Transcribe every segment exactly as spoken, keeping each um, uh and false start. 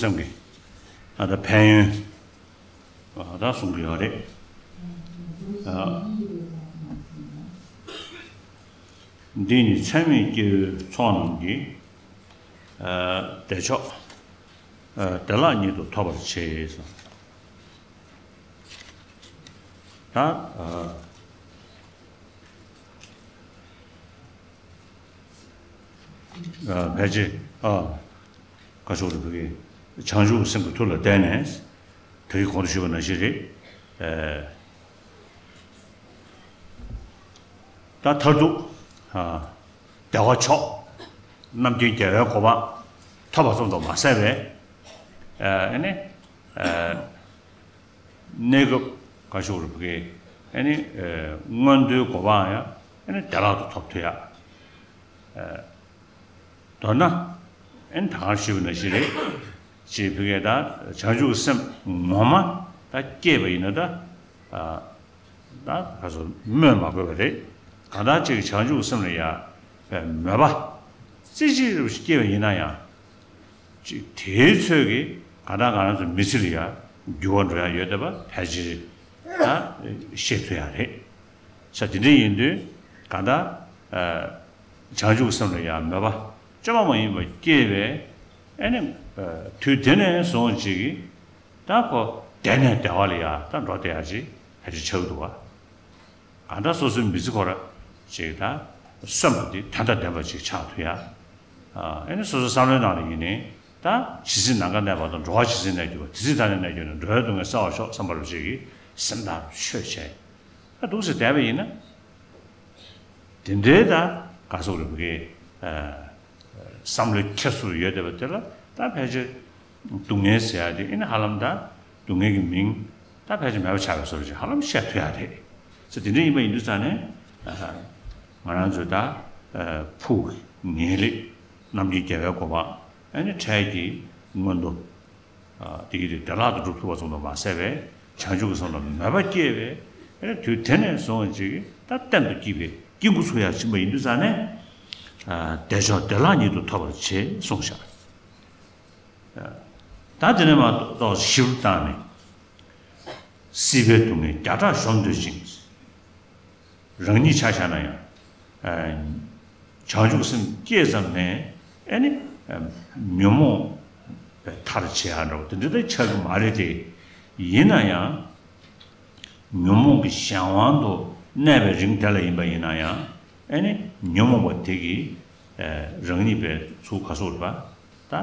སེམས་ཀྱི་ཨ་ད་ཕན་ཡོན་ཨ་ད་གསུང་གི་ཡོད་རེད། ཨ་འདི་ནི་ཚད་མེད་སྐྱེ་བོའི་ཚོགས་རྣམས་ཀྱིས། ཨ་བདེ་མཆོག་ཨ་བདེ་བླག་ཉིད་དུ་ཐོབ་པར་བྱེད། ད་ཨ་ཨ་ཕལ་ཆེར་ཨ་བཀའ་ཤོག་རེ་བོད་ཀྱི་བྱང་ཆུབ་སེམས་ཀྱི་མཐུ་ལ་བརྟེན་ནས་ད་གིན་གོང་དུ་ཞུས་པ་ནང་བཞིན་རེད། ཨ་ད་མཐར་ཐུག་ཨ་བདེ་བ་མཆོག་རྣམ་མཁྱེན་རྒྱལ་བའི་གོ་འཕང་ཐོབ་པ་ཙམ་དུ་མ་ཟད་པའི་ཨ་ནི་ཨ་གནས་སྐབས་བཀའ་ཤོག་རེ་བོད་ཀྱི་ཨ་ནི་ཨ་མངོན་མཐོའི་གོ་འཕང་ཡང་ཨ་ནི་བདེ་བླག་ཏུ་ཐོབ་ཐུབ་ཡ། ཨ་མདོར་ན་ཨ་ནི་ད་ག་ཞུས་པ་ནང་བཞིན་རེད། ཅེས་བོད་ཀྱི་ད་བྱང་ཆུབ་ཀྱི་སེམས་ངོ་མ་ད་སྐྱེས་པ་ཡིན་ན་ད་ཨ་ད་ག་ཚོད་སྨོས་མ་དགོས་པ་རེད། གང་ལྟར་ཅིག་བྱང་ཆུབ་ཀྱི་སེམས་ལ་ཡ་པའི་མོས་པ་རྩེ་གཅིག་རུ་སྐྱེས་པ་ཡིན་ན་ཡང་། ཅིག་དེའི་ཚོད་ཀྱིས་གང་ལྟར་ང་རང་ཚོ་མི་ཚེ་ལ་ཡ་འགྱུར་བ་འགྲོ་ཡ་ཡོད་བསྡད་པ་ཕལ་ཆེར་ད་ཤེས་ཐུབ་ཡ་རེད། ས་དེ་འདྲ་ཡིན་དུས་གང་ལྟར་ཨ་བྱང་ཆུབ་སེམས་ལ་ཡང་མོས་པ་བཅོས་མ་མ་ཡིན་པ་སྐྱེས་པས། ཨ་ནི་ཨ་དུས་དེ་ནས་བཟུང་ཅིག་གིས་ད་ཁོ་བདེ་ནས་བདེ་བ་ལ་ཡང་ད་འགྲོ་བསྡད་ཡ་ཅིག་ཕལ་ཆེར་ཆགས་འདུག་བ། གང་ལྟར་སོ་སོའི་མི་ཚེ་ཁོ་ར་ཅིག་ད་སེམས་པ་དེ་དོན་དང་ལྡན་པ་ཅིག་ཆགས་ཐུབ་ཡ། ཨ་ནི་སོ་སོའི་བསམ་བློའི་ནང་ལ་ཡིན་ནའི་ད་ཇི་སྲིད་ནམ་མཁའ་གནས་པ་དང་། འགྲོ་བ་ཇི་སྲིད་གནས་གྱུར་པ། དེ་སྲིད་ཐ་སྙད་གནས་གྱུར་ནས། འགྲོ་བའི་སྡུག་བསྔལ་བསལ་བར་ཤོག་བསམ་པ་རུ་ཅིག་གིས་སེམས་ཐག་ཆོད་བྱས། ད་འདུག་སེ་བསྡད་པ་ཡིན་ན། དེ་འདྲའི་ད་ག་སོགས་རེ་བོད་ཀྱི་ཨ་བསམ་བློའི་འཁྱེར་སོ་ཡོད་བསྡད་པ་དེ་ལ་ད་ཕལ་ཆེར་སྡུག་བསྔལ་ཟེར་ཡ་དེ་ཨ་ནི་ཧ་ལམ་ད་སྡུག་བསྔལ་གྱི་མིང་ད་ཕལ་ཆེར་མེད་པ་ཆགས་པའི་བཟོ་འདྲ་ཅིག་ཧ་ལམ་བཤད་ཐུབ་ཡ་རེད། ཚེ་དེ་འདྲ་ཡིན་པ་ཡིན་དུས་ཙང་ནས་ཨ་ང་རང་ཚོས་ད་ཨ་ཕུགས་ངེས་ལེགས་རྣམ་མཁྱེན་རྒྱལ་བའི་གོ་འཕང་། ཨ་ནི་འཕྲལ་གྱི་མངོན་མཐོ། ཨ་དེ་ཡིས་དེ་བདེ་བླག་ཏུ་སྒྲུབ་ཐུབ་པ་ཙམ་དུ་མ་ཟད་པའི་བྱང་ཆུབ་ཀྱི་སེམས་ལ་མོས་པ་སྐྱེས་པས། ཨ་ནི་དུས་དེ་ནས་བཟུང་ཅིག་ད་གཏན་དུ་སྐྱིད་པའི་སྐྱིད་འགྱུར་ཚུགས་ཡ་ཕྱིན་པ་ཡིན་དུས་ཙང་ནས། ཨ་བདེ་མཆོག་བདེ་བླག་ཉིད་དུ་ཐོབ་པར་བྱེད་གསུངས་བཞག། ད་དེ་ནས་མ་གཏོགས་ཞིབ་བཏང་ནས། སྲིད་པའི་སྡུག་བསྔལ་བརྒྱ་ཕྲག་གཞོམ་འདོད་ཅིང་། རང་ཉིད་ཆ་བཞག་ན་ཡང་། བྱང་ཆུབ་སེམས་སྐྱེས་ཙམ་ནས་ཨ་ནི་ཉོན་མོངས་པའི་མཐར་བྱེད་ཡ་འདྲ་བོ་དེ་འདྲ་ད་ཆགས་ཀྱི་མ་རེད་དེ། ཡིན་ན་ཡང་ཉོན་མོངས་ཀྱི་གཞན་དབང་དུ་གནས་པའི་རིང་དེ་ལ་ཡིན་པ་ཡིན་ན་ཡང་། ཨ་ནི་ཉོན་མོངས་པ་དེ་གིས་རང་ཉིད་པའི་ཚུལ་ག་སོགས་རེད་པ། ད་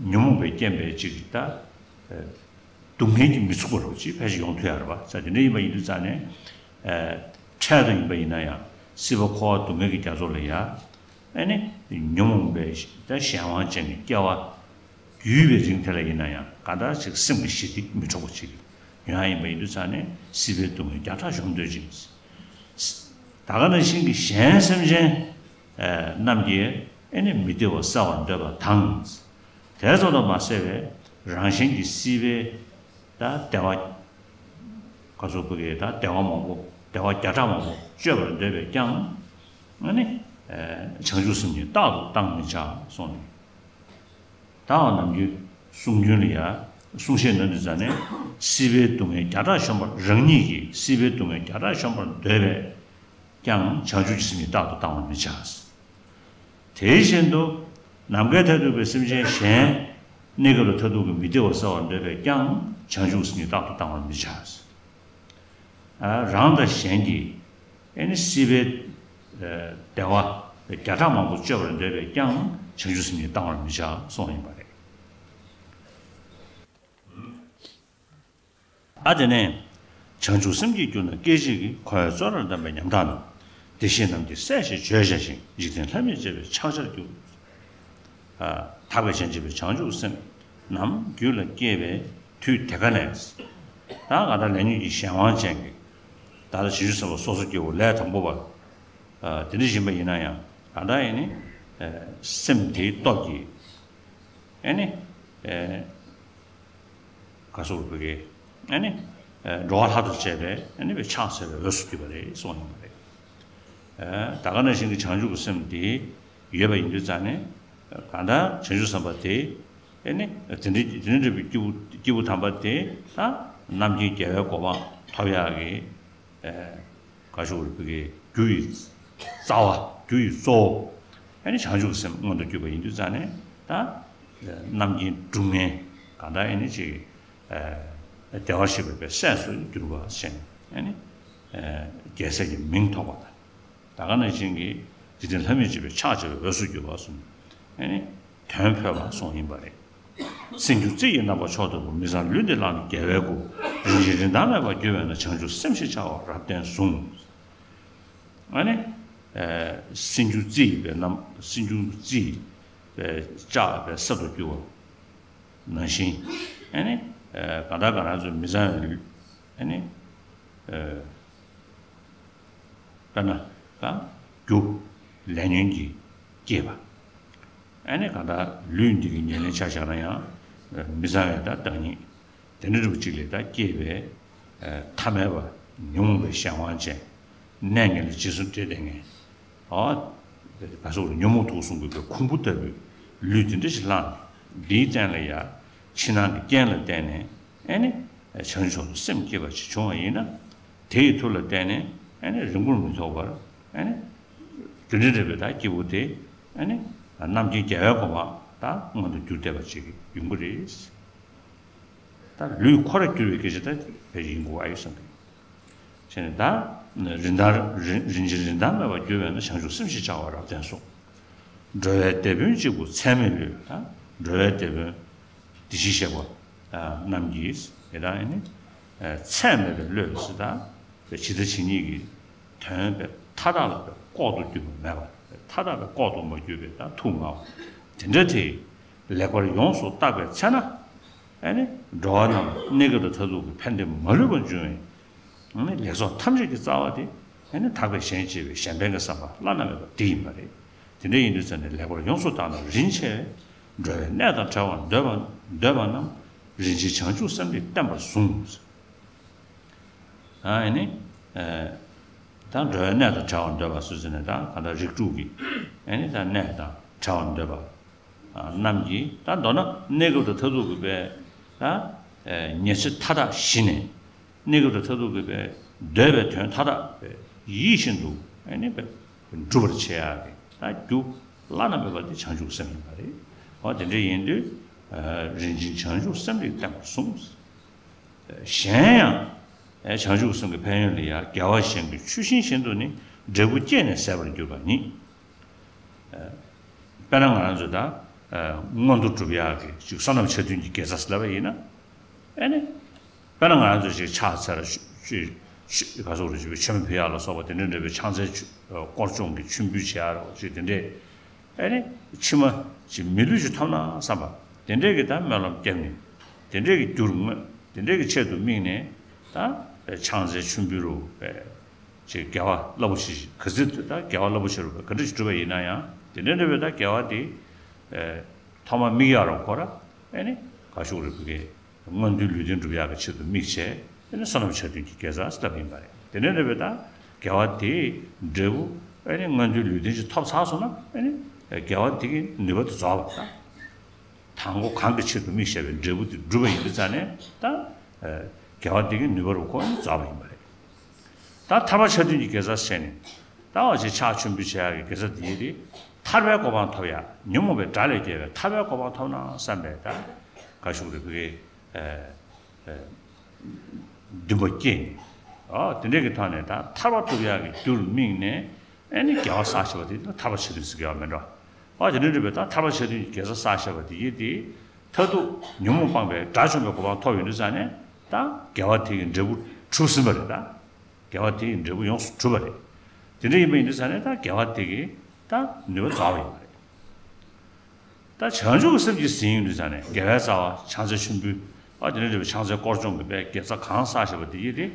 ཉོན་མོངས་པའི་རྐྱེན་པས་ཅིག་ད་སྡུག་བསྔལ་གྱིས་མི་ཚུགས་པ་རོ་ཅིག་ཕལ་ཆེར་ཡོང་ཐུབ་ཡ་རེད་པ། ས་དེ་འདྲ་ཡིན་པ་ཡིན་དུས་ཙང་ནས། འཕྲལ་དུ་ཡིན་པ་ཡིན་ན་ཡང་སྲིད་པ་འཁོར་བ་སྡུག་བསྔལ་གྱི་རྒྱ་མཚོ་ལ་ཡ། ཨ་ནི་ཉོན་མོངས་པའི་ད་གཞན་དབང་ཅན་གྱི་སྐྱེ་བ་ཡོད་པའི་རིང་དེ་ལ་ཡིན་ན་ཡང་གང་ལྟར་ཅིག་སེམས་ཀྱི་ཞི་བདེ་མི་འཕྲོག་པ་ཅིག་ཡོང་ཡ་ཡིན་པ་ཡིན་དུས་ཙང་ནས་སྲིད་པའི་སྡུག་བསྔལ་བརྒྱ་ཕྲག་གཞོམ་འདོད་ཅིང་། ད་ག་ནང་བཞིན་གྱི་གཞན་སེམས་ཅན་རྣམས་ཀྱི་ཨ་ནི་མི་བདེ་བ་བསལ་བར་འདོད་པ་དང་། དེ་ཙམ་དུ་མ་ཟད་པའི་རང་གཞན་གྱི་སྲིད་པའི་ད་བདེ་བ། ག་ཚོད་བོད་ཀྱི་ད་བདེ་བ་མང་པོ་བདེ་བ་བརྒྱ་ཕྲག་མང་པོ་སྤྱོད་པར་འདོད་པས་ཀྱང་། ཨ་ནི་བྱང་ཆུབ་སེམས་ཉིད་རྟག་ཏུ་བཏང་མི་བྱ་གསུངས་ནས། ད་འོ་ནམ་རྒྱུན་གསུང་རྒྱུན་ལ་ཡ་གསུང་བཤད་གནང་དུས་ཙང་ནས། སྲིད་པའི་སྡུག་བསྔལ་བརྒྱ་ཕྲག་གཞོམ་པར། རང་ཉིད་ཀྱིས་སྲིད་པའི་སྡུག་བསྔལ་བརྒྱ་ཕྲག་གཞོམ་པར་འདོད་པས་ཀྱང་བྱང་ཆུབ་ཀྱི་སེམས་ཉིད་རྟག་ཏུ་བཏང་བར་མི་བྱ། དེ་བཞིན་དུ་ནམ་མཁའི་མཐས་གཏུགས་པའི་སེམས་ཅན་གཞན་གནས་སྐབས་ལ་མཐར་ཐུག་གི་མི་བདེ་བ་བསལ་བར་འདོད་པས་ཀྱང་བྱང་ཆུབ་སེམས་ཉིད་རྟག་ཏུ་བཏང་བར་མི་བྱ། རང་དང་གཞན་གྱི་ཨ་ནི་སྲིད་པའི་བདེ་བ་བརྒྱ་ཕྲག་མང་པོ་སྤྱོད་པར་འདོད་པས་ཀྱང་བྱང་ཆུབ་སེམས་ཉིད་བཏང་བར་མི་བྱ་གསུངས་ཡིན་པ་རེད། ཨ་དེ་ནས་བྱང་ཆུབ་སེམས་ཀྱིས་བསྒྱུར་ན་སྐད་ཅིག་གིས། འཁོར་བའི་བཙོན་རར་བསྡམས་པའི་ཉམ་ཐག་རྣམས། བདེ་གཤེགས་རྣམས་ཀྱིས་བསད་ཞེས་བརྗོད་བྱ་ཞིང་། འཇིག་རྟེན་ལྷ་མིས་བྱས་པའི་ཕྱག་རྒྱར་འགྱུར། ཨ་ཐར་པའི་རྒྱན་བྱེད་པའི་བྱང་ཆུབ་སེམས་རྣམས་རྒྱུད་ལ་སྐྱེས་པའི་དུས་དེ་ཀ་ནས། ད་ག་ད་ལས་ཉོན་གྱི་གཞན་དབང་ཅན་གྱི་ད་ལྟ་བྱང་ཆུབ་སེམས་དཔའ་སོ་སོ་སྐྱེ་བོ་ལས་དང་པོ་པ་ཨ་དེ་འདྲ་ཡིན་པ་ཡིན་ན་ཡང་། ག་ད་ཡིན་ནི་ཨ་སེམས་དེའི་སྟོབས་ཀྱིས་ཨ་ནི་ཨ། ག་སོགས་བོད་ཀྱི་ཨ་ནི་ཨ་འགྲོ་བ་ལྷ་དང་བཅས་པའི་ཨ་ནི་བའི་ཕྱག་འཚལ་བའི་འོས་སུ་གྱུར་པ་རེད་གསུངས་ཡོད་པ་རེད། ཨ་ད་ག་ནང་བཞིན་གྱི་བྱང་ཆུབ་ཀྱི་སེམས་དེ་ཡོད་པ་ཡིན་དུས་ཙང་ནས། གང་ལྟར་བྱང་ཆུབ་སེམས་དཔའ་དེ་ ཨེ་ནི་དེ་འདྲའི་དེ་འདྲ་འདྲ་བའི་སྐྱེས་བུ་སྐྱེས་བུ་དམ་པ་དེ་ད་རྣམ་མཁྱེན་རྒྱལ་བའི་གོ་འཕང་ཐོབ་ཡག་གི་ཨེ་ག་ཞུ་རུ་བུ་གའི་རྒྱུ་ཡི་རྩ་བ་རྒྱུ་ཡི་གཙོ་བོ་ཨེ་ནི་བྱང་ཆུབ་སེམས་མངོན་དུ་གྱུར་པ་ཡིན་དུས་ཙང་ནས་ད་རྣམ་མཁྱེན་སྒྲུབ་མཁན་གང་ལྟར་ཨེ་ནི་ཅིག་ཨེ་བདེ་བར་གཤེགས་པའི་སྲས་སུ་གྱུར་པ་ཞེས་ཨེ་ནི་ཨེ་རྒྱལ་སྲས་ཀྱི་མིང་ཐོགས་པ་དང་། ད་ག་ནང་བཞིན་གྱི་འཇིག་རྟེན་ལྷ་མིར་བཅས་པའི་ཕྱག་བྱ་བའི་འོས་སུ་གྱུར་པ་གསུངས། ཨེ་ནི་དོན་ཕོད་པ་གསུངས་ཡིན་པ་རེད། སེམས་རྒྱུད་རྩི་ཡི་རྣམ་པ་མཆོག་ལྟ་བུ། མི་བཟང་ལུས་འདི་བླངས་ནས་རྒྱལ་བའི་སྐུ། རིན་ཆེན་རིན་ཐང་མེད་པར་གྱུར་པས་ན། བྱང་ཆུབ་སེམས་ཞེས་བྱ་བ་རབ་བརྟན་ཟུངས། ཨ་ནི་ཨེ་སེམས་རྒྱུད་རྩི་ཡི་པའི་རྣམ་སེམས་རྒྱུད་རྩི་ཡི་པའི་ལྕགས་པའི་གསེར་དུ་གྱུར་པ་ནང་བཞིན། ཨེ་ནི་ཨེ་གང་ལྟར་གང་རང་ཚོའི་མི་བཟང་བའི་ལུས་ཨེ་ནི་ཨེ། དཔེར་ན་ད་རྒྱུ་ལས་ཉོན་གྱིས་བསྐྱེད་པ། ཨ་ནི་གང་ལྟར་ལུས་འདི་གི་ཉེར་ལེན་ཆ་བཞག་ན་ཡང་མི་བཟང་བའི་ད་བདག་ཉིད་དེ་འདྲ་རིགས་གཅིག་ལས་ད་སྐྱེས་པའི་ཐ་མལ་པ་ཉོན་མོངས་པའི་གཞན་དབང་ཅན་གནས་ངན་ལ་རྗེས་སུ་འབྲེལ་བསྡད་མཁན། ཨོ། བ་སོགས་ཉོན་མོངས་དུག་གསུམ་གྱི་ཁུང་བུ་ལྟ་བུའི་ལུས་འདི་འདྲ་ཞིག་བླངས་ནས་འདིའི་སྟེང་ལ་ཡང་ཕྱི་ནང་གི་རྐྱེན་ལ་བརྟེན་ནས་ཨ་ནི་བྱང་ཆུབ་སེམས་སྐྱེས་པ་ཞིག་བྱུང་བ་ཡིན་ན། དེ་ཡི་མཐུ་ལ་བརྟེན་ནས་ཨ་ནི་རིང་པོར་མི་ཐོགས་པར་ཨ་ནི་རྒྱུ་འབྲས་འདྲ་བའི་ད་སྐྱེས་བུ་དེ་ཨ་ནི་རྣམ་མཁྱེན་རྒྱལ་བའི་གོ་འཕང་ད་མངོན་དུ་གྱུར་བསྡད་པ་ཅིག་ཡོང་གི་རེད། ད་ལུས་ཁོ་ར་གྱུར་བའི་སྐད་ཆ་ད་བས་ཡིན་དགོས་ཨ་ཡོད་བསམ་གི། བྱས་ནས་ད་རིན་ཐང་རིན་རིན་ཆེན་རིན་ཐང་མེད་པར་གྱུར་བས་ན། བྱང་ཆུབ་སེམས་ཞེས་བྱ་བ་རབ་བརྟན་སོ། འགྲོ་བའི་དེད་དཔོན་གཅིག་པུ་ཚད་མེད་བློས། ད་འགྲོ་བའི་དེད་དཔོན་དེ་བཞིན་གཤེགས་པ་རྣམས་ཀྱིས་དེ་དག་ནི་ཚད་མེད་པའི་བློས་སུ་ད་ཇི་ལྟ་ཇི་སྙེད་ཀྱི་དོན་པའི་མཐའ་དག་ལ་ལྐོག་ཏུ་གྱུར་པ་མེད་པ། མཐའ་དག་ལ་ལྐོག་ཏུ་མ་གྱུར་པའི་ད་ཐུགས་མངའ་བ་དེ་འདྲ་དེ་ལེགས་པར་ཡོངས་སུ་བརྟགས་པའི་ཚེ་ན། ཨ་ནི་འགྲོ་བ་རྣམས་གནས་སྐབས་དང་མཐར་ཐུག་གི་ཕན་བདེ་མ་ལུས་པར་འབྱུང་བའི་ཨ་ནི་ལེགས་ཚོགས་ཐམས་ཅད་ཀྱི་རྩ་བ་དེ་ཨ་ནི་དག་པའི་གཞན་གཅེས་པའི་གཞན་ཕན་གྱི་བསམ་པ་བླ་ན་མེད་པ་དེ་ཡིན་པ་རེད། དེ་འདྲ་ཡིན་དུས་ཙམ་ནས་ལེགས་པར་ཡོངས་སུ་བརྟགས་ན་རིན་ཆེ་བས། འགྲོ་བའི་གནས་དང་བྲལ་བར་འདོད་པ་འདོད་པ་རྣམས་རིན་ཆེན་བྱང་ཆུབ་སེམས་དེ་བརྟན་པར་ཟུངས། ཨ་ནི་ཨ་ད་འགྲོ་བའི་གནས་དང་བྲལ་བར་འདོད་པ་སུ་ཟེར་ནས་ད་གང་ལྟར་རིགས་དྲུག་གི་ཨ་ནི་ད་གནས་དང་བྲལ་བར་འདོད་པ། རྣམས་ཀྱིས་ད་མདོར་ན་གནས་སྐབས་དང་མཐར་ཐུག་གི་པའི་ད་ཉེར་འཚེ་མཐའ་དག་ཞི་ནས་གནས་སྐབས་དང་མཐར་ཐུག་གི་པའི་འདོད་པའི་དོན་མཐའ་དག་པའི་ཡིད་བཞིན་དུ་ཨ་ནི་པའི་འགྲུབ་པར་བྱེད་ཡག་གི་ད་རྒྱུ་བླ་ན་མེད་པ་དེ་བྱང་ཆུབ་སེམས་ཡིན་པ་རེད། འོ་དེ་འདྲ་ཡིན་དུས་རིན་ཆེན་བྱང་ཆུབ་སེམས་རིགས་བརྟན་པར་ཟུངས། གཞན་ཡང་བྱང་ཆུབ་སེམས་ཀྱི་ཕན་ཡོན་ལ་ཡང་། དགེ་བ་གཞན་གྱི་ཆུ་ཤིང་བཞིན་དུ་ནི། འབྲས་བུ་སྐྱེས་ནས་ཟད་པར་གྱུར་པ་ཉིད། དཔེར་ན་ང་རང་ཚོ་ད་མངོན་མཐོ་སྒྲུབ་ཡག་གི་ཅིག་བསོད་ནམས་ཆ་མཐུན་གྱི་དགེ་རྩ་ཟེར་ལབ་པ་ཡིན་ན། ཨེ་ནི། དཔེར་ན་ང་རང་ཚོ་ཅིག་ཕྱག་འཚལ་ལ་ཆུ་ཆུ་ཆུ་ག་སོགས་རེ་ཞིག་པའི་མཆོད་མེ་ཕུལ་ཡག་ལ་སོགས་པ་དེ་འདྲ་འདྲ་བའི་ཕྱག་འཚལ་ཆུ་དཀོར་གཅོང་གི་མཆོད་འབུལ་བྱེད་ཡག་རོགས་ཅིག་དེ་འདྲས། ཨེ་ནི། ཕྱི་མ་ཅིག་མི་ལུས་ཅིག་ཐོབ་ན་བསམ་པ་དེ་འདྲས་ཀྱི་ད་སྨོན་ལམ་བརྒྱབ་ནས་དེ་འདྲས་ཀྱི་རྒྱུར་བསྔོས་དེ་འདྲས་ཀྱི་ཆེད་དུ་དམིགས་ནས་ད་ཕྱག་འཚལ་མཆོད་འབུལ་རུ་བས། ཅིག་དགེ་བ་རླབས་པོ་ཆེ་ཞིག་ག་ཚོད་དུ་ད་དགེ་བ་རླབས་པོ་ཆེ་རུ་བས་ག་འདྲ་ཞིག་བསྒྲུབས་པ་ཡིན་ན་ཡང་དེ་འདྲ་འདྲ་བའི་ད་དགེ་བ་དེ་ཨེ་ཐོག་མ་དམིགས་ཡག་རུ་ཁོ་ར་ཨེ་ནི་ག་ཤུག་རེ་བུ་གའི་མངོན་མཐོའི་ལུས་རྟེན་སྒྲུབ་ཡག་གི་ཆེད་དུ་དམིགས་བྱས་ཨེ་ནི་བསོད་ནམས་ཆ་མཐུན་གྱི་དགེ་རྩ་ལྟ་བུ་ཡིན་པ་རེད། དེ་འདྲ་འདྲ་བའི་ད་དགེ་བ་དེའི་འབྲས་བུ་ཨེ་ནི་མངོན་མཐོའི་ལུས་རྟེན་ཞིག་ཐོབ་ཚར་སོང་ན་ཨེ་ནི་དགེ་བ་དེ་གི་ནུས་པ་དེ་རྫོགས་པ་ད། དང་པོ་གང་གི་ཆེད་དུ་དམིགས་བྱས་པའི་འབྲས་བུ་དེ་བསྒྲུབས་པ་ཡིན་དུས་ཙང་ནས་ད། དགེ་བ་དེ་གི་ནུས་པ་རུ་ཁོ་ནི་རྫོགས་པ་ཡིན་པ་རེད། ད་ཐར་པ་ཆ་མཐུན་གྱི་དགེ་རྩ་བྱས་ནས་ད་འོ་ཅེ་ཕྱག་མཆོད་འབུལ་བྱེད་ཡག་གི་དགེ་རྩ་དེ་ཡིན་ཏེ། ཐར་པའི་གོ་འཕང་ཐོབ་ཡག་ཉོན་མོངས་པའི་དགྲ་ལས་རྒྱལ་བའི་ཐར་པའི་གོ་འཕང་ཐོབ་ན་བསམ་པའི་ད། ག་ཤུག་རེ་བུ་གའི། འདུན་པ་སྐྱེས་ནས། ཨོ་དེ་འདྲས་ཀྱི་ཐོག་ནས་ད་ཐར་པ་ཐོབ་ཡག་གི་རྒྱུར་དམིགས་ནས་ཨེ་ནི་དགེ་བ་བསགས་བྱས་པ་དེ་ད་ཐར་པ་ཆ་མཐུན་ཟེར་གྱི་ཡོད་མེད་འགྲོ། ཨོ་དེ་འདྲས་འགྲུབ་པའི་ད་ཐར་པ་ཆ་མཐུན་གྱི་དགེ་རྩ་བསགས་བྱས་པ་དེ་ཡིན་ཏེ། མཐར་ཐུག་ཉོན་མོངས་སྤངས་པའི་དགྲ་བཅོམ་པའི་གོ་འཕང་ཐོབ་ཡོང་དུས་ཙང་ནས་ད་དགེ་བ་དེ་གི་འབྲས་བུ་གྲུབ་ཟིན་པ་རེད་ད། དགེ་བ་དེ་ཡི་འབྲས་བུ་ཡོངས་སུ་གྲུབ་པ་རེད། དེ་འདྲ་ཡིན་པ་ཡིན་དུས་ཙང་ནས་ད་དགེ་བ་དེ་གི་ད་ནུས་པ་རྫོགས་པ་ཡིན་པ་རེད། ད་བྱང་ཆུབ་ཀྱི་སེམས་ཀྱིས་ཟིན་ཡོང་དུས་ཙང་ནས་དགེ་བའི་རྩ་བ་ཕྱག་འཚལ་མཆོད་འབུལ། ཨ་དེ་འདྲ་འདྲ་བའི་ཕྱག་འཚལ་དཀོར་གཅོང་གི་པའི་དགེ་རྩ་གང་བསགས་བཞག་པ་དེ་ཡིན་ཏེ།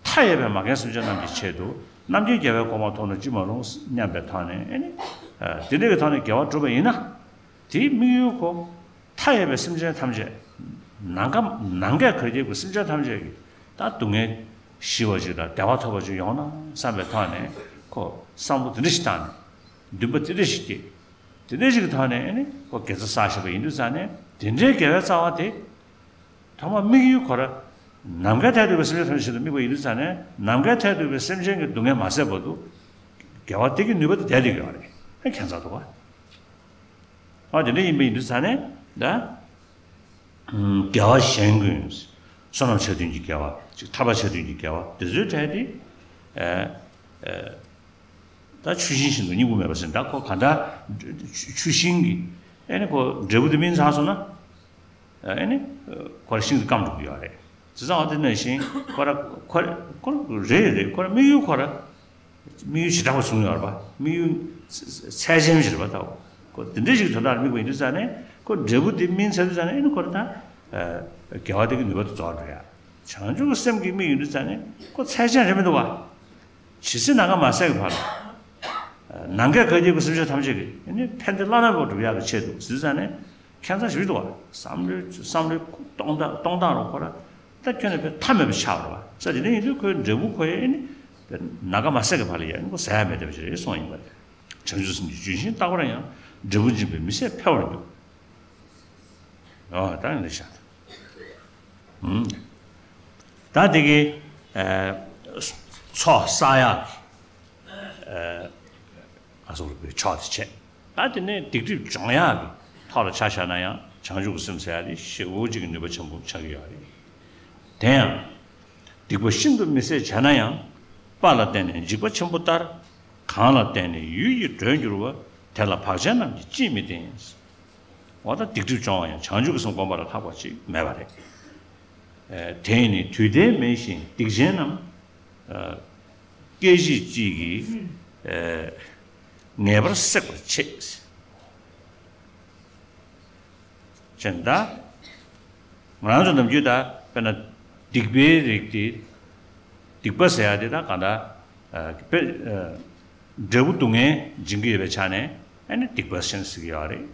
མཐའ་ཡས་པའི་མ་རྒན་སེམས་ཅན་རྣམས་ཀྱི་ཆེད་དུ་རྣམ་མཁྱེན་རྒྱལ་བའི་གོ་འཕང་ཐོབ་ན་ཅི་མ་རུང་སྙམ་པའི་ཐོག་ནས་ཨེ་ནི། དེ་འདྲ་གི་ཐོག་ནས་དགེ་བ་བསྒྲུབས་པ་ཡིན་ན། དེའི་དམིགས་ཡུལ་ཁོ། མཐའ་ཡས་པའི་སེམས་ཅན་ཐམས་ཅད། ནམ་མཁའ་ནམ་མཁའི་གར་ཁྱབ་ཀྱི་སེམས་ཅན་ཐམས་ཅད་ཀྱི་ད་སྡུག་བསྔལ་ཞི་བ་ཅིག་དང་བདེ་བ་ཐོབ་པ་ཅིག་ཡོང་ན་བསམ་པའི་ཐོག་ནས་ཁོ་བསམ་བློ་དེ་འདྲ་ཞིག་བཏང་ནས་འདུན་པ་དེ་འདྲ་ཞིག་སྐྱེས། དེ་འདྲ་ཞིག་གི་ཐོག་ནས་ཨེ་ནི་ཁོ་དགེ་རྩ་བསགས་བཞག་པ་ཡིན་དུས་ཙང་ནས་ དེ་འདྲའི་དགེ་བའི་རྩ་བ་དེ། ཐོག་མར་དམིགས་ཡུལ་ཁོ་ར། ནམ་མཁའི་མཐས་གཏུགས་པའི་སེམས་ཅན་ཐམས་ཅད་ཞིག་ཏུ་དམིགས་པ་ཡིན་དུས་ཙང་ནས། ནམ་མཁའི་མཐས་གཏུགས་པའི་སེམས་ཅན་གྱི་སྡུག་བསྔལ་མ་བསལ་བར་དུ། དགེ་བ་དེ་གི་ནུས་པ་དེ་བསྡད་བསྡད་ཡོད་རེད། ཨ་ཁྱད་མཚར་འདུག་ག་ཨ་དེ་འདྲ་ཡིན་པ་ཡིན་དུས་ཙང་ནས་ད། དགེ་བ་གཞན་ཀུན། བསོད་ནམས་ཆ་མཐུན་གྱི་དགེ་བ། ཅིག་ཐར་པ་ཆ་མཐུན་གྱི་དགེ་བ་དེ་ཚོའི་གྲས་དེ། ཨ། ཨ། ད་ཆུ་ཤིང་བཞིན་དུ་སྙིང་པོ་མེད་པ་ཟེར། ད་ཁོ་ག་འདྲ། ཆུ་ཆུ་ཤིང་གི། ཨེ་ནི་ཁོ་འབྲས་བུ་དེ་སྨིན་ཚར་སོང་ན། ཨེ་ནི་ཁོ་ར་ཤིང་དེ་སྐམ་འགྲོ་གི་ཡོད་རེད། དེ་ཙང་བ་དེ་ནང་བཞིན་ཁོ་ར་ཁོ་ར་ཁོ་ར་རེད་རེད། ཁོ་ར་དམིགས་ཡུལ་ཁོ་ར། དམིགས་ཡུལ་བྱེ་བྲག་པ་བྱུང་ཡོད་རེད་པ། དམིགས་ཡུལ་ཚད་ཅན་ཞིག་རེད་པ། ད་ཁོ་དེ་འདྲ་ཞིག་དོན་དག་དམིགས་པ་ཡིན་དུས་ཙང་ནས། ཁོ་འབྲས་བུ་དེ་སྨིན་ཚར་དུས་ཙང་ནས། ཨེ་ནི་ཁོ་ར་ད་དགེ་བ་དེ་གི་ནུས་པ་དེ་རྫོགས་འགྲོ་ཡ། བྱང་ཆུབ་སེམས་ཀྱི་དམིགས་ཡུལ་དུས་ཙང་ནས་ཁོ་ཚད་ཅན་རེད་མི་འདུག་བ། ཇི་སྲིད་ནམ་མཁའ་མ་ཟད་ཀྱི་བར་ལ། ནམ་མཁའི་བཀའ་བརྒྱད་ཀྱི་སེམས་ཅན་ཐམས་ཅད་ཀྱི་ནི་ཕན་བདེ་བླ་ན་མེད་པ་སྒྲུབ་ཡག་གི་ཆེད་དུ་ཟེར་ཙང་ནས། ཁྱད་མཚར་ཞིག་འདུག་བ། བསམ་བློའི་བསམ་བློའི་གཏོང་སྟངས་གཏོང་སྟངས་རོ་ཁོ་ར། ད་ཁྱོན་ནས་པའི་མཐའ་མེད་པ་ཆགས་པ་རེད་བ། ས་དེ་འདྲ་ཡིན་དུས་ཁོའི་འབྲས་བུ་ཁོ་ཡི་ནི་ནམ་མཁའ་མ་ཟད་ཀྱི་བར་ལ་ཡང་ཁོ་ཟད་ཡ་མེད་བསྡད་པ་ཞིག་རེད་གསུངས་ཡིན་པ་རེད། བྱང་ཆུབ་སེམས་ཀྱི་ལྗོན་ཤིང་རྟག་པར་ཡང་། འབྲས་བུ་འབྱིན་པའི་མི་ཟད་འཕེལ་བར་འགྱུར། ཨོ་ད་འདི་བཞག་ད་དེ་གི་ཚོགས་བསགས་ཡག་གི་ཨ་སོགས་པའི་ཕྱོགས་དེ་བྱས། ད་དེ་ནས་སྡིག་སྒྲིབ་སྦྱོང་ཡག་གི་ཐོག་ལ་ཆ་བཞག་ན་ཡང་། བྱང་ཆུབ་ཀྱི་སེམས་ཟེར་ཡག་དེ་ཞེ་པོ་ཅིག་གི་ནུས་པ་ཆེན་པོ་ཆགས་ཀྱི་ཡོད་རེད། དེ་ཡང་། སྡིག་པ་ཤིན་ཏུ་མི་བཟད་བྱས་ན་ཡང་། དཔའ་ལ་བརྟེན་ནས་འཇིགས་པ་ཆེན་པོ་ལྟར། གང་ལ་བརྟེན་ནས་ཡུལ་གྱི་མགྲོན་གྱུར་པ། དེ་ལ་བག་ཅན་རྣམས་ཀྱིས་ཅིས་མི་བརྟེན། འོ་ད་སྡིག་སྒྲིབ་སྦྱོང་བ་ཡང་བྱང་ཆུབ་ཀྱི་སེམས་བསྒོམ་པ་ལ་ལྷག་པ་ཅིག་མེད་པ་རེད། ཨེ། དེས་ནི་དུས་མཐའི་མེ་བཞིན་སྡིག་ཅན་རྣམས། ཨ། སྐད་ཅིག་གཅིག་གིས། ཨེ། ངེས་པར་བསྲེག་པར་བྱེད། ཅེས་ད། ང་རང་ཚོ་ནམ་རྒྱུན་ད་དཔེར་ན་སྡིག་པའི་རིགས་དེ། སྡིག་པ་ཟེར་ཡ་དེ་ད་གང་ལྟར། ཨ། དཔེ། ཨ། འབྲས་བུ་སྡུག་བསྔལ་འབྱིན་གྱི་ཡོད་པའི་ཆ་ནས། ཨ་ནི་སྡིག་པ་ཞེས་ཟེར་གྱི་ཡོད་རེད།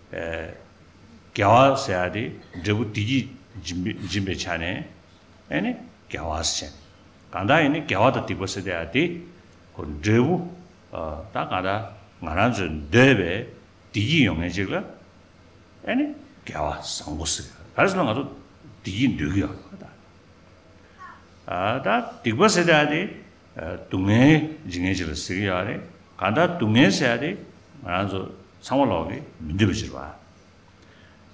ཨ། དགེ་བ་ཟེར་ཡ་དེ་འབྲས་བུ་བདེ་སྐྱིད་འབྱིན་པའི་འབྱིན་པའི་ཆ་ནས། ཨ་ནི་དགེ་བ་ཟེར། གང་ལྟར་ཡིན་ནའི་དགེ་བ་དང་སྡིག་པ་ཟེར་དེ་ཡང་དེ། ཁོ་འབྲས་བུ། ཨ། ད་གང་ལྟར་ང་རང་ཚོས་འདོད་པའི་བདེ་སྐྱིད་ཡོང་མཁན་ཅིག་ལ། ཨ་ནི་དགེ་བ་བཟང་པོ་ཟེར། ག་རེ་ཟེར་ན་ང་ཚོ་བདེ་སྐྱིད་འདོད་ཀྱི་ཡོད་རེད་ད། ཨ། ད་སྡིག་པ་ཟེར་དེ་ཡང་དེ། ཨ། སྡུག་བསྔལ་འབྱིན་མཁན་ཅིག་ལ་ཟེར་གྱི་ཡོད་རེད། གང་ལྟར་སྡུག་བསྔལ་ཟེར་དེ་ང་རང་ཚོ་ཚང་མ་ལོག་གི་མི་འདོད་པ་ཅིག་རེད་བ།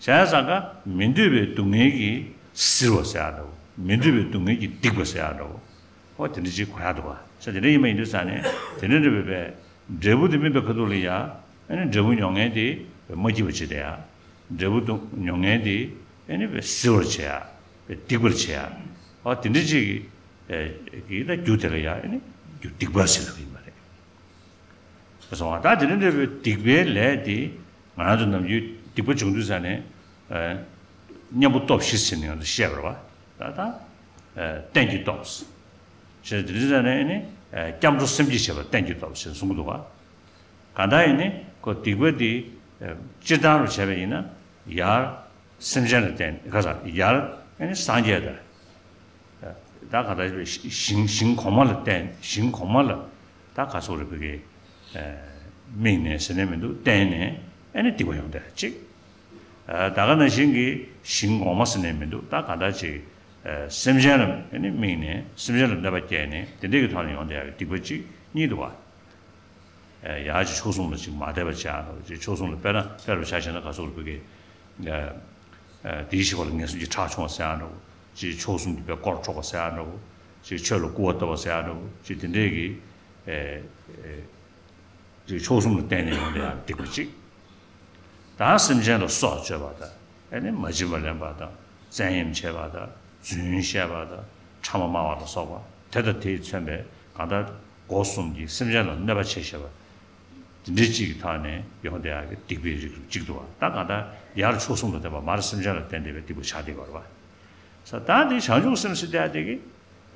བྱས་ཙང་ཀ་མི་འདོད་པའི་སྡུག་བསྔལ་གྱིས་གཟིར་བ་ཟེར་ཡག་འདྲ་བོ། མི་འདོད་པའི་སྡུག་བསྔལ་གྱིས་སྡིག་པ་ཟེར་ཡག་འདྲ་བོ། ཨོ་དེ་འདྲ་ཅིག་གོ་ཡག་འདུག་བ། ས་དེ་འདྲ་ཡིན་པ་ཡིན་དུས་ཙང་ནས་དེ་འདྲ་འདྲ་བའི་པའི་འབྲས་བུ་དེ་སྨིན་པའི་ཁ་ཐུག་ལ་ཡ། ཨ་ནི་འབྲས་བུ་མྱོང་མཁན་དེ་མ་སྐྱིད་པ་བྱེད་དེ་ཡ། འབྲས་བུ་དུ་མྱོང་མཁན་དེ་ཨ་ནི་པའི་གཟིར་བར་བྱེད་ཡ། པའི་སྡིག་པར་བྱེད་ཡ། ཨོ་དེ་འདྲ་ཅིག་གི་ད་རྒྱུ་དེ་ལ་ཡ་ཨ་ནི་རྒྱུ་སྡིག་པ་ཟེར་ལབ་ཡིན་པ་རེད། སོང་བ། ད་དེ་འདྲ་འདྲ་བའི་སྡིག་པའི་ལས་དེ་ང་རང་ཚོ་ནམ་རྒྱུན་སྡིག་པ་བྱུང་དུས་ཙ་ནས། ཨ། གཉེན་པོ་སྟོབས་བཞི་ཟེར་ནས་ང་ཚོ་བཤད་པ་རེད་བ། ད་ད། ཨ། རྟེན་གྱི་སྟོབས། ཞེས་དེ་འདྲ་ཙ་ནས་ནི། ཨ། སྐྱབས་འགྲོ་སེམས་བསྐྱེད་བྱེད་པ་རྟེན་གྱི་སྟོབས་ཞེས་གསུང་གི་འདུག་བ། གང་ལྟར་ཡིན་ནི་ཁོ་སྡིག་པ་དེ། ཨ། སྤྱིར་བཏང་རུ་བྱས་པ་ཡིན་ན་ཡར། སེམས་ཅན་ལ་བརྟེན། ཁ་སང་ཡར་ཨ་ནི་སངས་རྒྱས་དང་། ད་ག་ད་ཞིང་ཞིང་གོང་མ་ལ་བརྟེན། ཞིང་གོང་མ་ལ་ད་ག་སོགས་རེ་བོད་ཀྱི་དམིགས་ནས་ཟེར་ནས་མི་འདུག་བརྟེན་ནས་ཨ་ནི་སྡིག་པ་ཡོང་བསྡད་གཅིག་ད་ག་ནང་བཞིན་གྱི་ཞིང་གོང་མ་ཟེར་ནས་མི་འདུག་ད་ག་ད་ཅིག་སེམས་ཅན་ལ་ཨ་ནི་དམིགས་ནས་སེམས་ཅན་ལ་གནོད་པ་བསྐྱལ་ནས་དེ་འདྲས་ཀྱི་ཐོག་ནས་ཡོང་བསྡད་ཡག་གི་སྡིག་པ་གཅིག་གཉིས་འདུག་བ། ཡར་གྱི་མཆོག་གསུམ་ལ་ཅིག་མ་དད་པ་བྱ་འགྲོ། ཅིག་མཆོག་གསུམ་ལ་དཔེར་ན་དཔེར་བཞག་བྱས་ན་ག་སོགས་རེ་བོད་ཀྱི་དེའི་ཞིག་པ་ལ་ངན་སོང་གི་ཁྲག་ཕྱུང་བ་ཟེར་ཡག་འདྲ་བོ། ཅིག་མཆོག་གསུམ་གྱི་དཔེ་སྐོར་འཕྲོག་པ་ཟེར་ཡག་འདྲ་བོ། ཅིག་ཆོས་ལ་སྐུར་བ་བཏབ་པ་ཟེར་ཡག་འདྲ་བོ། ཅིག་དེ་འདྲས་ཀྱི་ཅིག་མཆོག་གསུམ་ལ་བརྟེན་ནས་ཡོང་བསྡད་ཡག་སྡིག་པ་གཅིག་ད་སེམས་ཅན་ལ་སྲོག་གཅོད་པ་དང་། ཨ་ནི་མ་བྱིན་པ་ལེན་པ་དང་། བཙན་གཡེམ་བྱེད་པ་དང་། རྫུན་བཤད་པ་དང་། ཕྲ་མ་སྨྲ་བ་ལ་སོགས་པ་དེ་དང་དེས་མཚོན་པའི་གང་ལྟར་སྒོ་གསུམ་གྱིས་སེམས་ཅན་ལ་གནོད་པ་བྱེད་ཤེས་པ། དེ་འདྲའི་གཅིག་གི་ཐོག་ནས་ཡོང་བསྡད་ཡག་གི་སྡིག་པའི་རིགས་གཅིག་འདུག་བ། ད་གང་ལྟར་ཡར་མཆོག་གསུམ་ལ་བརྟེན་པ། མར་སེམས་ཅན་ལ་བརྟེན་བསྡད་པའི་སྡིག་པ་ཆགས་བསྡད་ཡོད་རེད་བ། ས་ད་འདི་བྱང་ཆུབ་སེམས་ཟེར་བསྡད་ཡག་དེ་གི་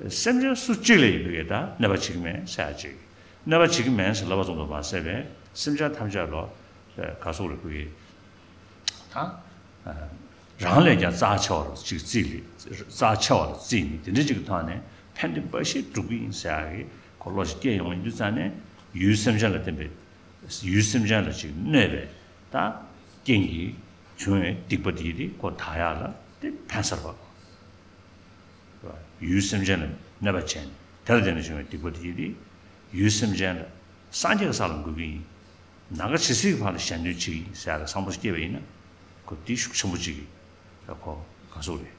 སེམས་ཅན་སུ་གཅིག་ལ་ཡིན་པའི་ད་གནོད་པ་བྱེད་ཀྱི་མེད་ཟེར་ཡག་ཅིག་གནོད་པ་བྱེད་ཀྱི་མེད་ཟེར་ལབ་པ་ཙམ་དུ་མ་ཟད་པའི་སེམས་ཅན་ཐམས་ཅད་ལ་ག་སོགས་རེ་བོད་ཀྱི་ད། རང་ལས་ཀྱང་རྩ་ཆེ་བ་ལ་ཅིག་བརྩིས་ལེ། རྩ་ཆེ་བ་ལ་བརྩིས་ནས་དེ་འདྲ་ཅིག་གི་ཐོག་ནས་ཕན་བདེ་འབའ་ཞིག་སྒྲུབ་ཀྱི་ཡིན་ཟེར་ཡག་གི་ཁོ་བློ་ཞིག་སྐྱེས་ཡོང་ཡིན་དུས་ཙང་ནས་ཡུལ་སེམས་ཅན་ལ་བརྟེན་པའི་ཡུལ་སེམས་ཅན་ལ་ཅིག་གནོད་པའི་ད་རྐྱེན་གྱིས་ བྱུང་བའི་སྡིག་པ་དེ་དེ་ཁོ་དག་ཡག་ལ་དེ་ཕན་སར་བ། ཡུལ་སེམས་ཅན་ལ་གནོད་པ་བྱས་ནས་དེ་ལ་བརྟེན་ནས་བྱུང་བའི་སྡིག་པ་དེ་དེ་ཡུལ་སེམས་ཅན་ལ་སངས་རྒྱས་ཀྱི་ས་ལ་འགོད་ཀྱི་ཡིན། ནམ་མཁའ་ཇི་སྲིད་ཀྱི་བར་ལ་གཞན་དོན་བྱེད་ཀྱི་ཡིན་ཟེར་ཡག་གི་བསམ་བློ་སྐྱེས་པ་ཡིན་ན་ཁོ་དེ་ཤུགས་ཆེན་པོ་གཅིག་གིས་ཁོ་ག་ཟུག་རེད།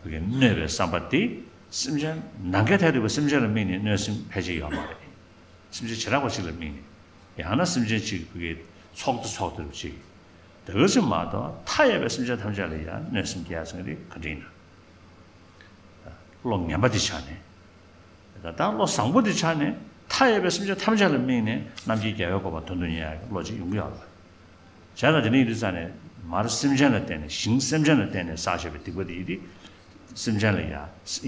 བོད་ཀྱི་གནོད་པའི་བསམ་པ་དེ་སེམས་ཅན་ནམ་མཁའི་མཐས་གཏུགས་པའི་སེམས་ཅན་ལ་དམིགས་ནས་གནོད་སེམས་ཕལ་ཆེར་ཡོད་མ་རེད། སེམས་ཅན་བྱེ་བྲག་པ་ཅིག་ལ་དམིགས་ནས་ཡང་ན་སེམས་ཅན་གཅིག་བོད་ཀྱི་ཚོགས་འདུ་ཚོགས་འདུ་ཅིག་དེ་ག་ཅིག་མ་གཏོགས་མཐའ་ཡས་པའི་སེམས་ཅན་ཐམས་ཅད་ལ་ཡང་གནོད་སེམས་སྐྱེ་ཡག་ཟེར་མཁན་དེ་ག་འདྲ་ཡིན་ན། བློ་ངན་པ་དེ་ཆགས་ནས། ད་ལྟ་བློ་བཟང་པོ་དེ་ཆགས་ནས་མཐའ་ཡས་པའི་སེམས་ཅན་ཐམས་ཅད་ལ་དམིགས་ནས་རྣམ་མཁྱེན་རྒྱལ་བའི་གོ་འཕང་དོན་དུ་གཉེར་ཡག་གི་བློ་ཅིག་ཡོང་གི་ཡོད་རེད། བྱས་ཙང་དེ་འདྲ་ཡིན་དུས་ཙང་ནས་མར་སེམས་ཅན་ལ་བརྟེན་ནས་ཞིང་སེམས་ཅན་ལ་བརྟེན་ནས་བསགས་བཞག་པའི་སྡིག་པ་དེ་ཡིན་ཏེ། སེམས་ཅན་ལ་ཡང་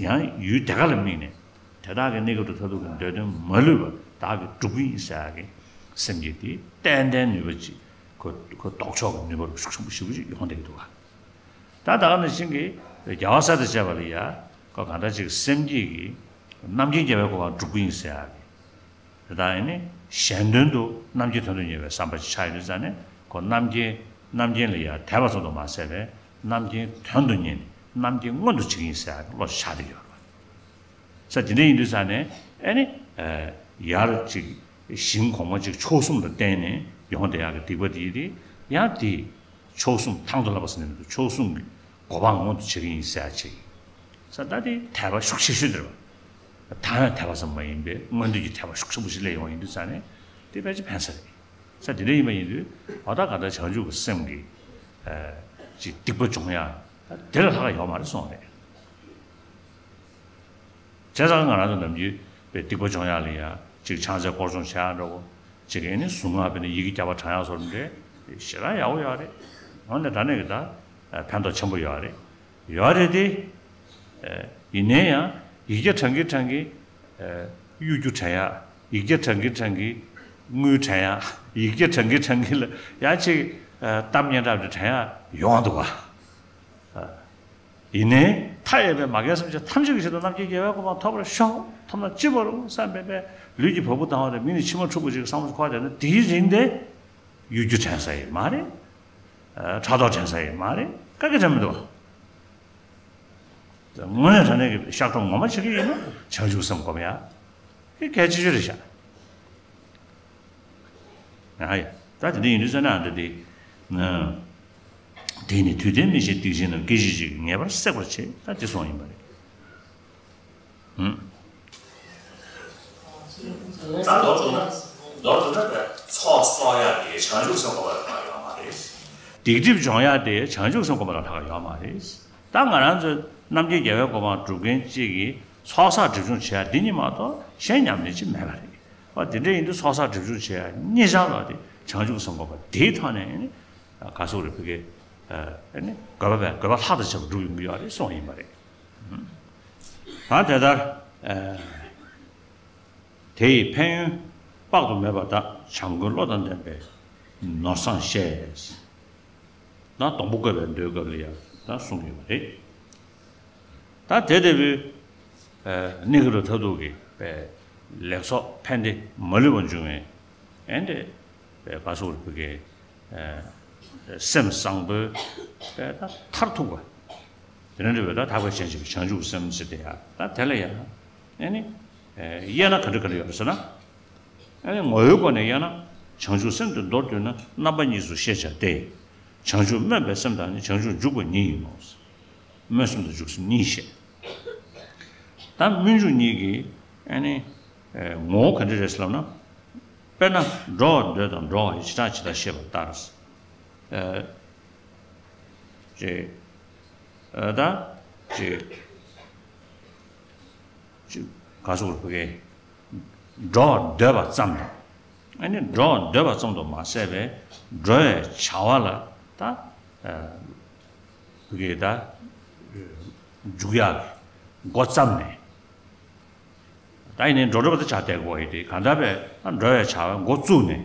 ཡང་ཡུལ་དེ་ག་ལ་དམིགས་ནས་དེ་དག་གི་གནས་སྐབས་དང་མཐར་ཐུག་གི་འདོད་དོན་མ་ལུས་པ་བདག་གིས་སྒྲུབ་ཀྱི་ཡིན་ཟེར་ཡག་གི་སེམས་བསྐྱེད་དེ་ཏན་ཏན་ནུས་པ་ཅིག་ཁོ་ཁོ་ལྡོག་ཕྱོགས་ཀྱི་ནུས་པ་ཤུགས་ཆེན་པོ་ཞེ་པོ་ཅིག་ཡོང་བསྡད་ཀྱི་འདུག་ག་ད་ད་ག་ནང་བཞིན་གྱི་རྒྱལ་བ་སྲས་དང་བཅས་པ་ལ་ཡ་ཁོ་གང་འདྲ་ཅིག་སེམས་བསྐྱེད་ཀྱིས་རྣམ་མཁྱེན་རྒྱལ་བའི་གོ་འཕང་སྒྲུབ་ཀྱི་ཡིན་ཟེར་ཡག་གི། དེ་དག་ཡིན་ནི་གཞན་དོན་དུ་རྣམ་མཁྱེན་དོན་དུ་གཉེར་བའི་བསམ་པ་ཅིག་ཆགས་ཡོད་དུས་ཙང་ནས་ཁོ་རྣམ་མཁྱེན་རྣམ་མཁྱེན་ལ་ཡང་དད་པ་ཙམ་དུ་མ་ཟད་པས་རྣམ་མཁྱེན་དོན་དུ་གཉེར་ནས་རྣམ་མཁྱེན་མངོན་དུ་བྱེད་ཀྱི་ཡིན་ཟེར་ཡག་གི་བློ་ཆགས་བསྡད་ཡོད་རེད། ས་དེ་འདྲ་ཡིན་དུས་ཙང་ནས་ཨེ་ནི་ཡར་ཅིག་ཞིང་གོང་མ་ཅིག་མཆོག་གསུམ་ལ་བརྟེན་ནས་ཡོང་བསྡད་ཡག་གི་སྡིག་པ་དེ་ཡིན་ཏེ་ཡང་དེ་མཆོག་གསུམ་དང་དུ་བླངས་པ་ཟེར་ནས་མི་འདུག་མཆོག་གསུམ་གྱི་གོ་འཕང་མངོན་དུ་བྱེད་ཀྱི་ཡིན་ཟེར་ཡག་ཅིག་ས་ད་དེ་དད་པ་ཤུགས་ཆེ་ཤོས་དེ་རེད་བ། དང་བའི་དད་པ་ཙམ་མ་ཡིན་པའི་མངོན་འདོད་ཀྱི་དད་པ་ཤུགས་ཆེན་པོ་ཞིག་སླེབས་ཡོང་བ་ཡིན་དུས་ཙང་ནས་དེ་ཕལ་ཆེར་ཕན་ས་རེད། ས་དེ་འདྲ་ཡིན་པ་ཡིན་དུས་འོ་ད་ག་ད་བྱང་ཆུབ་ཀྱི་སེམས་ཀྱི་ཅིག་སྡིག་པ་སྦྱོང་ཡག་དེ་ལས་ལྷག་ཡོད་མ་རེད་གསུངས་རེད། བྱས་ཙང་ང་རང་ཚོ་ནམ་རྒྱུན་པའི་སྡིག་པ་སྦྱོང་ཡག་ལ་ཡ་ཅིག་ཕྱག་འཚལ་སྐོར་སྦྱོང་བྱེད་ཡག་འདྲ་བོ། ཅིག་ཨེ་ནི་གཟུངས་སྔགས་དཔེར་ན་ཡི་གེ་བརྒྱ་པ་བགྲང་ཡག་སོགས་འདྲ་ཞེ་དྲག་ཡག་པོ་ཡོད་རེད། འོན་ཏེ་དྲང་གནས་ཀྱི་ད་ཕན་ཐོགས་ཆེན་པོ་ཡོད་རེད། ཡོད་རེད་དེ། ཡིན་ནའི་ཡང་ཡིག་བརྒྱ་བགྲང་གིན་བགྲང་གིན་གཡོ་སྒྱུ་དྲན་ཡག་ཡིག་བརྒྱ་བགྲང་གིན་བགྲང་གིན་དངུལ་དྲན་ཡག་ཡིག་བརྒྱ་བགྲང་གིན་བགྲང་གིན་ལ་ཡང་ཅིག་གཏམ་སྙན་གྲགས་འདྲ་དྲན་ཡག་ཡོང་འདུག་ག་ཡིན་ནའི་མཐའ་ཡས་པའི་མ་རྒན་སེམས་ཅན་ཐམས་ཅད་ཀྱི་ཆེད་དུ་རྣམ་མཁྱེན་རྒྱལ་བའི་གོ་འཕང་ཐོབ་པར་ཤོག་ཐོབ་ན་ཅི་བ་རུང་བསམ་པའི་པའི་ལུས་ཀྱི་བ་སྤུ་ལྡང་བ་དང་མིག་ནས་མཆི་མ་འཁྲུག་པ་ཅིག་བསམ་བློ་འཁོར་བསྡད་ན་དེའི་རིང་དེ་གཡོ་སྒྱུ་དྲན་ས་ཡིན་མ་རེད། ཕྲག་དོག་དྲན་ས་ཡིན་མ་རེད། ག་གེ་དྲན་མི་འདུག་དངོས་གནས་དྲང་གནས་ཀྱི་བཤགས་སྡོམ་ངོ་མ་བྱེད་ཀྱི་ཡིན་ན་བྱང་ཆུབ་སེམས་སྒོམ་ཡག་གི་གལ་ཆེ་ཤོས་རེད་ཤག་ཨ་ཡ། ད་དེ་འདྲ་ཡིན་དུས་ཙ་ན་ཨ་འདྲ་དེ། དེ་ནི་དུས་མཐའི་མིག་ཤེས་སྡིག་ཅན་རྣམས། སྐད་ཅིག་གཅིག་གིས་ངེས་པར་སྲེག་པར་བྱེད། ད་དེ་གསུངས་ཡིན་པ་རེད། ཧུམ། ད་མདོར་བསྡུ་ན་མདོར་བསྡུ་ན་ཚོགས་གསོག་ཡག་དེ་བྱང་ཆུབ་སེམས་སྒོམ་པ་ལ་ཐག་ཡོད་མ་རེད། སྡིག་སྒྲིབ་སྦྱོང་ཡག་དེ་བྱང་ཆུབ་སེམས་སྒོམ་པ་ལ་ཐག་ཡོད་མ་རེད། ད་ང་རང་ཚོ་རྣམ་མཁྱེན་རྒྱལ་བའི་གོ་འཕང་སྒྲུབ་མཁན་གཅིག་གིས་ཚོགས་བསགས་སྒྲིབ་སྦྱོང་བྱེད་ཡག་འདི་གཉིས་མ་གཏོགས་གཞན་ཉམས་ལེན་ཅིག་མེད་པ་རེད། ཨ་དེ་འདྲ་ཡིན་དུས་ཚོགས་བསགས་སྒྲིབ་སྦྱོང་བྱེད་ཡག་གཉིས་ཆར་ལ་དེ་བྱང་ཆུབ་སེམས་སྒོམ་པ་དེའི་ཐོག་ནས་ནི་ག་སོག་རེ་ཕ་གི་ཨ་ནི་དགོས་པ་བས་དགོས་པ་ལྷག་ཏུ་ཆེ་བ་སྒྲུབ་ཡོང་གི་ཡོད་རེད་གསུངས་ཡིན་པ་རེད། ད་དེ་ལྟར་ཨ་དེ་ཡི་ཕན་ཡོན་དཔག་ཏུ་མེད་པ་དག་བྱམས་མགོན་བློ་དང་ལྡན་པས་ནོར་བཟང་བཤད། ན་སྡོང་པོ་བཀོད་པའི་མདོའི་སྐབས་ལ་ཡང་ད་གསུངས་ཡོད་པ་རེད། ད་དེ་ལྟ་བུའི་གནས་སྐབས་ལ་མཐར་ཐུག་གི་ལེགས་ཚོགས་ཕན་བདེ་མ་ལུས་པ་འབྱུང་བའི་ཨེ་འདྲ་བའི་བཀའ་སོགས་རིག་པའི་སེམས་བཟང་པོའི་ད་མཐར་ཐུག་པ་དེ་འདྲ་བའི་ད་ཐག་པ་ཅན་ཞིག་བྱང་ཆུབ་སེམས་ཟེར་དེ་ཡང་ད་དེ་ལ་ཡང་ཨེ་ནི་དབྱེ་ན་ག་འདྲ་ག་འདྲ་ཡོད་རེད་ཟེར་ན། ཨ་ནི་ངོ་བོའི་སྒོ་ནས་དབྱེ་ན། བྱང་ཆུབ་སེམས་དེ་མདོར་བསྡུས་ན་རྣམ་པ་གཉིས་སུ་ཤེས་བྱ་སྟེ། བྱང་ཆུབ་སྨོན་པའི་སེམས་དང་ནི་བྱང་ཆུབ་འཇུག་པ་ཉིད་ཡིན་ནོ། སྨོན་སེམས་དང་འཇུག་སེམས་གཉིས་བཤད། ད་སྨོན་འཇུག་གཉིས་ཀྱི་ཨ་ནི་ངོ་བོ་ག་འདྲ་རེད་ཟེར་ལབ་ན། དཔེར་ན་འགྲོ་བར་འདོད་དང་འགྲོ་བ་ཡི་བྱེ་བྲག་ཇི་ལྟར་ཤེས་པ་ལྟར། ཅེས། ད་ཅེས། ག་སོགས་ཕ་གི་འགྲོ་བར་འདོད་པ་ཙམ་དང་། ཨ་ནི་འགྲོ་བར་འདོད་པ་ཙམ་དུ་མ་ཟད་པའི་འགྲོ་བའི་བྱ་བ་ལ་ད་ཕ་གི་ད་འཇུག་ཡག་གི་འགོ་བརྩམས་ནས། ད་ཡིན་ནའི་འགྲོ་འགྲོ་བ་དེ་ཆགས་བསྡད་དགོས་ཡིན་ཏེ་གང་ལྟར་བས་ད་འགྲོ་བའི་བྱ་བའི་འགོ་བཙུགས་ནས།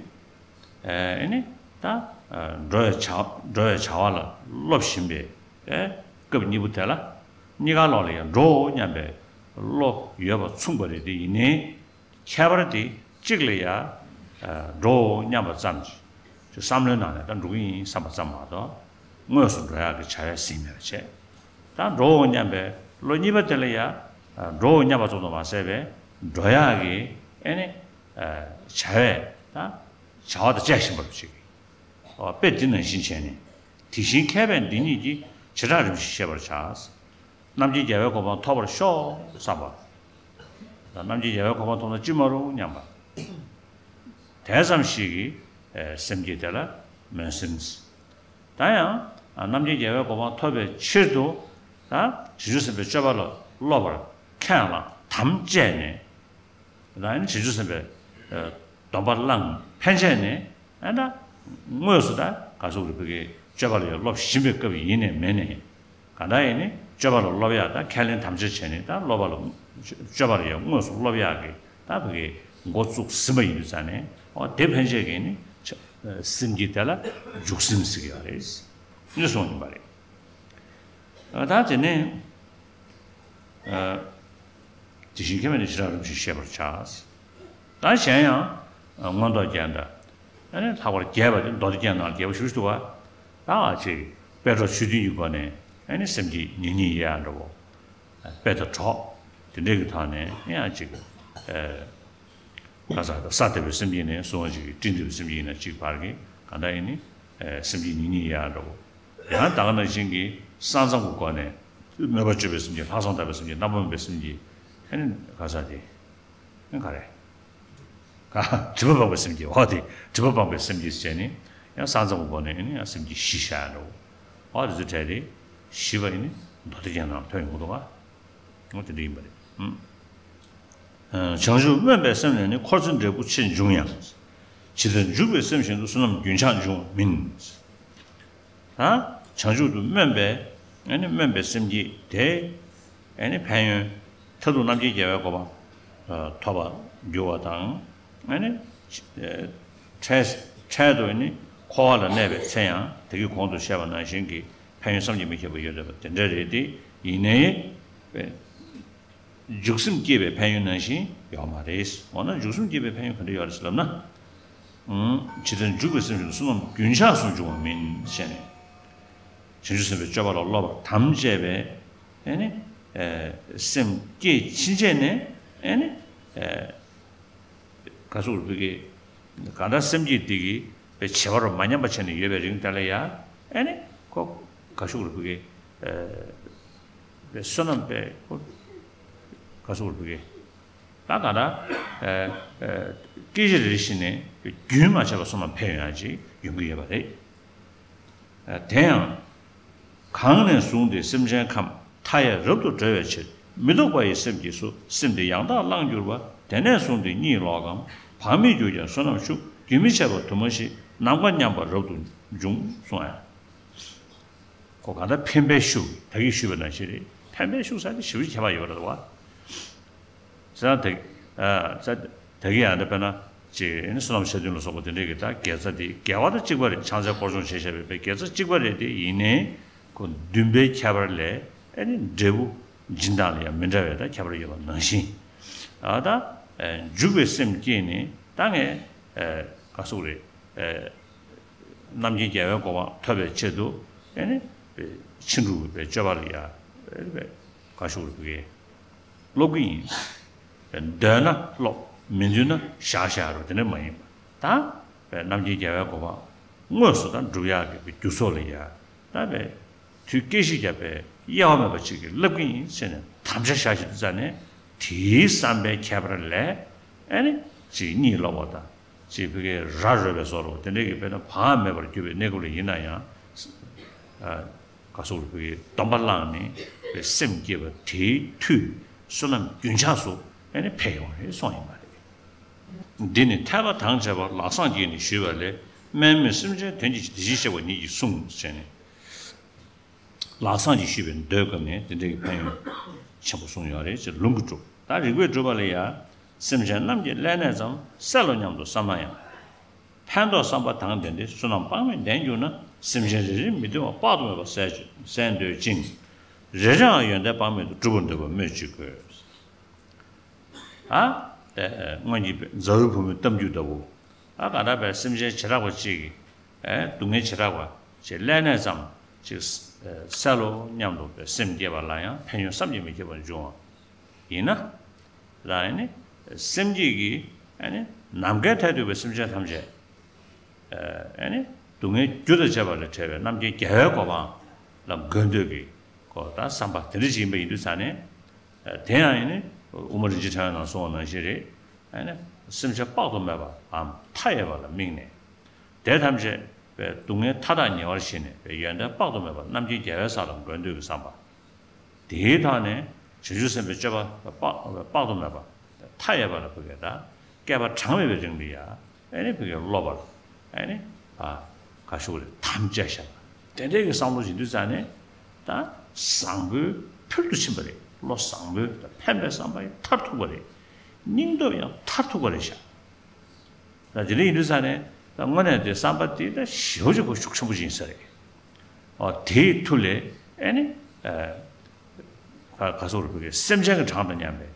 ཨེ་ནི་ད་འགྲོ་བའི་བྱ་འགྲོ་བའི་བྱ་བ་ལ་སློབ་བཞིན་པའི་སྐབས་གཉིས་པོ་དེ་ལ་གཉིས་ཀ་ལོག་ལ་ཡང་འགྲོའོ་སྙམ་པའི་བློ་ཡོད་པ་མཚུངས་པ་རེད་དེ་ཡིན་ནའི་ཁྱད་པར་དེ་གཅིག་ལ་ཡང་འགྲོའོ་སྙམ་པ་ཙམ་གྱིས་ བསམ་བློའི་ནང་ནས་ད་འགྲོ་གི་ཡིན་བསམ་པ་ཙམ་མ་གཏོགས། དངོས་སུ་འགྲོ་ཡག་གི་བྱ་བའི་གཟིགས་མེད་པ་བྱས། ད་འགྲོའོ་སྙམ་པའི་བློ་གཉིས་པ་དེ་ལ་ཡ། འགྲོའོ་སྙམ་པ་ཙམ་དུ་མ་ཟད་པའི་འགྲོ་ཡག་གི་ཨེ་ནི། བྱ་བའི་ད་བྱ་བ་དང་བཅས་བཞིན་པ་ལ་ཅིག་དཔེ་འདི་ནང་བཞིན་བྱས་ནས། དེ་བཞིན་མཁས་པས་འདི་ཉིད་ཀྱི་བྱེ་བྲག་རིམ་བཞིན་ཤེས་པར་བྱ། རྣམ་མཁྱེན་རྒྱལ་བའི་གོ་འཕང་ཐོབ་པར་ཤོག་བསམ་པ། རྣམ་མཁྱེན་རྒྱལ་བའི་གོ་འཕང་ཐོབ་ན་ཅི་མ་རུང་སྙམ་པ། དེ་ཙམ་ཞིག་གིས་སེམས་བསྐྱེད་དེ་ལ་སྨོན་སེམས། ད་ཡང་རྣམ་མཁྱེན་རྒྱལ་བའི་གོ་འཕང་ཐོབ་པའི་ཕྱིར་དུ། ད་བྱང་ཆུབ་སེམས་དཔའི་སྤྱོད་པ་ལ་སློབ་པར་ཁས་བླངས་དམ་བཅས་ནས། ད་ནི་བྱང་ཆུབ་སེམས་དཔའི་སྡོམ་པ་བླངས་ཕན་ཆད་ནས། ཨ་ད་དངོས་སུ་ད་ག་ཟུག་རེད། བོད་ཀྱི་སྤྱོད་པ་ལ་ཡང་སློབ་བཞིན་པའི་སྐབས་ཡིན་ནས་མིན་ནས། གང་ལྟར་ཡིན་ནི་སྤྱོད་པ་ལ་སློབ་ཡག་ད་ཁས་ལེན་དམ་བཅའ་བྱས་ནས། ད་སློབ་པ་ལ་སྤྱོད་པ་ལ་ཡང་དངོས་སུ་སློབ་ཡག་གི་ད་བོད་ཀྱི་འགོ་བཙུགས་ཟིན་པ་ཡིན་དུས་ཙང་ནས། ཨོ་དེ་ཕན་ཆད་ཀྱི་ནི་སེམས་བསྐྱེད་དེ་ལ་འཇུག་སེམས་ཟེར་གྱི་ཡོད་རེད། ནི་གསུངས་ཡིན་པ་རེད། ད་དེ་ནས། དེ་བཞིན་མཁས་པས་ནི་བྱེ་བྲག་རིམ་བཞིན་ཤེས་པར་བྱ། ད་གཞན་ཡང་། མངོན་རྟོགས་རྒྱན་དང་། ཨ་ནི་ལྷག་པར་རྒྱས་པ་དེ་མདོ་སྡེ་རྒྱན་ནང་རྒྱས་པ་ཞུ་ཞུ་བ། ད་ཅིག་དཔལ་གྲོགས་ཆོས་བདུན་གྱི་སྒོ་ནས་ཨ་ནི་སེམས་བསྐྱེད་ཉེ་ཉེ་ཡི་ཡ་འདྲ་བོ། དཔལ་དང་གྲོགས། དེ་འདྲའི་གི་ཐོག་ནས་ཡང་ཅིག་ཁ་ས་ས་དེ་བའི་སེམས་བསྐྱེད་ནས་བཟུང་བ་ཅིག་སྤྲིན་དེ་བའི་སེམས་བསྐྱེད་ན་གཅིག་བར་གྱི་གང་ལྟར་ཡིན་ནི། སེམས་བསྐྱེད་ཉེ་ཉེ་ཡི་ཡ་འདྲ་བོ། ཡང་ད་ག་ནང་བཞིན་གྱི་ས་མཚམས་ཀྱི་སྒོ་ནས། མོས་པ་སྤྱོད་པའི་སེམས་བསྐྱེད། ལྷག་བསམ་དག་པའི་སེམས་བསྐྱེད། རྣམ་པར་སྨིན་པའི་སེམས་བསྐྱེད། ཨ་ནི་ག་ས་དེ། ཨ་ནི་ག་རེ། ག་སྒྲིབ་པ་སྤངས་པའི་སེམས་བསྐྱེད། འོ་དེ་སྒྲིབ་པ་སྤངས་པའི་སེམས་བསྐྱེད་བྱས་ནས། ཡང་ས་མཚམས་ཀྱི་སྒོ་ནས་ཨ་ནི་ཡང་སེམས་བསྐྱེད་བཞི་བཞག་འགྲོ། འོ་དེ་ཚོ་གྲས་དེ་བཞི་པ་ཡིན་ནི་མདོ་སྡེ་རྒྱན་ནང་ཐོན་ཡོང་གི་འདུག་ག་འོ་དེ་འདྲ་ཡིན་པ་རེད། ཨུམ། བྱང་ཆུབ་སྨོན་པའི་སེམས་ལས་ནི། འཁོར་ཚེ་འབྲས་བུ་ཆེ་འབྱུང་ཡང་། ཇི་ལྟར་འཇུག་པའི་སེམས་བཞིན་དུ། བསོད་ནམས་རྒྱུན་ཆགས་འབྱུང་བ་མིན། ད་བྱང་ཆུབ་ཏུ་སྨོན་པའི། ཨ་ནི་སྨོན་པའི་སེམས་བསྐྱེད་དེ། ཨ་ནི་ཕན་ཡོན་མཐར་ཐུག་རྣམ་མཁྱེན་རྒྱལ་བའི་གོ་འཕང་ཐོབ་པར་འགྱུར་བ་དང་། ཨ་ནི་འཕྲལ་འཕྲལ་དུ་ནི་འཁོར་བ་ལ་གནས་པའི་ཚེ་ཡང་དེ་གའི་གོང་དུ་བཤད་པ་ནང་བཞིན་གྱི་ཕན་ཡོན་བསམ་གྱིས་མི་ཁྱབ་པ་ཡོད་བསྡད་པ་དེ་འདྲ་རེད་དེ། ཡིན་ནའི། འཇུག་སེམས་བསྐྱེད་པའི་ཕན་ཡོན་ནང་བཞིན་ཡོད་མ་རེད། འོ་ན་འཇུག་སེམས་བསྐྱེད་པའི་ཕན་ཡོན་ག་འདྲ་ཡོད་རེད་ཟེར་ལབ་ན། ཇི་ལྟར་འཇུག་པའི་སེམས་བཞིན་དུ། བསོད་ནམས་རྒྱུན་ཆགས་སུ་འབྱུང་བ་མིན་ཞེས་ནས། བྱང་ཆུབ་སེམས་དཔའི་སྤྱོད་པ་ལ་སློབ་པར་དམ་བཅས་པའི་ཨེ་ནི། སེམས་བསྐྱེད་ཕྱིན་ཆད་ནས་ཨེ་ནི། ག་ཟུག་རེད་བོད་ཀྱི། གང་ལྟར་སེམས་བསྐྱེད་འདི་གི་བྱེད་པ་རོ་མ་ཉམས་པ་བྱས་ནས་ཡོད་པའི་རིང་དེ་ལ་ཡ། ཨེ་ནི་ཁོ་ག་ཟུག་རེད་བོད་ཀྱི། བསོད་ནམས་པའི་ཁོ་ག་ཟུག་རེད་བོད་ཀྱི། ད་གང་ལྟར་སྐད་ཅིག་རེ་རེ་བཞིན་ནས་རྒྱུན་མ་ཆད་པར་བསོད་ནམས་འཕེལ་ཡོང་ཡ་ཅིག་ཡོང་གི་ཡོད་པ་རེད། དེ་ཡང་། གང་ནས་བཟུང་སྟེ་སེམས་ཅན་ཁམས་མཐའ་ཡས་རབ་ཏུ་སྒྲོལ་བའི་ཕྱིར་མི་ལྡོག་པ་ཡི་སེམས་ཀྱིས་སུ་སེམས་དེ་ཡང་དག་བླངས་གྱུར་པ། དེ་ནས་བཟུང་སྟེ་གཉིད་ལོག་གམ་བག་མེད་གྱུར་ཀྱང་བསོད་ནམས་ཤུགས་རྒྱུན་མི་ཆད་པར་དུ་མ་ཞིག་ནམ་མཁའ་མཉམ་པར་རབ་ཏུ་འབྱུང་གསུངས་ཡང་། ཁོ་གང་ལྟར་འཕེན་པའི་ཤུགས་ད་གིན་ཞུས་པ་ནང་བཞིན་རེད། འཕེན་པའི་ཤུགས་ཟེར་དེ་ཞེ་པོ་ཁྱད་པར་ཡོད་རེད་བ། ཟེར་ན་དེ། ཨ། ཟེར་དེ་གི་ཡང་དེ་དཔེར་ན་ཅིག་ཨ་ནི་བསོད་ནམས་ཆ་མཐུན་ལ་སོགས་པ་དེ་འདྲས་ཀྱི་ད་དགེ་རྩ་དེ་དགེ་བ་དང་གཅིག་པ་རེད། ཕྱག་འཚལ་སྐོར་སྦྱོང་བྱས་བཞག་པའི་དགེ་རྩ་གཅིག་པ་རེད་དེ། ཡིན་ནའི་ཁོ་འདུན་པའི་ཁྱད་པར་ལས་ཨ་ནི་འབྲས་བུ་སྦྱིན་སྟངས་ལ་ཡང་མི་འདྲ་བའི་ད་ཁྱད་པར་ཡོད་པ་ནང་བཞིན། ཨ་ད་འཇུག་པའི་སེམས་བསྐྱེད་ནི་ད་ངས་ག་ཟུག་རེད། རྣམ་མཁྱེན་རྒྱལ་བའི་གོ་འཕང་ཐོབ་པའི་ཆེད་དུ་ཨེ་ནི་ཕྱིན་དྲུག་གི་སྤྱོད་པ་ལ་ཡ་ཨེ་ནི་ག་ཤུགས་རུ་བུ་གའི་སློབ་ཀྱི་ཡིན། འདོད་ན་སློབ། མི་འདོད་ན་བཞག་བཞག་རུ་དེ་འདྲ་མ་ཡིན་པ། ད་རྣམ་མཁྱེན་རྒྱལ་བའི་གོ་འཕང་དངོས་སུ་ད་སྒྲུབ་ཡག་གི་རྒྱུ་ཚོགས་ལ་ཡ་ད་བས་དུས་སྐད་ཅིག་བརྒྱབ་པའི་དབྱེ་བ་མེད་པ་ཅིག་གི་སློབ་ཀྱི་ཡིན་ཟེར་ནས་དམ་བཅའ་བཞག་བཞིན་དུ་རྩ་ནས་དེའི་བསམ་པའི་ཁྱད་པར་ལས་ཨེ་ནི་ཅིག་གཉིད་ལོག་པ་དང་། ཅེས་བོད་སྐད་ར་རོལ་བའི་བཟོ་འདྲ་དེ་འདྲའི་གི་དཔེར་ན་བག་མེད་པར་གྱུར་པའི་གནས་སྐབས་ལ་ཡིན་ན་ཡང་། ག་སོགས་ལ་བོད་སྐད་སྡོམ་པ་བླངས་ནས་སེམས་བསྐྱེད་པ་དེའི་མཐུས་བསོད་ནམས་རྒྱུན་ཆགས་སུ་ཨེ་ནི་འཕེལ་ཡོང་རེད་གསུངས་ཡིན་པ་རེད། འདི་ནི་ཐེག་པ་དང་བཅས་པ་ལག་བཟང་གིས་ནི་ཞུས་པ་ལས། དམན་མོས་སེམས་ཅན་དོན་གྱི་ཕྱིར། དེ་བཞིན་གཤེགས་པ་ཉིད་ཀྱིས་གསུངས་ཟེར་ནས། ལག་བཟང་གིས་ཞུས་པའི་མདོའི་སྐབས་ནས་དེ་འདྲའི་གི་ཕན་ཡོན་ཆེན་པོ་གསུངས་ཡོད་རེད་ཅེས་ལུང་གིས་སྒྲུབ། ད་རིགས་པས་སྒྲུབ་པ་ལ་ཡང་། སེམས་ཅན་རྣམས་ཀྱི་བསླད་ནད་ཙམ་སེལ་ལོ་སྙམ་དུ་བསམ་ན་ཡང་། ཕན་འདོགས་བསམ་པ་དང་ལྡན་ཏེ་བསོད་ནམས་དཔག་མེད་ལྡན་གྱུར་ན། སེམས་ཅན་རེ་རེའི་མི་བདེ་བ་དཔག་ཏུ་མེད་པ་སེལ་སེལ་འདོད་ཅིང་། རེ་རེའང་ཡོན་ཏན་དཔག་མེད་དུ་འགྲུབ་པར་འདོད་པ་སྨོས་ཅི་དགོས། ཨ། དེ་སྔོན་གྱི་མཛའ་བོའི་བུ་མོའི་གཏམ་རྒྱུད་ལྟ་བུ། ཨ། གང་ལྟར་བའི་སེམས་ཅན་བྱེ་བྲག་པ་གཅིག་གིས། ཨེ་སྡུག་བསྔལ་བྱེ་བྲག་པ་ཅིག་བསླད་ནས་ཙམ་ཅིག་སེལ་ལོ་སྙམ་དུ་སེམས་བསྐྱེད་པ་ལ་ཡང་ཕན་ཡོན་བསམ་གྱིས་མི་ཁྱབ་པ་འབྱུང་བ་ཡིན་ན། ལ་ཨེ་ནི་སེམས་བསྐྱེད་ཀྱིས་ཨེ་ནི་ནམ་མཁའི་མཐས་གཏུགས་པའི་སེམས་ཅན་ཐམས་ཅད་ཨེ་ནི་སྡུག་བསྔལ་རྒྱུ་དང་བཅས་པ་ལས་བྲལ་བའི་རྣམ་མཁྱེན་རྒྱལ་བའི་གོ་འཕང་ལ་འགོད་འདོད་ཀྱི་གོ་ད་བསམ་པ་དེ་འདྲ་ཞིག་ཡིན་པ་ཡིན་དུས་ཙང་ནས། དེ་ཡང་ཡིན་ནི་དབུ་མ་རིན་ཆེན་ཕྲེང་བའི་ནང་གསུངས་པ་ནང་བཞིན་རེད། ཨེ་ནི་སེམས་ཅན་དཔག་ཏུ་མེད་པའམ་མཐའ་ཡས་པ་ལ་དམིགས་ནས། དེ་ཐམས་ཅད་པའི་སྡུག་བསྔལ་མཐའ་དག་ཉེ་བར་ཞི་ནས་པའི་ཡོན་ཏན་དཔག་ཏུ་མེད་པ་རྣམ་མཁྱེན་རྒྱལ་བའི་ས་ལ་འགོད་འདོད་ཀྱི་བསམ་པ། དེའི་ཐོག་ནས་བྱང་ཆུབ་སེམས་དཔའི་སྤྱོད་པ་དཔག་དཔག་ཏུ་མེད་པ་མཐའ་ཡས་པ་ལ་བུ་གས་དང་བསྐལ་པ་གྲངས་མེད་པའི་རིང་ལ་ཡང་ཨེ་ནི་བུ་གས་སློབ་པར་ཨེ་ནི་ཨ་ག་ཤུགས་རེ་དམ་བཅའ་བཞག་པ་དེ་འདྲའི་གི་བསམ་བློ་ཞིག་འདུས་ཙང་ནས་ད་བཟང་པོའི་ཕུལ་དུ་ཕྱིན་པ་རེད། བློ་བཟང་པོའི་ད་ཕན་པའི་བསམ་པ་ཡང་མཐར་ཐུག་པ་རེད། སྙིང་སྟོབས་ཡང་མཐར་ཐུག་པ་རེད་ཤག་ད་དེ་འདྲ་ཡིན་དུས་ཙང་ནས་ད་དངོས་གནས་དེ་བསམ་པ་དེ་ད་ཞེ་པོ་ཅིག་གོ་ཤུགས་ཆེན་པོ་ཅིག་ཡིན་ས་རེད། ཨོ་དེའི་མཐུ་ལས་ཨེ་ནི་ཨ་ག་ག་སོགས་རུ་བོད་ཀྱི་སེམས་ཅན་གྱི་གྲངས་དང་མཉམ་པའི་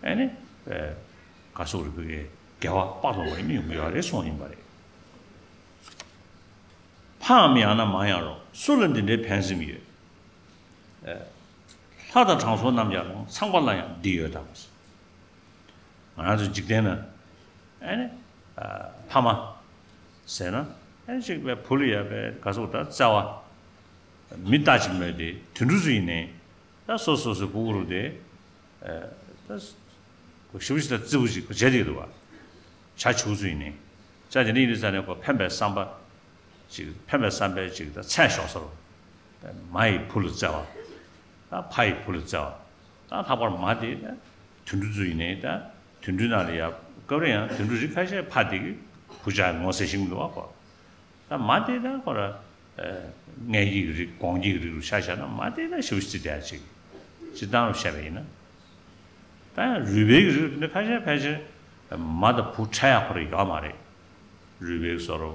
ཨེ་ནི་ཨ་ག་སོགས་རུ་བོད་ཀྱི་དགེ་བ་དཔག་ཏུ་མེད་པ་ཡོང་གི་ཡོད་རེད་གསུངས་ཡིན་པ་རེད། ཕའམ་ཡང་ན་མ་ཡང་རུང་སུ་ལ་འདི་འདྲའི་ཕན་སེམས་ཡོད། ལྷ་དང་དྲང་སྲོང་རྣམས་ཀྱང་རུང་། ཚངས་པ་ལ་ཡང་འདི་ཡོད་དམ། ང་རང་ཚོ་འཇིག་རྟེན་ན་ཨེ་ནི་ཕ་མ་ཟེར་ན་ཨེ་ནི་ཅིག་པའི་བུ་ལ་ཡ་པའི་ག་ཟུག་ད་བརྩེ་བ་མི་ལྟ་ཅིག་མོད་དེ་དུད་འགྲོ་ཚོ་ཡིན་ནའི་ད་སོ་སོ་སོའི་སྤུ་གུ་རུ་དེ་ད་ཞུ་ཞིག་ད་རྩེ་བོ་ཞིག་བྱེད་དེ་འདུག་བ། བྱ་བྱིའུ་ཚོ་ཡིན་ནའི་ཅག་དེ་འདྲ་ཡིན་དུས་ཙང་ནས་ཁོ་ཕན་པའི་བསམ་པ་ཅིག་ཕན་པའི་བསམ་པའི་ཅིག་ད་ཚད་ཞོག་ས་རུ་མ་ཡི་བུ་ལ་བརྩེ་བ་ད་ཕ་ཡི་བུ་ལ་བརྩེ་བ། ད་ལྷག་པར་མ་དེ་ད་དུད་འགྲོ་ཚོ་ཡིན་ནའི་ད་དུད་འགྲོའི་ནང་ལ་ཡ་སྐབས་རེ་ཡང་དུད་འགྲོ་རིགས་ཁ་ཤས་ཕ་དེ་གི་བུ་ཅག་ངོ་ཟེར་ཤིང་འདུག་བ་ཁོ། ད་མ་དེ་ད་ཁོ་ར་ཨ་མངལ་སྐྱེས་ཀྱི་རིགས་སྒོང་སྐྱེས་ཀྱི་རིགས་རུ་ཆ་བཞག་ན་མ་དེ་ད་ཞེ་པོ་ཅིག་བརྩི་བསྡད་ཅིག་སྤྱིར་བཏང་རུ་བཤད་པ་ཡིན་ན། ད་ཡང་རུས་སྦལ་གྱི་རིགས་འདི་ཁ་ཤས་ཕལ་ཆེར་མ་དང་བུ་ཕྲད་ཡག་ཁོ་ར་ཡོད་མ་རེད། རུས་སྦལ་གྱི་བཟོ་རུ་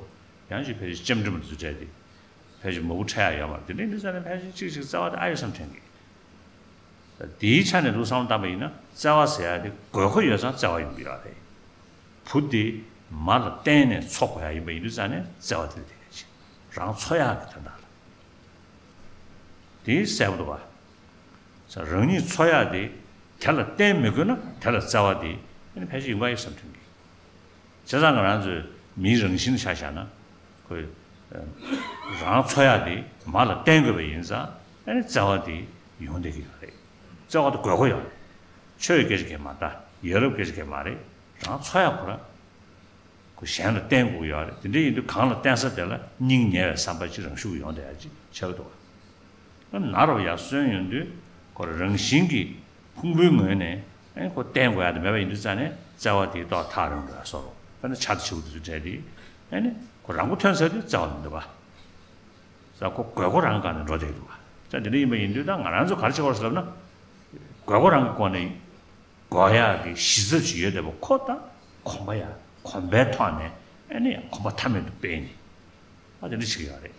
ཡང་ཅིག་ཕལ་ཆེར་ལྕེམ་དྲི་མ་དེ་ཚོ་ཕྲད་དེ་ཕལ་ཆེར་མ་བུ་ཕྲད་ཡག་ཡོད་མ་རེད། དེ་འདྲའི་འདི་ཚོ་ནི་ཕལ་ཆེར་གཅིག་གཅིག་བརྩེ་བ་དེ་ཨ་ཡོད་བསམ་དྲན་གི། དེའི་ཆ་ནས་འདུག་བསམ་བློ་བཏང་པ་ཡིན་ན་བརྩེ་བ་ཟེར་ཡ་དེ་དགོས་མཁོ་ཡོད་ཙང་བརྩེ་བ་ཡོང་གི་ཡོད་རེད། བུ་དེ་མ་ལ་བརྟེན་ནས་འཚོ་དགོས་ཡ་ཡིན་པ་ཡིན་དུས་ཙང་ནས་བརྩེ་བ་དེ་ལ་དེ་གལ་ཆེ། རང་འཚོ་ཡག་གི་དོན་དག་ལ། དེ་གསལ་པོ་འདུག་བ། རང་ཉིད་འཚོ་ཡག་དེ་དེ་ལ་བརྟེན་མི་དགོས་ན་དེ་ལ་བརྩེ་བ་དེ་ཨ་ནི་ཕལ་ཆེར་ཡོང་གི་ཡོད་བསམ་དྲན་གི། བྱས་ཙང་ང་རང་ཚོའི་མིའི་རང་བཞིན་ཆ་བཞག་ན་ཁོས་རང་འཚོ་ཡག་དེ་མ་ལ་བརྟེན་དགོས་པ་ཡིན་ཙང་ཨ་ནི་བརྩེ་བ་དེ་ཡོང་བསྡད་ཀྱི་ཡོད་རེད། བརྩེ་བ་དེ་དགོས་མཁོ་ཡོད་རེད། ཆོས་སྐད་ཆ་གས་མ་རེད། ཡ་རབས་སྐད་ཆ་གས་མ་རེད། རང་འཚོ་ཡག་ཁོ་ར། ཁོ་གཞན་ལ་བརྟེན་དགོས་ཡོད་རེད། དེ་འདྲ་ཡིན་དུས་གང་ལ་བརྟེན་ས་དེ་ལ་སྙིང་ཉེ་བའི་བསམ་པ་ཅིག་རང་ཤུགས་ཡོང་བསྡད་ཡ་ཅིག་ཆགས་ཀྱི་འདུག་བ། ན་རོ་ཡར་སོན་ཡོང་དུས་ཁོ་རང་བཞིན་གྱིས་ཕུང་པོའི་ངོས་ནས་ཨེ་ཁོ་བརྟེན་དགོས་ཡ་དེ་མེད་པ་ཡིན་དུས་ཙང་ནས་བརྩེ་བ་དེའི་ཐོག་ཐག་རིང་དུ་སོང་རོགས། དཔེར་ན་ཆ་དང་བྱིའུ་དེ་ཚོ་འདྲ་དེ་ཨེ་ནི་ཁོ་རང་མགོ་ཐོན་ཚར་དུས་བརྩེ་བ་མི་འདུག་བ། ས་ཁོ་དགོས་མཁོ་རང་སྒང་ནས་འགྲོ་བསྡད་འདུག་བ། ད་དེ་འདྲ་ཡིན་པ་ཡིན་དུས་ད་ང་རང་ཚོ་ག་རེ་བྱེད་དགོས་རེད་ཟེར་ལབ་ན། དགོས་མཁོ་རང་གི་སྒོ་ནས། དགོས་ཡག་གི་གཞི་རྩ་ཅིག་ཡོད་བསྡད་པ་ཁོ་ད་གོམས་པ་ཡ་གོམས་པའི་ཐོག་ནས་ཨ་ནི་ཡང་གོམས་པ་མཐའ་མེད་དུ་སྤེལ་ནས་ཨ་དེ་འདྲ་ཞིག་ཡོད་རེད་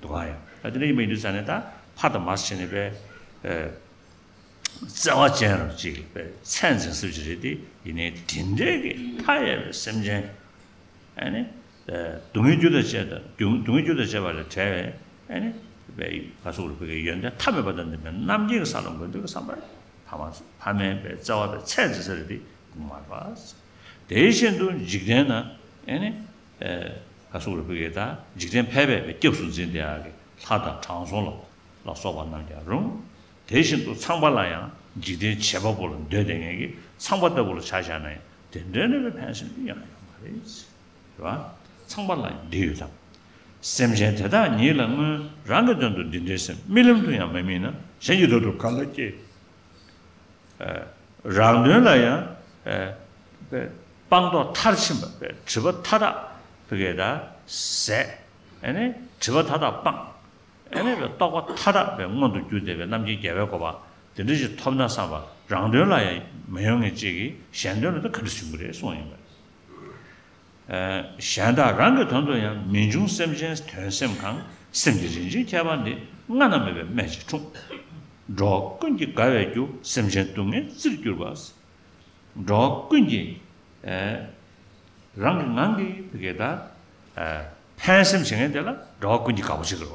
འདུག་ག་ཡ། ཨ་དེ་འདྲ་ཡིན་པ་ཡིན་དུས་ཙང་ནས་ད་ཕ་དང་མ་ཟེར་ནས་པའི་བརྩེ་བ་ཅན་རང་ཅིག་པའི་ཚད་འཛིན་ས་ཅིག་རེད་དེ་ཡིན་ནའི་དེ་འདྲའི་གི་མཐའ་ཡས་པའི་སེམས་ཅན། ཨ་ནི། སྡུག་བསྔལ་རྒྱུ་དང་བཅས་དང་སྡུག་སྡུག་བསྔལ་རྒྱུ་དང་བཅས་པ་ལས་བྲལ་བའི་ཨ་ནི། བའི་ག་སོགས་རུ་བོད་ཀྱི་ཡོན་ཏན་ཐ་མལ་པ་དང་ལྡན་པའི་རྣམ་མཁྱེན་གྱི་ས་ལ་འགོད་འདོད་ཀྱི་བསམ་པ་ཕ་མ་ཕ་མའི་བའི་བརྩེ་བ་བའི་ཚད་འཛིན་ས་རེད་དེ་གོང་མར་བ། དེ་བཞིན་དུ་འཇིག་རྟེན་ན་ཨ་ནི། ག་སོགས་རུ་བོད་ཀྱི་ད་འཇིག་རྟེན་ཕལ་པའི་བའི་སྐྱབས་སུ་འཛིན་བསྡད་ཡག་གི་ལྷ་དང་དྲང་སྲོང་ལ་ལ་སོགས་པ་རྣམས་ཀྱང་རུང་། དེ་བཞིན་དུ་ཚངས་པ་ལ་ཡང་འཇིག་རྟེན་བྱེད་པ་པོ་ལ་འདོད་དེ་ངེས་ཀྱི་ཚངས་པ་ལྟ་བུ་ལ་ཆ་བཞག་ན་ཡང་དེ་འདྲའི་ནུས་པའི་ཕན་སེམས་ཡང་ཡོད་མ་རེད། རེད་བ། ཚངས་པ་ལ་ཡང་འདི་ཡོད་དམ། སེམས་ཅན་དེ་དག་ཉིད་ལ་སྔོན་རང་གི་དོན་དུ་འདི་འདྲའི་སེམས་རྨི་ལམ་དུ་ཡང་མ་རྨིས་ན་གཞན་གྱི་དོན་དུ་ག་ལ་སྐྱེ། རང་དོན་ལ་ཡང་སྤངས་རྟོགས་མཐར་ཕྱིན་པ་སྒྲིབ་པ་མཐའ་དག་བི་གེ་ད་ཟད་ཨ་ནི་སྒྲིབ་པ་མཐའ་དག་སྤངས། ཨ་ནི་བའི་རྟོགས་པ་མཐའ་དག་པའི་མངོན་དུ་གྱུར་བསྡད་པའི་རྣམ་མཁྱེན་རྒྱལ་བའི་གོ་འཕང་དེ་འདྲ་ཞིག་ཐོབ་ན་བསམ་པ་རང་དོན་ལ་ཡང་མི་ཡོང་ངེས་ཅིག་གིས་གཞན་དོན་ལ་ད་ག་འདྲ་བྱུང་གི་རེད་གསུངས་ཡིན་པ་རེད། གཞན་དག་རང་གི་དོན་དུ་ཡང་མི་འབྱུང་སེམས་ཅན་དོན་སེམས་གང་། སེམས་ཀྱི་རིན་ཆེན་ཁྱད་པར་འདི། སྔ་ན་མེད་པའི་སྨན་གྱི་འཁྲུངས། འགྲོ་བ་ཀུན་གྱི་དགའ་བའི་རྒྱུ། སེམས་ཅན་སྡུག་བསྔལ་རྩིར་གྱུར་པ། འགྲོ་བ་ཀུན་གྱི་རང་གི་ངང་གིས་བི་གེ་ད། ཕན་ ཕན་སེམས་བྱེད་མཁན་དེ་ལ་འགྲོ་བ་ཀུན་གྱིས་དགའ་པོ་བྱེད་ཀྱི་རེད་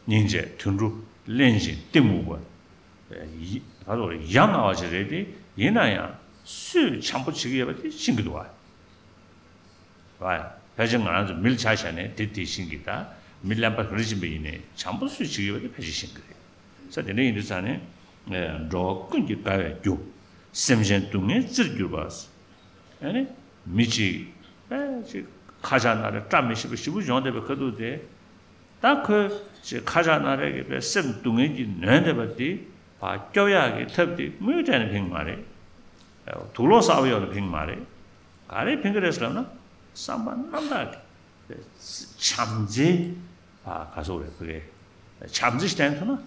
བ། སྙིང་རྗེ་དོན་གྲུབ་གླེན་ཞིང་གཏི་མུག་པ། ཡི་ག་ཚོ་ཡ་ང་བ་ཞིག་རེད་དེ། ཡིན་ན་ཡང་སུས་བྱམས་པོ་བྱེད་ཀྱི་ཡོད་པ་དེ་ཤེས་ཀྱི་འདུག་བ། བ་ཡ། ཕལ་ཆེར་ང་རང་ཚོ་མི་ལ་ཆ་བཞག་ནས་དེ་དེ་ཤེས་ཀྱི། ད་མི་གླེན་པ་ག་རེ་ཕྱིན་པ་ཡིན་ནའི་བྱམས་པོ་སུས་བྱེད་ཀྱི་ཡོད་པ་དེ་ཕལ་ཆེར་ཤེས་ཀྱི་རེད། ས་དེ་འདྲ་ཡིན་དུས་ཙང་ནས། འགྲོ་བ་ཀུན་གྱི་དགའ་བའི་རྒྱུ། སེམས་ཅན་སྡུག་བསྔལ་རྩིར་གྱུར་པ། ཨ་ནི་མི་གཅིག་ཨེ་ཅིག་ཁ་ཆག་ན་རེ་བཀྲ་མི་ཤིས་པ་ཞེ་པོ་ཡོང་བསྡད་པའི་ཁ་ཐུག་དེ། ད་ཁོས་ཅིག་ཁ་ཆག་ན་རེ་གི་པའི་སེམས་སྡུག་བསྔལ་གྱིས་ནོན་བསྡད་པ་དེ་ཕར་སྐྱོབ་ཡག་གི་ཐབས་དེ་དངུལ་སྤྲད་ནས་ཕན་གྱི་མ་རེད། དུག་ལོག་གསར་པ་གཡོག་ནས་ཕན་གྱི་མ་རེད། ག་རེ་ཕན་གྱི་རེད་ཟེར་ལབ་ན། བསམ་པ་རྣམ་དག་གི་བྱམས་བརྩེ། ཨ་ག་ཟེར་རེད། ཕ་གི་བྱམས་བརྩེ་ཞིག་བསྟན་ཐུབ་ན།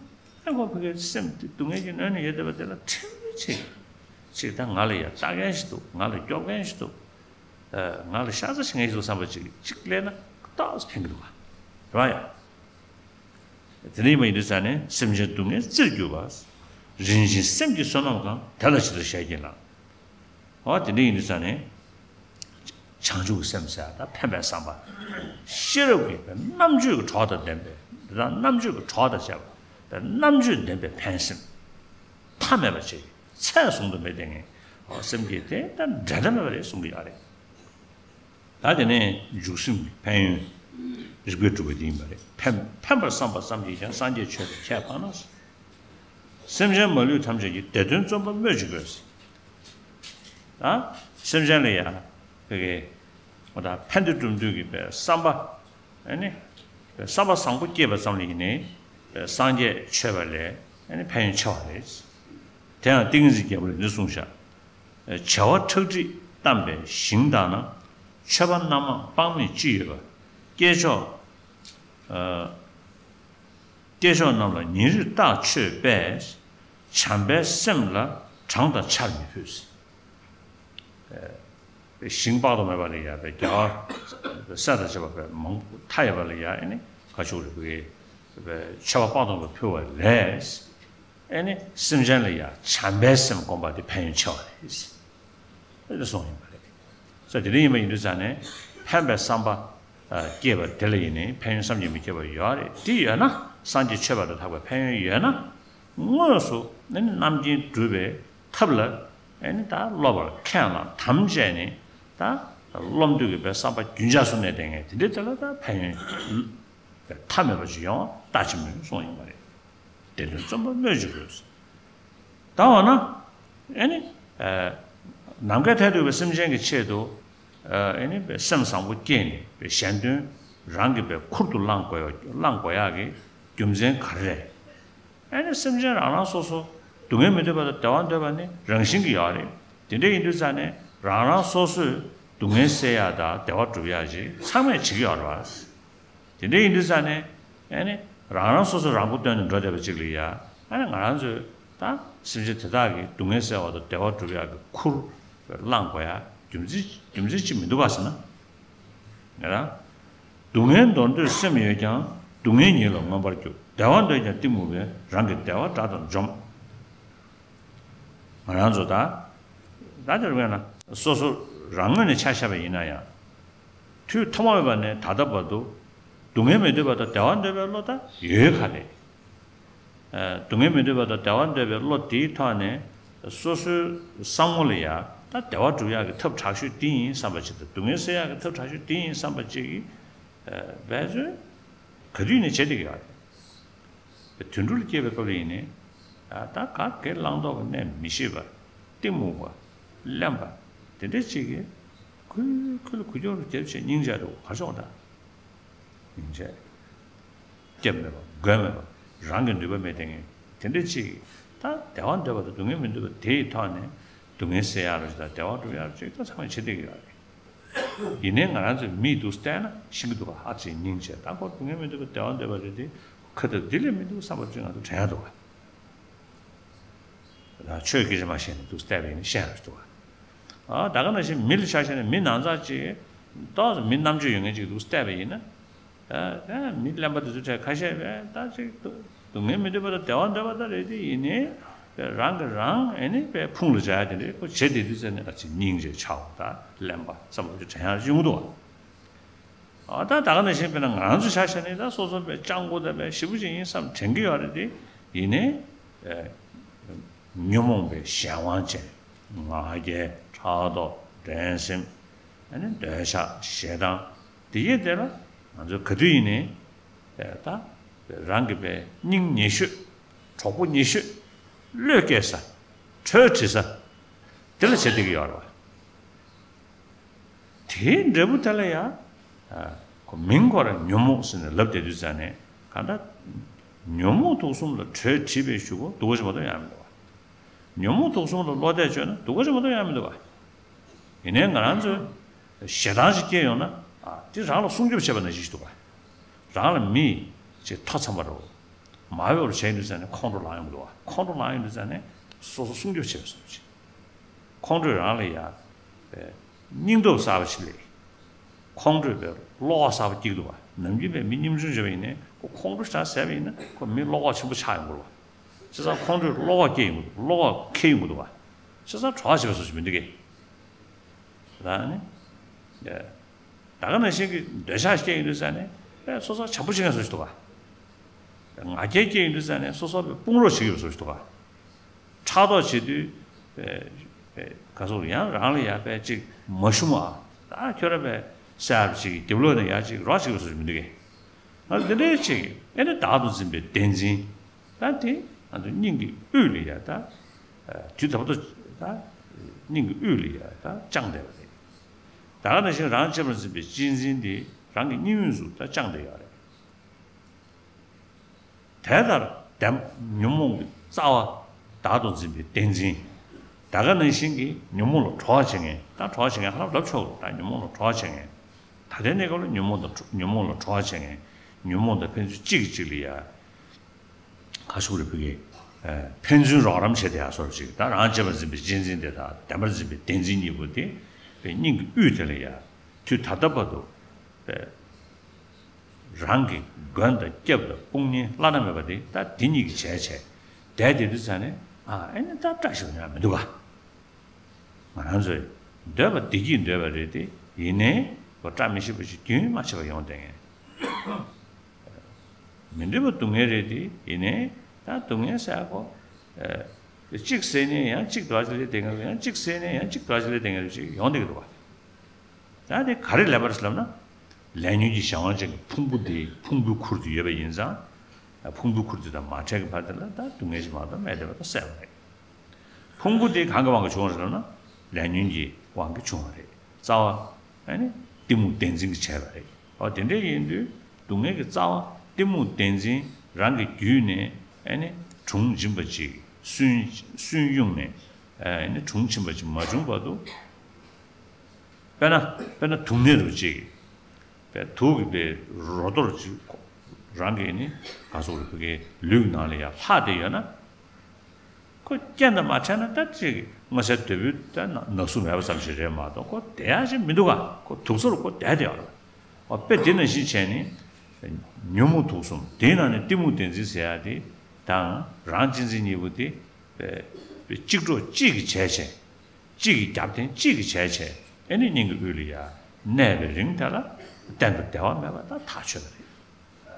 ཨ་ཁོ་ཕ་གི་སེམས་དེ་སྡུག་བསྔལ་གྱིས་ནོན་ནས་ཡོད་བསྡད་པ་དེ་ལ་ཕྲན་བུ་ཅིག་ཅིག་ད་ང་ལ་ཡ་ལྟ་མཁན་ཞིག་འདུག་ང་ལ་སྐྱོབ་མཁན་ཞིག་འདུག་ཨ་ང་ལ་ཤ་ཚ་བྱེད་མཁན་ཞིག་འདུག་བསམ་པ་ཅིག་ཅིག་སླེབས་ན་ཏོག་ཙམ་ཕན་གྱི་འདུག་ག་རེད་བ་ཡ། དེ་ནས་མ་ཡིན་དུས་ཙང་ནས། སེམས་ཅན་སྡུག་བསྔལ་རྩིར་གྱུར་པ། རིན་ཆེན་སེམས་ཀྱི་བསོད་ནམས་གང་། དེ་ལ་ཇི་ལྟར་ཞལ་བགྱིས་ལགས། འོ་དེ་འདྲ་ཡིན་དུས་ཙང་ནས། བྱང་ཆུབ་ཀྱི་སེམས་ཟེར་ཡ་ད་ཕན་པའི་བསམ་པ། ཤེས་རབ་ཀྱི་རྣམ་དཔྱོད་ཀྱི་གྲོགས་དང་ལྡན་པའི། དེ་དག་རྣམ་དཔྱོད་ཀྱི་གྲོགས་དང་བཅས་པ། དེ་རྣམ་དཔྱོད་ལྡན་པའི་ཕན་སེམས། མཐའ་མེད་པ་ཅིག་ཚད་བཟུང་དུ་མེད་དེ་ངས་སེམས་བསྐྱེད་དེ་ད་འགྲན་ཟླ་མེད་པ་རེད་གསུང་གི་ཡོད་རེད། ད་དེ་ནས་འཇུག་སེམས་ཀྱི་ཕན་ཡོན། རིགས་པས་གྲུབ་པ་དེ་ཡིན་པ་རེད། ཕན་ཕན་པར་བསམ་པ་ཙམ་གྱིས་ཀྱང་། སངས་རྒྱས་ཆོས་དང་ཁྱད་འཕགས་ན། སེམས་ཅན་མ་ལུས་ཐམས་ཅད་ཀྱི། བདེ་དོན་རྩོམ་པ་སྨོས་ཅི་དགོས། ད་སེམས་ཅན་ལ་ཡང་ཕ་གི་འོ་ད་ཕན་བདེ་སྒྲུབ་འདོད་ཀྱི་པའི་བསམ་པ། ཨ་ནི་བསམ་པ་བཟང་པོ་སྐྱེས་པ་ཙམ་ལ་ཡིན་ནའི་སངས་རྒྱས་ཆོས་པ་ལས་ཨ་ནི་ཕན་ཡོན་ཆེ་བ་རེད། དེ་ཡང་ཏིང་ངེ་འཛིན་རྒྱལ་པོ་ལ་འདི་གསུངས་བཞག་བྱེ་བ་ཁྲག་ཁྲིག་གཏམས་པའི་ཞིང་དག་ན། ཆོས་པ་རྣམ་མང་དཔག་མེད་ཅི་ཡོད་པ། སྐྱེས་མཆོག་ཨ། སྐྱེས་མཆོག་རྣམས་ལ་ཉིན་རེར་བརྟག་མཆོད་པས། བྱམས་པའི་སེམས་ལ་གྲངས་དང་ཆར་མི་ཕོད། ཨ། ཞིང་དཔག་ཏུ་མེད་པ་ལ་ཡ་བའི་རྒྱལ་བ་སྲས་དང་བཅས་པ་བའི་མང་པོ་མཐའ་ཡས་པ་ལ་ཡ་ཨ་ནི་ག་ཆོག་རེད་བའི་མཆོད་པ་དཔག་ཏུ་མེད་པ་ཕུལ་བ་ལས། ཨེ་ནི་སེམས་ཅན་ལ་ཡང་བྱམས་པའི་སེམས་བསྒོམ་པ་དེ་ཕན་ཡོན་ཆེ་བ་རེད། ཨེ་ནི་གསུངས་ཡིན་པ་རེད། ས་དེ་འདྲ་ཡིན་པ་ཡིན་དུས་ཙང་ནས་ཕན་པའི་བསམ་པ་ཨ་སྐྱེས་པ་དེ་ལ་ཡིན་ནའི་ཕན་ཡོན་བསམ་གྱིས་མི་ཁྱབ་པ་ཡོད་རེད། དེ་ཡོད་ན་སངས་རྒྱས་ཆོས་པ་དང་ལྷག་པའི་ཕན་ཡོན་ཡོད་ན། དངོས་སུ་ཨེ་ནི་རྣམ་མཁྱེན་སྒྲུབ་པའི་ཐབས་ལ་ཨེ་ནི་ད་སློབ་པར་ཁས་བླངས་དམ་བཅས་ནས་ད་སློབ་འདོད་ཀྱི་པའི་བསམ་པ་རྒྱུན་འཇགས་སུ་གནས་བསྡད་མཁན་དེ་འདྲའི་དེ་ལ་ད་ཕན་ཡོན་མཐའ་མེད་པ་ཅིག་ཡོང་བ་ལྟ་ཅི་སྨོས་གསུངས་ཡིན་པ་རེད། བདེ་དོན་རྩོམ་པ་སྨོས་ཅི་དགོས། ད་འོ་ན་ཨེ་ནི་ཨ་ནམ་མཁའི་མཐས་གཏུགས་པའི་སེམས་ཅན་གྱི་ཆེད་དུ་ཨ་ཨེ་ནི་སེམས་བཟང་པོ་བསྐྱེད་ནས་གཞན་དོན་རང་གི་པའི་ཁུར་དུ་བླང་དགོས་བླང་དགོས་ཡག་གི་རྒྱུ་མཚན་ག་རེ་རེད། ཨེ་ནི་སེམས་ཅན་རང་རང་སོ་སོ་སྡུག་བསྔལ་མི་འདོད་པ་དང་བདེ་བ་འདོད་པ་ནི་རང་བཞིན་གྱི་ཡོད་རེད། དེ་འདྲ་ཡིན་དུས་ཙང་ནས་རང་རང་སོ་སོས་སྡུག་བསྔལ་སེལ་ཡག་དང་བདེ་བ་སྒྲུབ་ཡག་ཅིག་ཚང་མས་བྱེད་ཀྱི་ཡོད་རེད་བ། དེ་འདྲ་ཡིན་དུས་ཙང་ནས་ཨེ་ནི་རང་རང་སོ་སོ་རང་མགོ་བཏོན་ནས་འགྲོ་བསྡད་པ་ཅིག་ལ་ཡ་ཨ་ནི་ང་རང་ཚོས་ད་སེམས་ཅན་དེ་དག་གི་སྡུག་བསྔལ་སེལ་བ་དང་བདེ་བ་སྒྲུབ་ཡག་གི་ཁུར་བླངས་དགོས་ཡག་རྒྱུ་མཚན་རྒྱུ་མཚན་ཅིག་མི་འདུག་ག་ཟེར་ན། ང་རང་སྡུག་བསྔལ་འདོར་འདོད་སེམས་ཡོད་ཀྱང་། སྡུག་བསྔལ་ཉིད་ལ་མངོན་པར་རྒྱུག་བདེ་བ་འདོད་ཀྱང་གཏི་མུག་པས། རང་གི་བདེ་བ་དགྲ་དང་འཇོམས། ང་རང་ཚོ་ད་ད་དེར་བས་ན་སོ་སོ་རང་ངོས་ནས་ཆ་བཞག་པ་ཡིན་ན་ཡང་། དུས་ཐོག་མ་མེད་པ་ནས་ད་ལྟ་བར་དུ་སྡུག་བསྔལ་མི་འདོད་པ་དང་བདེ་བ་འདོད་པའི་བློ་ད་ཡོད་ཁ་རེད། ཨ་སྡུག་བསྔལ་མི་འདོད་པ་དང་བདེ་བ་འདོད་པའི་བློ་དེའི་ཐོག་ནས་སོ་སོའི་བསམ་བློ་ལ་ཡ་ད་བདེ་བ་སྒྲུབ་ཡག་གི་ཐབས་དྲག་ཤོས་འདི་ཡིན་བསམ་པ་ཅིག་དང་སྡུག་བསྔལ་སེལ་ཡག་གི་ཐབས་དྲག་ཤོས་འདི་ཡིན་བསམ་པ་ཅིག་གིས་ཨ་འབད་བརྩོན་ག་དུས་ནས་བྱེད་བསྡད་ཀྱི་ཡོད་རེད། དུད་འགྲོ་ལ་སྐྱེས་པའི་སྐབས་ལ་ཡིན་ནའི་ཨ་ད་ག་གེ་བླང་དོར་གྱི་གནས་མི་ཤེས་པ། གཏི་མུག་པ། གླེན་པ། དེ་འདྲ་ཅིག་གིས་ཁུལ་ཁུལ་ལ་འགུལ་སྐྱོད་རྒྱབ་བྱས་སྙིང་རྗེ་འདུག་ག་ཤོག་ད། སྙིང་རྗེ། སྐྱབས་མེད་པ་མགོན་མེད་པ་རང་གི་ནུས་པ་མེད་དེ་ངས་དེ་འདྲ་ཅིག་ད་བདེ་བ་འདོད་པ་དང་སྡུག་བསྔལ་མི་འདོད་པ་དེའི་ཐོག་ནས་སྡུག་བསྔལ་སེལ་ཡག་རོ་ཞིག་དང་བདེ་བ་སྒྲུབ་ཡག་རོ་ཞིག་ད་ཚང་མས་བྱེད་བསྡད་ཀྱི་ཡོད་རེད། ཡིན་ནའི་ང་རང་ཚོའི་མིས་འདུག་བལྟས་ན་ཤེས་ཀྱི་འདུག་ག་ཨ་ཙི་སྙིང་རྗེ་ད་ཁོ་སྡུག་བསྔལ་མི་འདོད་པ་བདེ་བ་འདོད་པ་རེད་དེ་ཁ་ཐབས་འདི་ལས་མི་འདུག་བསམ་པ་ཅིག་ང་ཚོ་དྲན་ཡག་འདུག་ག་ཆོས་སྐད་ཆ་མ་བཤད་ནས་འདུག་བལྟས་པ་ཡིན་ན་ཤེས་ཡག་རེད་འདུག་ག་ཨ་ད་ག་ནང་བཞིན་མི་ལ་ཆ་བཞག་ནས་མི་ནང་ཚགས་ཅིག་ཏོག་ཙམ་མི་རྣམ་དཔྱོད་ཡོད་མཁན་ཅིག་འདུག་བལྟས་པ་ཡིན་ན། ཨ་ཨ་མི་གླེན་པ་དེ་ཚོ་གྲས་ཁ་ཤས་བས་ད་ཅིག་སྡུག་བསྔལ་མི་འདོད་པ་དང་བདེ་བ་འདོད་པ་ད་རེད་དེ་ཡིན་ནའི་རང་གི་རང་ཨེ་ནི་པའི་ཕུང་ལ་བྱ་ཡ་དེ་འདྲའི་ཁོ་བྱེད་བསྡད་དུས་ཙམ་ནས་ཨ་ཙི་སྙིང་རྗེ་ཆགས་པ་ད་གླེན་པ་བསམ་བློ་ཅིག་དྲན་ཡག་ཡོང་གི་འདུག་ག་ཨ་ད་ད་ག་ནང་བཞིན་དཔེར་ན་ང་རང་ཚོ་ཆ་བཞག་ནས་ད་སོ་སོ་དཔེ་སྤྱང་པོ་དང་དཔེ་ཞེ་པོ་ཅིག་ཡིན་བསམ་དྲན་གྱི་ཡོད་རེད་དེ། ཡིན་ནའི་ཨེ་ཉོན་མོངས་པའི་གཞན་དབང་ཅན། ང་རྒྱལ། ཕྲག་དོག་འགྲན་སེམས། ཨ་ནི་འདོད་ཆགས་ཞེ་སྡང་། དེ་ཡིན་དེ་ལ་ང་ཚོ་ག་དུས་ཡིན་ནའི་ཨེ་ད་རང་གི་དཔེ་སྙིང་ཉེ་ཤོས། གྲོགས་པོ་ཉེ་ཤོས། བློས་སྐྱེལ་ས། གྲོས་དྲིས་ས། དེ་ལ་བྱེད་བསྡད་ཀྱི་ཡོད་རེད་བ། དེའི་འབྲས་བུ་དེ་ལ་ཡང་ཁོ་མིང་ཁོ་རང་ཉོན་མོངས་ཟེར་ནས་ལབ་བསྡད་དུས་ཙང་ནས། གང་ལྟར་ཉོན་མོངས་དུག་གསུམ་ལ་གྲོས་དྲིས་པའི་གཞུག་གུ་སྡུག་པ་ཞིག་མ་གཏོགས་ཡང་མི་འདུག་བ། ཉོན་མོངས་དུག་གསུམ་ལ་བློ་གཏད་བཅོལ་ན་སྡུག་པ་ཞིག་མ་གཏོགས་ཡང་མི་འདུག་བ། ཡིན་ནའི་ང་རང་ཚོས་ཞེ་སྡང་ཞིག་སྐྱེས་ཡོང་ན། ཨ་དེ་རང་ལ་སྲུང་སྐྱོབ་བྱེད་པ་ནང་བཞིན་ཞིག་འདུག་བ། རང་ལ་མི་ཅིག་མཐའ་མཚམས་པ་རེད། མ་འོས་པ་བྱས་ཡོང་དུས་ཙང་ནས་ཁོང་ཁྲོ་ལངས་ཡོང་གི་འདུག་བ། ཁོང་ཁྲོ་ལངས་ཡོང་དུས་ཙང་ནས་སོ་སོ་སྲུང་སྐྱོབ་བྱེད་པ་བཟོ་འདྲ་ཅིག་ཁོང་ཁྲོས་རང་ལ་ཡ་པའི་སྙིང་སྟོབས་གསར་པ་ཞིག་སླེབས། ཁོང་ཁྲོས་པའི་བློ་ཁོག་གསར་པ་སྐྱེ་གི་འདུག་བ། ནམ་རྒྱུན་པའི་མི་གཉོམ་ཆུང་བྱས་པ་ཡིན་ནའི་ཁོ་ཁོང་ཁྲོ་ཞེ་དྲག་ཟད་པ་ཡིན་ན་ཁོ་མི་བློ་ཁོག་ཆེན་པོ་ཆགས་ཡོང་གི་རེད་བ། བྱས་ཙང་ཁོང་ཁྲོས་བློ་ཁོག་སྐྱེ་ཡོང་གི་འདུག་བློ་ཁོག་འཁེལ་ཡོང་གི་འདུག་བ། བྱས་ཙང་གྲོགས་པོ་བྱེད་པ་བཟོ་ཞིག་མི་འདུག་གས། རང་ནི། ད་ག་ནང་བཞིན་གྱི་འདོད་ཆགས་སྐྱེ་ཡོང་དུས་ཙང་ནས་ཨེ་སོ་སོ་བྱམས་པོ་བྱེད་མཁན་བཟོ་ཞིག་འདུག་ག་ང་རྒྱལ་སྐྱེ་ཡོང་དུས་ཙང་ནས་སོ་སོ་དཔུང་རོགས་བྱེད་ཀྱི་བཟོ་ཞིག་འདུག་ག་ཕྲག་དོག་བྱེད་དུས་ཨེ་ཨེ་ག་ཚོད་ཡང་རང་ལ་ཡ་དཔེ་ཅིག་མ་ཞུམ་ཨ། ད་ཁྱོད་རང་དཔེ་གསལ་པོ་ཅིག་རྒྱབ་ལོགས་ནས་ཡ་ཅིག་རོགས་བྱེད་ཀྱི་བཟོ་ཞིག་མི་འདུག་གས། ང་འདི་འདྲའི་ཅིག་ཨེ་ནི་བདག་ཏུ་འཛིན་པའི་བདེན་འཛིན། ད་དེ་ང་ཚོ་སྙིང་གི་དབུས་ལ་ཡ་ད། དུས་ད་བར་དུ་ད་སྙིང་གི་དབུས་ལ་ཡ་ད་བཅངས་བསྡད་པ་རེད། ད་ག་ནང་བཞིན་རང་གཅེས་པར་འཛིན་པའི་གཅེས་འཛིན་དེ་རང་གི་སྙིང་དབུས་སུ་ད་བཅངས་བསྡད་ཡོད་རེད། དེ་ལྟར་བདེན་ཉོན་མོངས་ཀྱི་རྩ་བ་བདག་ཏུ་འཛིན་པའི་བདེན་འཛིན། ད་ག་ནང་བཞིན་གྱི་ཉོན་མོངས་ལ་གྲོགས་བྱེད་མཁན། ད་གྲོགས་བྱེད་མཁན་ཧ་ལབ་ལབ་ཆོག་གི། ད་ཉོན་མོངས་ལ་གྲོགས་བྱེད་མཁན། ད་ལྟའི་གནས་སྐབས་ལ་ཉོན་མོངས་དང་ཉོན་མོངས་ལ་གྲོགས་བྱེད་མཁན། ཉོན་མོངས་དང་ཕན་ཚུན་གཅིག་གིས་གཅིག་ལ་ཡ། ཁ་ཤུགས་རེ་ཕུལ་གྱི། ཕན་ཚུན་རོགས་རམ་བྱེད་བསྡད་ཡ་སོགས་ཅིག་ད་རང་གཅེས་པར་འཛིན་པའི་གཅེས་འཛིན་དེ་དང་བདེན་པར་འཛིན་པའི་བདེན་འཛིན་གཉིས་པོ་དེ་དཔེ་སྙིང་གི་དབུས་དེ་ལ་ཡ། དུས་ད་ལྟ་བར་དུ་དཔེ་རང་གི་མགོན་དང་སྐྱབས་དང་དཔུང་གཉེན་བླ་ན་མེད་པ་དེ་ད་དེ་གཉིས་ཀྱིས་བྱས་བྱས་བསྡད་བསྡད་དུས་ཙང་ནས། ཨ་ཨེ་ནི་ད་བཀྲ་ཤིས་པ་ཡང་མི་འདུག་ག་ང་རང་ཚོས་འདོད་པ་བདེ་སྐྱིད་འདོད་པ་རེད་དེ། ཡིན་ནའི་ཁོ་བཀྲ་མི་ཤིས་པ་ཞིག་རྒྱུན་མ་ཆད་པ་ཡོང་བསྡད་མཁན། མི་འདོད་པ་སྡུག་བསྔལ་རེད་དེ། ཡིན་ནའི་ད་སྡུག་བསྔལ་ཟེར་ཡ་ཁོ། ཨ་གཅིག་ཟས་ནས་ཡང་གཅིག་འདོད་པ་ཞིག་སླེབས་བསྡད་མཁན་རེད། ཡང་གཅིག་ཟས་ནས་ཡང་གཅིག་འདོད་པ་ཞིག་སླེབས་བསྡད་མཁན་རེད་ཅིག་ཡོང་བསྡད་ཀྱི་འདུག་ག་ད་དེ་ག་རེ་ལབ་པ་རེད་ལབ་ན། ལས་ཉོན་གྱི་གཞན་དབང་ཅན་གྱི་ཕུང་པོ་དེ་ཕུང་པོའི་ཁུར་དུ་ཡོད་པ་ཡིན་ཙང་། ཕུང་པོའི་ཁུར་དེ་དང་མ་བྲལ་གྱི་བར་དེ་ལ་ད་སྡུག་བསྔལ་ཞིག་མ་གཏོགས་མེད་བསྡད་པ་ད་གསལ་པོ་རེད། ཕུང་པོ་དེ་གང་གི་དབང་གིས་བྱུང་བ་རེད་ལབ་ན། ལས་ཉོན་གྱི་དབང་གིས་བྱུང་བ་རེད། རྩ་བ་ཨ་ནི་གཏི་མུག་བདེན་འཛིན་གྱིས་བྱས་པ་རེད། འོ་དེ་འདྲ་ཡིན་དུས་སྡུག་བསྔལ་གྱི་རྩ་བ་གཏི་མུག་བདེན་འཛིན་རང་གི་རྒྱུད་ནས་ཨ་ནི་གྲོང་འབྱིན་པ་ཅིག་སུན་སུན་དབྱུང་ནས་ཨ་ནི་གྲོང་ཕྱིན་པ་ཅིག་མ་བྱུང་བར་དུ། དཔེར་ན་དཔེར་ན་དུག་ནད་རུ་ཅིག་དཔེ་དུག་གི་དཔེ་རོ་གཏོར་ཅིག་རང་གི་ནི་ག་ཚོད་རེད། ཕ་གིའི་ལུས་ནང་ལ་ཡང་ལྷག་བསྡད་ཡོད་ན། ཁོ་རྐྱེན་དང་མ་འཕྲད་ན་ད་ཅིག་མངོན་གསལ་དོད་པོའི་ད་ན་ན་ཟུག་མེད་པ་ཙམ་ཞིག་རེད་མ་གཏོགས་ཁོ་བསྡད་ཡ་ཞིག་མི་འདུག་ག་ཁོ་དུག་ས་རུ་ཁོ་བསྡད་བསྡད་ཡོད་རེད། འོ་དཔེ་དེ་ནང་བཞིན་བྱས་ནས་ཉོན་མོངས་དུག་གསུམ་དེའི་ནང་ནས་གཏི་མུག་བདེན་འཛིན་ཟེར་ཡ་དེ་དང་རང་གཅེས་འཛིན་གཉིས་པོ་དེ་དཔེ་དཔེ་གཅིག་གྲོགས་གཅིག་གིས་བྱས་བྱས། གཅིག་གི་རྒྱབ་རྟེན་གཅིག་གིས་བྱས་བྱས་ཨེ་ནི་སྙིང་གི་དབུས་ལ་ཡ་གནས་པའི་རིང་དེ་ལ་གཏན་དུ་བདེ་བ་མེད་པ་ད་ཐག་ཆོད་པ་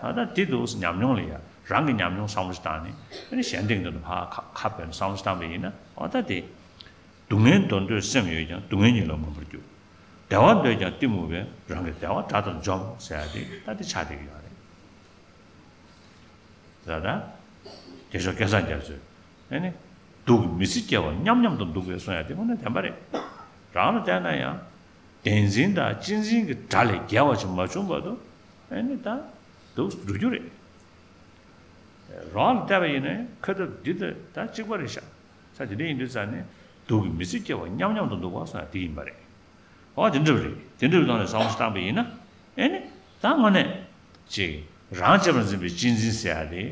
རེད། ད་ལྟ་འདི་འདུག་ཉམས་མྱོང་ལ་ཡ་རང་གི་ཉམས་མྱོང་བསམ་བློ་ཞིག་བཏང་ནས་ཨེ་ནི་གཞན་སྟེང་དུ་ཕར་ཁ་ཁ་བོད་ནས་བསམ་བློ་ཞིག་བཏང་པ་ཡིན་ན། འོ་ད་དེ། སྡུག་བསྔལ་འདོར་འདོད་སེམས་ཡོད་ཀྱང་སྡུག་བསྔལ་ཉིད་ལ་མངོན་པར་རྒྱུག་བདེ་བ་འདོད་ཀྱང་གཏི་མུག་པས་རང་གི་བདེ་བ་དགྲ་ལྟར་འཇོམས་ཟེར་ཡ་དེ་ད་དེ་ཆགས་བསྡད་ཀྱི་ཡོད་རེད། ད་ལྟ་རྒྱལ་མཆོག་སྐལ་བཟང་རྒྱ་མཚོས་ཨེ་ནི། སྡུག་གི་མི་ཚེ་སྐྱེལ་བ་མཉམ་མཉམ་དུ་འདུག་པས་གསུང་ཡ་དེ་དངོས་གནས་བདེན་པ་རེད། རང་ལ་བལྟས་ན་ཡང་བདེན་འཛིན་དང་གཅེས་འཛིན་གྱི་དགྲ་ལས་རྒྱལ་བ་ཞིག་མ་བྱུང་བར་དུ་ཨེ་ནི་ད་སྡུག་འགྲོ་རྒྱུ་རེད། རང་ལ་བལྟས་པ་ཡིན་ན་ཁ་ཐབས་འདི་དང་ད་གཅིག་པ་རེད་ཤག་ས་དེ་འདྲ་ཡིན་དུས་ཙང་ནས་སྡུག་གི་མི་ཚེ་སྐྱེལ་བ་མཉམ་མཉམ་དུ་འདུག་པ་གསུང་ཡ་དེ་ཡིན་པ་རེད། འོ་དེ་འདྲ་རེད། དེ་འདྲའི་ཐོག་ནས་བསམ་བློ་ཞིག་བཏང་པ་ཡིན་ན། ཨེ་ནི། ད་དངོས་གནས། ཅིག་རང་གཅེས་པར་འཛིན་པའི་གཅེས་འཛིན་ཟེར་ཡ་དེ་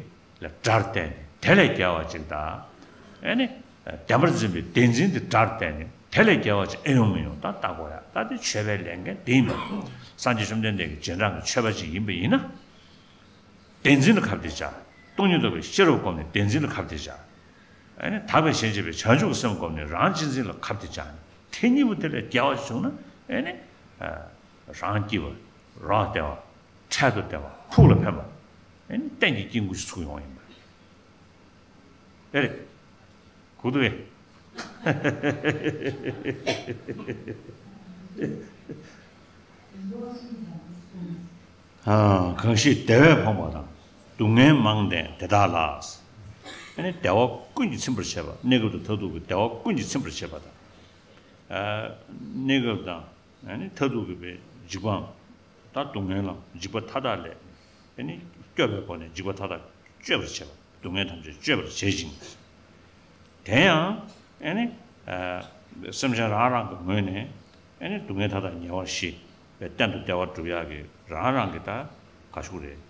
ལ་དགྲར་བལྟས་ནས་དེ་ལས་རྒྱལ་བ་ཅིག་དང་། ཨེ་ནི། བདེན་པར་འཛིན་པའི་བདེན་འཛིན་དེ་དགྲར་བལྟས་ནས་དེ་ལས་རྒྱལ་བ་ཅིག་ཨེ་ཡོང་མི་ཡོང་ད་ལྟ་དགོས་ཡ། ད་དེ་ཆོས་པའི་ལས་འགན་དེ་ཡིན་པ། སངས་རྒྱས་བཅོམ་ལྡན་འདས་ཀྱི་རྗེས་འབྲང་གི་ཆོས་པ་ཅིག་ཡིན་པ་ཡིན་ན། བདེན་འཛིན་ལ་ཁ་གཏད་བཅག་སྟོང་ཉིད་རྟོགས་པའི་ཤེས་རབ་བསྒོམས་ནས་བདེན་འཛིན་ལ་ཁ་གཏད་བཅག་ཨེ་ནི་དག་པའི་ཞེན་བྱེད་པའི་བྱང་ཆུབ་ཀྱི་སེམས་བསྒོམས་ནས་རང་གཅེས་འཛིན་ལ་ཁ་གཏད་བཅག་ནས་དེ་གཉིས་པོ་དེ་ལས་རྒྱལ་བ་བྱུང་ན་ཨེ་ནི། རང་སྐྱིད་པ། རང་བདེ་བ། འཕྲལ་དུ་བདེ་བ། ཕུགས་ལ་ཕན་པ། ཨེ་ནི་གཏན་གྱི་སྐྱེ་དགུ་ཞིག་ཚུགས་ཡོང་བ་ཡིན་པ། ཨེ་རེད། གོ་འདུག་གས། གང་ཞིག་བདེ་བས་འཕངས་པ་དང་། སྡུག་བསྔལ་མང་ལྡན་དེ་དག་ལ། ཨེ་ནི་བདེ་བ་ཀུན་གྱིས་ཚིམ་པར་བྱེད་པ། གནས་སྐབས་དང་མཐར་ཐུག་གི་བདེ་བ་ཀུན་གྱིས་ཚིམ་པར་བྱེད་པ་དང་། གནས་སྐབས་དང་། ཨ་ནི་མཐར་ཐུག་གི་བའི་འཇིགས་པའམ། ད་སྡུག་བསྔལ་ལམ་འཇིགས་པ་མཐའ་དག་ལས། ཨ་ནི་སྐྱོབ་པའི་སྒོ་ནས་འཇིགས་པ་མཐའ་དག་གཅོད་པར་བྱེད་པ། སྡུག་བསྔལ་ཐམས་ཅད་གཅོད་པར་བྱེད་ཅིང་། དེ་ཡང་། ཨ་ནི། སེམས་ཅན་རང་རང་གི་ངོས་ནས། ཨ་ནི་སྡུག་བསྔལ་མཐའ་དག་ཉེ་བར་ཞི་བའི་གཏན་དུ་བདེ་བ་སྒྲུབ་ཡག་གི་རང་རང་གི་ད་ག་ཞུ་རེད།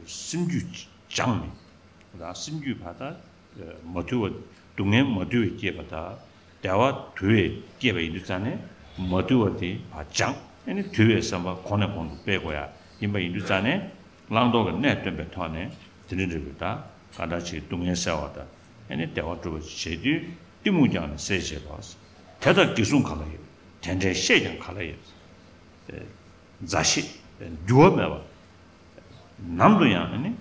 སེམས་རྒྱུད་སྦྱངས་ནས། ད་སེམས་རྒྱུད་ཕར་ད་མ་དུལ་བ། སྡུག་བསྔལ་མ་དུལ་བའི་སྐྱེས་པ་དང་། བདེ་བ་དུལ་བའི་སྐྱེས་པ་ཡིན་དུས་ཙང་ནས། མ་དུལ་བ་དེ་ཕར་སྦྱངས། ཨ་ནི་དུལ་བའི་བསམ་པ་གོང་ནས་གོང་དུ་སྤེལ་དགོས་ཡ་ཡིན་པ་ཡིན་དུས་ཙང་ནས། བླང་དོར་གྱི་གནས་སྟོན་པའི་ཐོག་ནས་དེ་འདྲ་འདྲ་བའི་ད་གང་འདྲ་ཅིག་སྡུག་བསྔལ་སེལ་བ་དང་། ཨ་ནི་བདེ་བ་སྒྲུབ་པ་བྱེད་དུས་གཏི་མུག་ཀྱང་ནི་སེལ་བྱེད་པ། དེ་ལྟར་དགེ་གསུང་ག་ལ་ཡོད། དེ་འདྲའི་བཤེས་ཀྱང་ག་ལ་ཡོད། མཛའ་བཤེས། འགྱུར་བ་མེད་པ། ནམ་དུ་ཡང་ནི།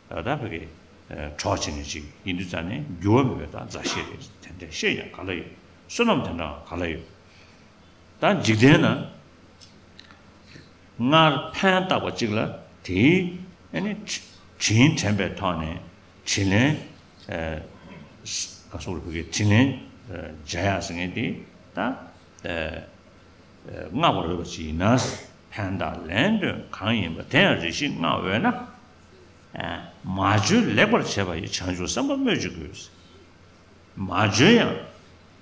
ད་བོད་ཀྱི་གྲོགས་བྱེད་མཁན་ཅིག་ཡིན་དུས་ཙང་ནས་འགྱུར་བ་མེད་པའི་ད་མཛའ་བཤེས་རེད། དེ་འདྲའི་བཤེས་ཀྱང་ག་ལ་ཡོད། བསོད་ནམས་དེ་འདྲའང་ག་ལ་ཡོད། ད་འཇིག་རྟེན་ན་སྔར་ཕན་བཏགས་པ་ཅིག་ལ་དེའི་ཨ་ནི་དྲིན་དྲན་པའི་ཐོག་ནས་དྲིན་ལན། ག་སོགས་ལ་བོད་ཀྱི་དྲིན་ལན་འཇལ་ཡག་ཟེར་མཁན་དེ་ད། བསྔགས་པར་འོས་པ་ཅིག་ཡིན་ན། ཕན་བཏགས་ལན་ལྡོན་གང་ཡིན་པ། དེ་ཡང་རེ་ཞིག་བསྔགས་འོས་ན། མ་བྱོན་ལེགས་པར་བྱེད་པ་ཡི། བྱང་ཆུབ་སེམས་དཔའ་སྨོས་ཅི་དགོས། མ་བྱོན་ཡང་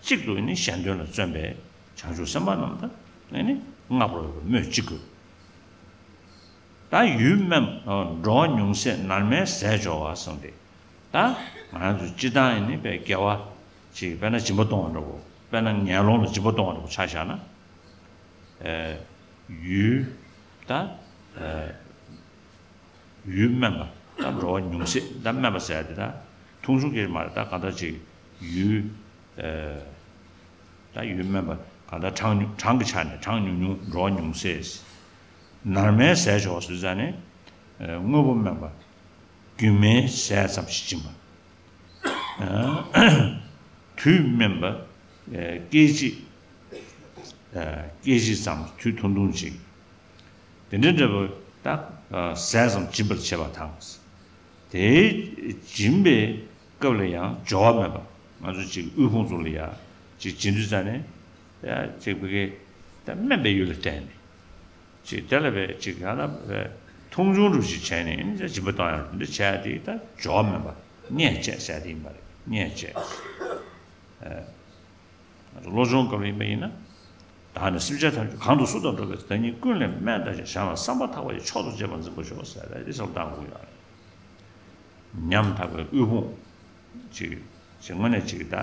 གཅིག་ཏུ་ནི་གཞན་དོན་ལ་བརྩོན་པའི་བྱང་ཆུབ་སེམས་དཔའ་རྣམས་དང་ནི་བསྔགས་པར་འོས་པ་སྨོས་ཅི་དགོས། ད་ཡུལ་དམན་པ་འགྲོ་བ་ཉུང་ཤས་ནར་མའི་ཟས་སྦྱོར་བ་གསུངས་ཏེ། ད་ང་རང་ཚོ་སྤྱིར་བཏང་ཡིན་ནི་པའི་དགེ་བ་ཅིག་དཔེར་ན་སྦྱིན་པ་གཏོང་བ་འདྲ་བོ། དཔེར་ན་ངན་སློང་ལ་སྦྱིན་པ་གཏོང་བ་འདྲ་བོ་ཆ་བཞག་ན། ཡུལ་ད་ཡུལ་དམན་པ་ད་འགྲོ་བ་ཉུང་ཤས། ད་དམན་པ་ཟེར་ཡ་དེ་ད་མཐོང་ཆུང་སྐྱེ་མ་རེད། ད་གང་ལྟར་ཅིག་ཡུལ། ད་ཡུལ་དམན་པ་གང་ལྟར་གྲངས་ཉུང་། གྲངས་ཀྱི་ཆ་ནས་གྲངས་ཉུང་ཉུང་། འགྲོ་བ་ཉུང་ཤས། ནར་མའི་ཟས་སྦྱོར་བ་ཟེར་ཙང་ནས། དངོས་པོ་དམན་པ་རྒྱུ་མའི་ཟས་ཙམ་ཞིག་སྦྱིན་པ། དུས་དམན་པ་སྐད་ཅིག་སྐད་ཅིག་ཙམ། དུས་ཐུང་ཐུང་ཅིག་དེ་འདྲ་འདྲ་བོ་ད་ཟས་ཙམ་སྦྱིན་པར་བྱེད་པ་དང་། དེའི་སྦྱིན་པའི་སྐབས་ལ་ཡང་འབྱོར་བ་མེད་པ། ང་ཚོ་ཅིག་དབུལ་ཕོངས་ཚོ་ལ་ཡ་ཅིག་སྦྱིན་དུས་ཙང་ནས། ཡ་ཅིག་བི་གེ་ད་དམན་པའི་ཡུལ་ལ་བརྟེན་ནས། ཅིག་དེ་ལ་བས་ཅིག་ཡང་ན་བས་མཐོང་ཆུང་འདྲ་ཞིག་བྱས་ནས་ཨ་ནི་སྦྱིན་པ་གཏོང་ཡག་འདི་འདྲ་བྱས་ཏེ། ད་འབྱོར་བ་མེད་པ། བརྙས་བཅས་ཟེར་དེ་ཡིན་པ་རེད། བརྙས་བཅས། ང་ཚོ་བློ་སྦྱོང་སྐབས་ཡིན་པ་ཡིན་ན། བདག་ནི་སེམས་ཅན་ཐམས་ཅད་གང་དུ་སུ་དང་འགྲོགས་པའི་བདག་ཉིད་ཀུན་ལས་དམན་དང་ཞེས་བྱ་བ་བསམ་པ་ཐག་པ་ཡིས་མཆོག་ཏུ་གཅེས་པར་འཛིན་པར་ཤོག་ཟེར་ཏེ་འདི་ཚོ་བཏང་དགོས་ཡོད་རེད། ཉམ་ཐག་པའི་དབུལ་ཕོངས་ཅིག་ཅིག་དངོས་གནས་ཅིག་ད་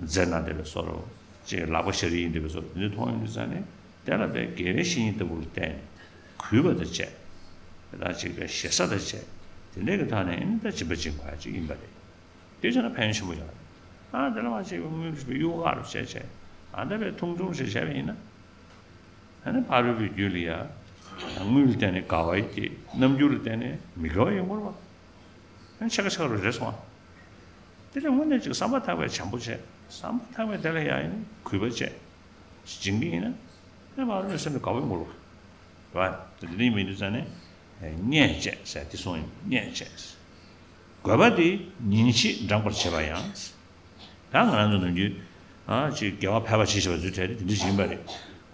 མཛེ་ན་བསྡད་པའི་བཟོ་འདྲ། ཅིག་ལག་པ་ཞ་རི་ཡིན་བསྡད་པའི་བཟོ་འདྲ། འདི་མཐོང་ཡོང་དུས་ཙང་ནས་དེ་ལ་བས་དགེ་བའི་བཤེས་གཉེན་ལྟ་བུ་ལ་བརྟེན་ནས་གུས་པ་དང་བཅས། དེ་དག་ཅིག་པའི་ཞེ་ས་དང་བཅས། དེ་འདྲའི་གི་ཐོག་ནས་ཨ་ནི་ད་སྦྱིན་པ་སྦྱིན་དགོས་ཡ་ཅིག་ཡིན་པ་རེད། དེ་བྱས་ན་ཕན་ཡོན་ཆེན་པོ་ཡོད་རེད། ཨ་དེ་ལ་མ་བྱས་པའི་དངུལ་གྱི་གཡུར་ཁ་རུ་བྱས་བྱས། ཨ་ད་བས་མཐོང་ཆུང་ཞིག་བྱས་པ་ཡིན་ན། ཨ་ནི་ཕ་རོལ་པོའི་རྒྱུད་ལ་ཡ། དངུལ་ལ་བརྟེན་ནས་དགའ་བ་སྐྱེ། རྣམ་འགྱུར་ལ་བརྟེན་ནས་མི་དགའ་བ་ཡོང་གི་རེད་པ། ཨ་ནི་ཕྱེད་ཀ་ཕྱེད་ཀ་རུ་རེད་སོང་ཨ། དེ་ལས་དངོས་གནས་ཅིག་བསམ་པ་ཐག་པས་བྱམས་པོ་བྱས། བསམ་པ་ཐག་པས་དེ་ལ་ཡ་ཡིན་གུས་པ་བྱས། སྦྱིན་གྱི་ཡིན་ན། ཨ་ནི་ཕ་རོལ་པོའི་སེམས་ལ་དགའ་བ་ཡོང་གི་རེད་པ། རེད་པ། དེ་འདྲ་ཡིན་པ་ཡིན་དུས་ཙང་ནས། བརྙས་བཅས་ཟེར་དེ་གསུངས་ཡིན། བརྙས་བཅས། དགོས་པ་དེ་ཉིན་ཕྱེད་འགྲངས་པར་བྱེད་པ་ཡང་། ད་ང་རང་ཚོ་ནམ་རྒྱུན་ཨ་ཅིག་དགེ་བ་འཕེལ་བ་བྱེད་བྱེད་པ་ཚོའི་གྲས་དེ་དེ་འདྲ་ཞིག་ཡིན་པ་རེད།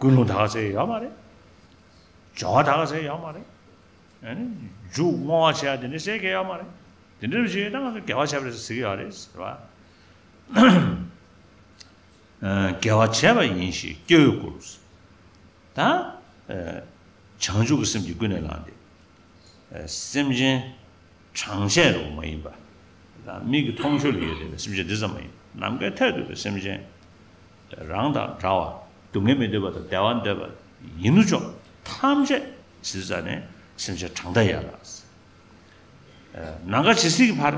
ཀུན་སློང་ད་ག་ཟེ་ཡོད་མ་རེད། སྦྱོར་བ་ད་ག་ཟེ་ཡོད་མ་རེད། ཨ་ནི་མཇུག་བསྔོ་བ་བྱེད་ཡ་དེ་འདྲ་ཟེ་གས་ཡོད་མ་རེད། དེ་འདྲ་བྱས་ད་ང་ཚོ་དགེ་བ་བྱས་པ་རེད་ཟེར་གི་ཡོད་རེད་ཟེར་བ། དགེ་བ་བྱས་པ་ཡིན་ཞེས་སྐྱེ་བོས་བཀུར། ད་བྱང་ཆུབ་ཀྱི་སེམས་ཀྱིས་ཀུན་ནས་བསླངས་ཏེ། སེམས་ཅན་གྲངས་ཆད་རུ་མ་ཡིན་པ། ད་མིག་གི་མཐོང་ཆོས་ལ་ཡོད་བསྡད་པའི་སེམས་ཅན་འདི་ཙམ་མ་ཡིན། ནམ་མཁའི་མཐས་གཏུགས་པའི་སེམས་ཅན། རང་དང་འདྲ་བ། སྡུག་བསྔལ་མི་འདོད་པ་དང་བདེ་བ་འདོད་པ་ཡིན་ནོ་ཅོག་ཐམས་ཅད་ཟེར་ཙང་ནས་སེམས་ཅན་གྲངས་མཐའ་ཡས་ལ། ནམ་མཁའ་ཇི་སྲིད་ཀྱི་བར།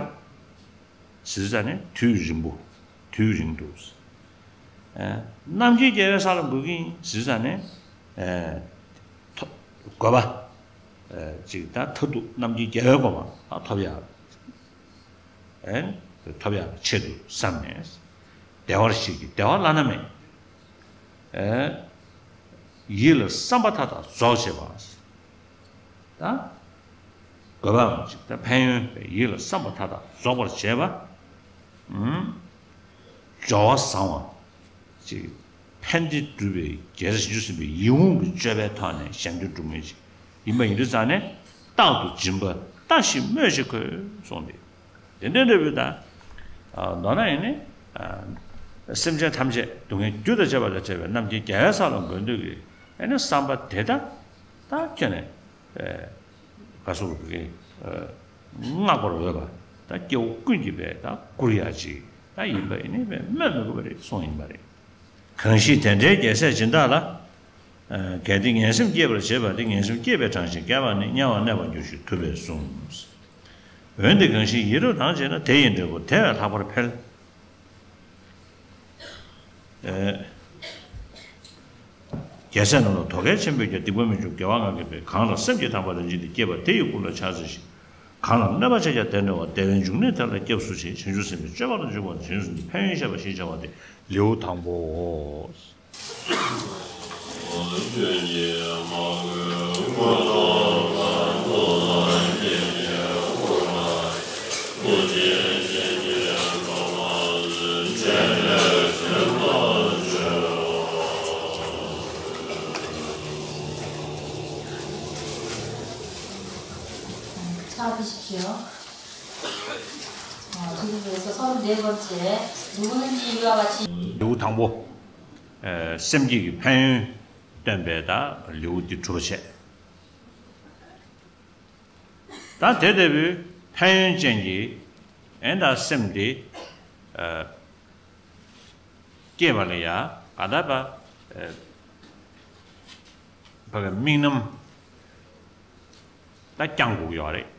ཟེར་ཙང་ནས་དུས་རིང་པོ། དུས་རིང་དུ། ཨ་རྣམ་མཁྱེན་རྒྱལ་བའི་ས་ལ་འགོད་ཀྱི་ཡིན་ཟེར་ཙང་ནས། ཨ་ཐོ་ དགོས་པ། ཨེ་ཅིག་ད་མཐར་ཐུག་རྣམ་མཁྱེན་རྒྱལ་བའི་གོ་འཕང་ཐོབ་ཡག་ཨེ་ཐོབ་ཡག་ཆེད་དུ་བསམས་ནས། བདེ་བར་གཤེགས་ཀྱི་བདེ་བ་བླ་ན་མེད། ཨེ་ཡིད་ལ་བསམ་པ་མཐའ་དག་རྫོགས་བྱེད་པ། ད་དགོས་པའམ་ཅིག་ད་ཕན་ཡོན་ཡིད་ལ་བསམ་པ་མཐའ་དག་རྫོགས་པར་བྱེད་པ། ཨུམ། སྦྱོར་བ་བཟང་བ། ཅིག་ཕན་བདེ་སྒྲུབ་པའི་རྒྱལ་སྲས་བྱང་ཆུབ་སེམས་དཔའི་ཡིད་འོང་གི་སྤྱོད་པའི་ཐོག་ནས་གཞན་དོན་སྒྲུབ་མཁན་ཅིག་ཡིན་པ་ཡིན་དུས་ཙང་ནས། རྟག་ཏུ་སྦྱིན་པ་ལྟ་ཞིག་སྨོས་ཅི་དགོས་གསུངས་ཏེ། དེ་འདྲ་འདྲ་བོའི་ད། ཨ་མདོར་ན་ཡིན་ནི། ཨ་སེམས་ཅན་ཐམས་ཅད་སྡུག་བསྔལ་རྒྱུ་དང་བཅས་པ་ལས་བྲལ་བའི་རྣམ་མཁྱེན་རྒྱལ་བའི་ས་ལ་འགོད་འདོད་ཀྱི་ཨེ་ནི་བསམ་པ་དེ་ད་ད་ཁྱོན་ནས་ཨེ་ག་སོགས་ཀྱི་ཨེ་བསྔགས་པར་འོས་པ་ད་སྐྱེ་བོ་ཀུན་གྱིས་པའི་ད་བཀུར་ཡག་ཅིག་ད་ཡིན་པ་ཡིན་ནི་པས་སྨོས་མི་དགོས་པ་རེད་གསུངས་ཡིན་པ་རེད། གང་ཞིག་དེ་འདྲའི་རྒྱལ་སྲས་སྦྱིན་བདག་ལ། ཨ་གལ་ཏེ་ངན་སེམས་སྐྱེས་པར་བྱེད་པ་དེ་ངན་སེམས་སྐྱེས་པའི་གྲངས་ཤིག་བསྐལ་པ་ནི་དམྱལ་བར་གནས་པར་འགྱུར་ཞིང་ཐུབ་པས་གསུངས། འོན་ཏེ་གང་ཞིག་ཡིད་རབ་དང་བྱེད་ན་དེ་ཡི་འབྲས་བུ་དེ་བས་ལྷག་པར་འཕེལ། ཨེ། རྒྱལ་སྲས་རྣམས་ལ་དོ་གལ་ཆེན་པོས་ཀྱང་སྡིག་པ་མི་འཇོམས་དགེ་བ་ལྔ་བསྐྱེད་པས། གང་ལ་སེམས་ཀྱི་དམ་པ་རིན་ཆེན་དེ་སྐྱེས་པ་དེ་ཡི་སྐུ་ལ་ཕྱག་འཚལ་ཞིང་། གང་ལ་གནོད་པ་བྱས་ཀྱང་དེ་འདྲ་བ་བདེ་བའི་འབྱུང་གནས་དེ་ལ་སྐྱབས་སུ་མཆི། བྱང་ཆུབ་སེམས་དཔའི་སྤྱོད་པ་ལ་འཇུག་པ་ནི་བྱང་ཆུབ་སེམས་དཔའི་ཕན་ཡོན་བཤད་པ་ཞེས་བྱ་བ་སྟེ་ལེའུ་དང་པོའོ། ཕྱག་བཞི་བཞི། ཨ་ཐུགས་རྗེ་ཆེ། སོ་སོར་འདྲེས་པར་བྱས། ལེའུ་ནི་གཉིས་ཡོད་པ་ཕྱིན། ལེའུ་དང་པོ། ཨ་སེམས་བསྐྱེད་ཀྱི་ཕན་ཡོན་སྟོན་པའི་ད་ལེའུ་འདི་གྲུབ་པ་བྱས། ད་དེ་ལྟ་བུའི་ཕན་ཡོན་ཅན་གྱི་ཨེ་ད་སེམས་འདི་ཨ་སྐྱེས་པ་ལ་ཡ་ག་ད་པ་ཨ་ཕ་གི་དམིགས་རྣམ་ད་བསྐྱང་དགོས་ཀྱི་ཡོད་རེད།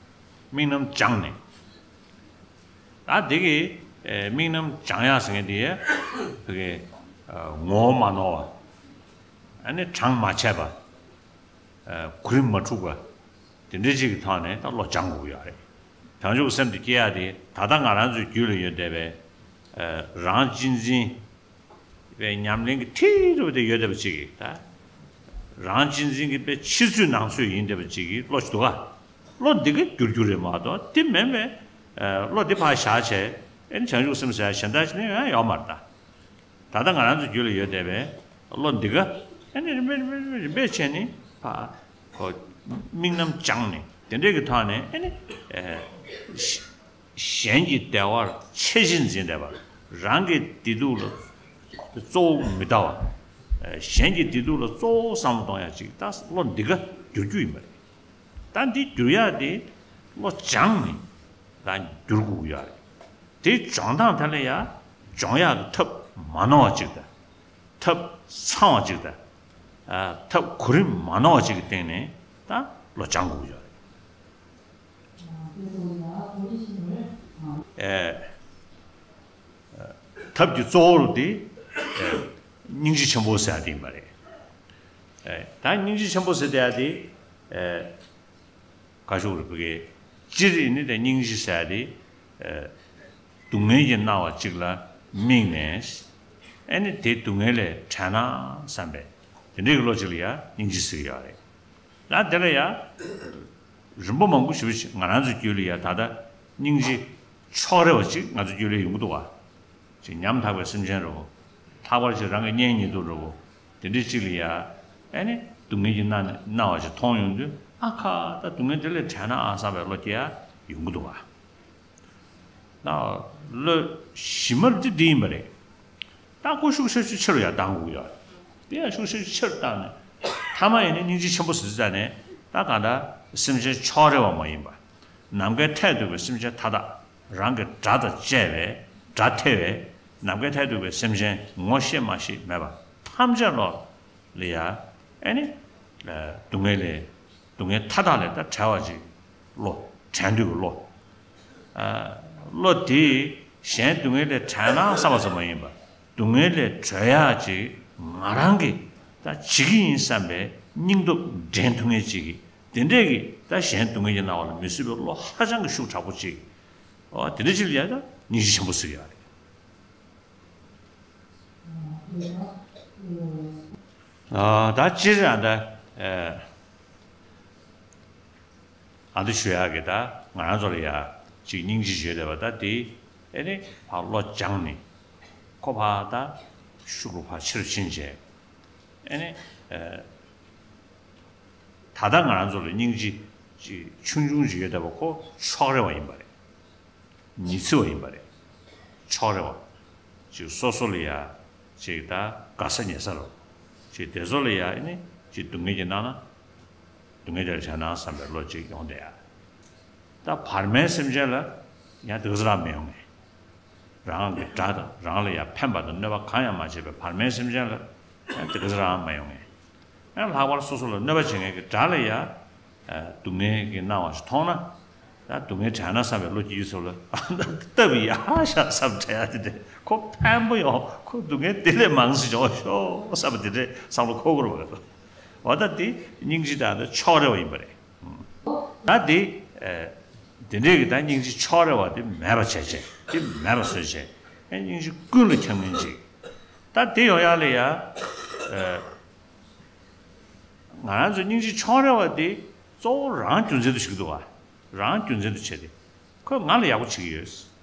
དམིགས་རྣམ་སྦྱངས་ནས། ད་འདི་གི་ཨེ་དམིགས་རྣམ་སྦྱང་ཡག་ཟེར་མཁན་དེ་ཕ་གི་ཨ་ངོ་བོ་མ་ནོར་བ། ཨ་ནི་གྲངས་མ་ཆད་པ། ཨ་གོ་རིམ་མ་འཁྲུགས་པ། དེ་འདྲའི་ཅིག་གི་ཐོག་ནས་ད་བློ་སྦྱང་དགོས་ཀྱི་ཡོད་རེད། བྱང་ཆུབ་སེམས་དེ་སྐྱེ་ཡག་དེ་ད་ལྟ་ང་རང་ཚོའི་རྒྱུད་ལ་ཡོད་བསྡད་པའི་ཨ་རང་གཅེས་འཛིན་པའི་ཉམས་ལེན་གྱི་མཐིལ་རུ་དེ་ཡོད་བསྡད་པ་ཅིག་གིས་ད། རང་གཅེས་འཛིན་གྱི་པའི་ཕྱི་ཚུལ་ནང་ཚུལ་ཡིན་བསྡད་པ་ཅིག་གིས་བློ་ཞིག་འདུག་ག་བློ་འདི་ག་འགྱུར་རྒྱུ་རེད་མ་གཏོགས་དེ་མིན་པའི་ཨ་བློ་འདི་ཕར་བཞག་བྱས་ཨེ་ནི་བྱང་ཆུབ་སེམས་ཟེར་ཡག་གཞན་དག་ཅིག་ནི་ཡང་ཡོད་མ་རེད་ད། ད་ལྟ་ང་རང་ཚོའི་རྒྱུད་ལ་ཡོད་བསྡད་པའི་བློ་འདི་ག་ཨེ་ནི་རིམ་པས་རིམ་པས་རིམ་པས་བྱས་ནས་ཕར་ཁོ་དམིགས་རྣམ་སྦྱངས་ནས་དེ་འདྲའི་གི་ཐོག་ནས་ཨེ་ནི་ཨེ་གཞན་གྱི་བདེ་བར་ཆེས་ཆེར་འཛིན་བསྡད་པ། རང་གི་བདེ་སྡུག་ལ་གཙོ་བོ་མི་ལྟ་བ། གཞན་གྱི་བདེ་སྡུག་ལ་གཙོ་བོ་བསམ་བློ་གཏོང་ཡག་ཅིག་ད་བློ་འདི་ག་འགྱུར་རྒྱུ་ཡིན་པ་རེད། ད་འདི་འགྱུར་ཡག་དེ་བློ་སྦྱངས་ནས་ད་འགྱུར་དགོས་ཀྱི་ཡོད་རེད། དེ་སྦྱོང་སྟངས་དེ་ལ་ཡ་སྦྱོང་ཡག་གི་ཐབས་མ་ནོར་བ་ཅིག་དང་། ཐབས་ཚང་བ་ཅིག་དང་། ཨ་ཐབས་གོ་རིམ་མ་ནོར་བ་ཅིག་གི་སྟེང་ནས་ད་བློ་སྦྱང་དགོས་ཀྱི་ཡོད་རེད། ཨེ་ཐབས་ཀྱི་གཙོ་བོ་དེ་ཨེ་སྙིང་རྗེ་ཆེན་པོ་ཟེར་ཡ་དེ་ཡིན་པ་རེད། ཨེ་ད་སྙིང་རྗེ་ཆེན་པོ་ཟེར་བསྡད་ཡ་དེ་ཨེ་ག་ཞུ་རེད་བུ་གེ། སྤྱིར་ཡིན་ནི་དེ་སྙིང་རྗེ་ཟེར་ཡ་དེ་ཨེ་སྡུག་བསྔལ་གྱི་སྣང་བ་གཅིག་ལ་དམིགས་ནས་ཨེ་ནི་དེ་སྡུག་བསྔལ་ལས་བྲལ་ན་བསམ་པའི་དེ་འདྲའི་བློ་གཅིག་ལ་ཡ་སྙིང་རྗེ་ཟེར་གྱི་ཡོད་རེད། ཡང་དེ་ལ་ཡ། རིམ་པ་མང་པོ་ཞེ་པོ་ཅིག་ང་རང་ཚོའི་རྒྱུད་ལ་ཡ་ད་ལྟ་སྙིང་རྗེ་ཕྱོགས་རེ་བ་ཅིག་ང་ཚོའི་རྒྱུད་ལ་ཡོང་གི་འདུག་བ། ཅིག་ཉམ་ཐག་པའི་སེམས་ཅན་རེ་བ། ལྷག་པར་ཅིག་རང་གི་གཉེན་ཉེ་དུ་རེ་བ། དེ་འདྲའི་ཅིག་ལ་ཡ། ཨེ་ནི་སྡུག་བསྔལ་གྱི་སྣང་སྣང་བ་ཅིག་མཐོང་ཡོང་དུས་ཨ་ཁ་ད་སྡུག་བསྔལ་དེ་ལས་བྲལ་ན་ཨ་བསམ་པའི་བློ་སྐྱེ་ཡ་ཡོང་གི་འདུག་བ། ད་བློ་ཞིབ་མར་འདི་འདི་ཡིན་པ་རེད། ད་ཁོ་ཤུགས་ཆེ་ཆེ་ཆེ་རུ་ཡར་བཏང་དགོས་ཡོད། དེ་ཡང་ཤུགས་ཆེ་ཆེ་ཆེ་རུ་བཏང་ནས། ཐ་མ་ཡིན་ན་སྙིང་རྗེ་ཆེན་པོ་ཟེར་ཙང་ནས་ད་གང་ལྟར་སེམས་ཅན་ཕྱོགས་རེ་བ་མ་ཡིན་པ། ནམ་མཁའི་མཐས་གཏུགས་པའི་སེམས་ཅན་མཐའ་དག་རང་གི་དགྲ་དང་བཅས་པའི་དགྲ་ཐེ་བའི་ནམ་མཁའི་མཐས་གཏུགས་པའི་སེམས་ཅན་ངོ་ཤེས་མ་ཤེས་མེད་པ་ཐམས་ཅད་བློ་ལ་ཡ་ཨེ་ནི་སྡུག་བསྔལ་ལས། སྡུག་བསྔལ་མཐའ་དག་ལས་ད་བྲལ་བ་ཅིག་བློ། བྲལ་འདོད་ཀྱི་བློ། ཨ་བློ་དེ་གཞན་སྡུག་བསྔལ་ལས་བྲལ་ན་བསམ་པ་ཙམ་མ་ཡིན་པ། སྡུག་བསྔལ་ལས་གྲོལ་ཡག་ཅིག་ང་རང་གིས་ད་བྱེད་ཀྱི་ཡིན་བསམ་པའི་ སྙིང་སྟོབས་འགྲན་ཐུབ་མཁན་ཅིག་གིས་དེ་འདྲས་ཀྱི་ད་གཞན་སྡུག་བསྔལ་གྱིས་མནར་བ་ལ་མི་བཟོད་པའི་བློ་ཧ་ཅང་གི་ཤུགས་དྲག་པོ་ཅིག་ཨོ་དེ་འདྲ་ཅིག་ལ་ཡ་ད་སྙིང་རྗེ་ཆེན་པོ་ཟེར་གྱི་ཡོད་རེད། ཨ་ད་སྤྱིར་ཡང་ད་ཨ་ཨ་འདི་ཞུ་ཡག་གི་ད་ང་རང་ཚོ་ལ་ཡ་ཅིག་སྙིང་རྗེ་ཞུ་ཡ་བསྡད་པ་ད་དེ་ཨེ་ནི་ཕར་བློ་སྦྱངས་ནས་ཁོ་ཕར་ད་ཤུགས་རུ་ཕར་ཆེ་རུ་ཕྱིན་བྱས་ཨེ་ནི་ཨ། ད་ལྟ་ང་རང་ཚོ་ལ་སྙིང་རྗེ་ཅིག་ཆུང་ཆུང་ཅིག་ཡོད་བསྡད་པ་ཁོ་ཕྱོགས་རེ་བ་ཡིན་པ་རེད། ཉི་ཚེ་བ་ཡིན་པ་རེད། ཕྱོགས་རེ་བ། ཅིག་སོ་སོ་ལ་ཡ་ཅིག་ད་དགའ་ས་ཉེ་ས་རུ་ཅིག་དེ་ཚོ་ལ་ཡ་ཨེ་ནི་ཅིག་སྡུག་བསྔལ་གྱིས་མནར་ན་སྡུག་བསྔལ་དེར་བྲལ་ན་བསམ་པའི་བློ་ཅིག་ཡོང་བསྡད་ཡ། ད་བར་མའི་སེམས་ཅན་ལ་ཡང་དེ་ག་ཚོད་རང་མི་ཡོང་ངེས། རང་གི་དགྲ་དང་རང་ལ་ཡང་ཕན་པ་དང་གནོད་པ་གང་ཡང་མ་བྱས་པའི་བར་མའི་སེམས་ཅན་ལ་ཡང་དེ་ག་ཚོད་རང་མ་ཡོང་ངེས། ཡང་ལྷག་པར་སོ་སོ་ལ་གནོད་པ་བྱེད་མཁན་གྱི་དགྲ་ལ་ཡང་སྡུག་བསྔལ་གྱི་སྣང་བ་ཞིག་མཐོང་ན། ད་སྡུག་བསྔལ་དྲན་ན་བསམ་པའི་བློ་སྐྱེ་རྒྱུ་ཚོ་ལ་སྟབས་ཡག་ཤག་བསམ་དྲན་ཡ་དེ་འདྲ་ཁོ་ཕན་པོ་ཡོང་ཁོ་སྡུག་བསྔལ་དེ་ལས་མང་ཙམ་འབྱུང་ཤོག་བསམ་པ་དེ་འདྲའི་བསམ་བློ་འཁོར་དགོས་རེད་པ། འོ་ད་དེ་སྙིང་རྗེ་དང་ཕྱོགས་རེ་བ་ཡིན་པ་རེད། ད་དེ། དེ་འདྲས་ཀྱི་ད་སྙིང་རྗེ་ཕྱོགས་རེ་བ་དེ་མེད་པ་བྱས་བྱས་དེ་མེད་པ་བཟོས་བྱས་ཨེ་སྙིང་རྗེ་ཀུན་ལ་འཁྱམ་མཁན་ཅིག་ད་དེ་ཡོང་ཡག་ལ་ཡ། ང་རང་ཚོ་སྙིང་རྗེ་ཕྱོགས་རེ་བ་དེ་གཙོ་བོ་རང་རྒྱུ་མཚན་དུ་བྱེད་ཀྱི་འདུག་བ། རང་རྒྱུ་མཚན་དུ་བྱས་ཏེ། ཁོས་ང་ལ་ཡག་པོ་བྱེད་ཀྱི་ཡོད།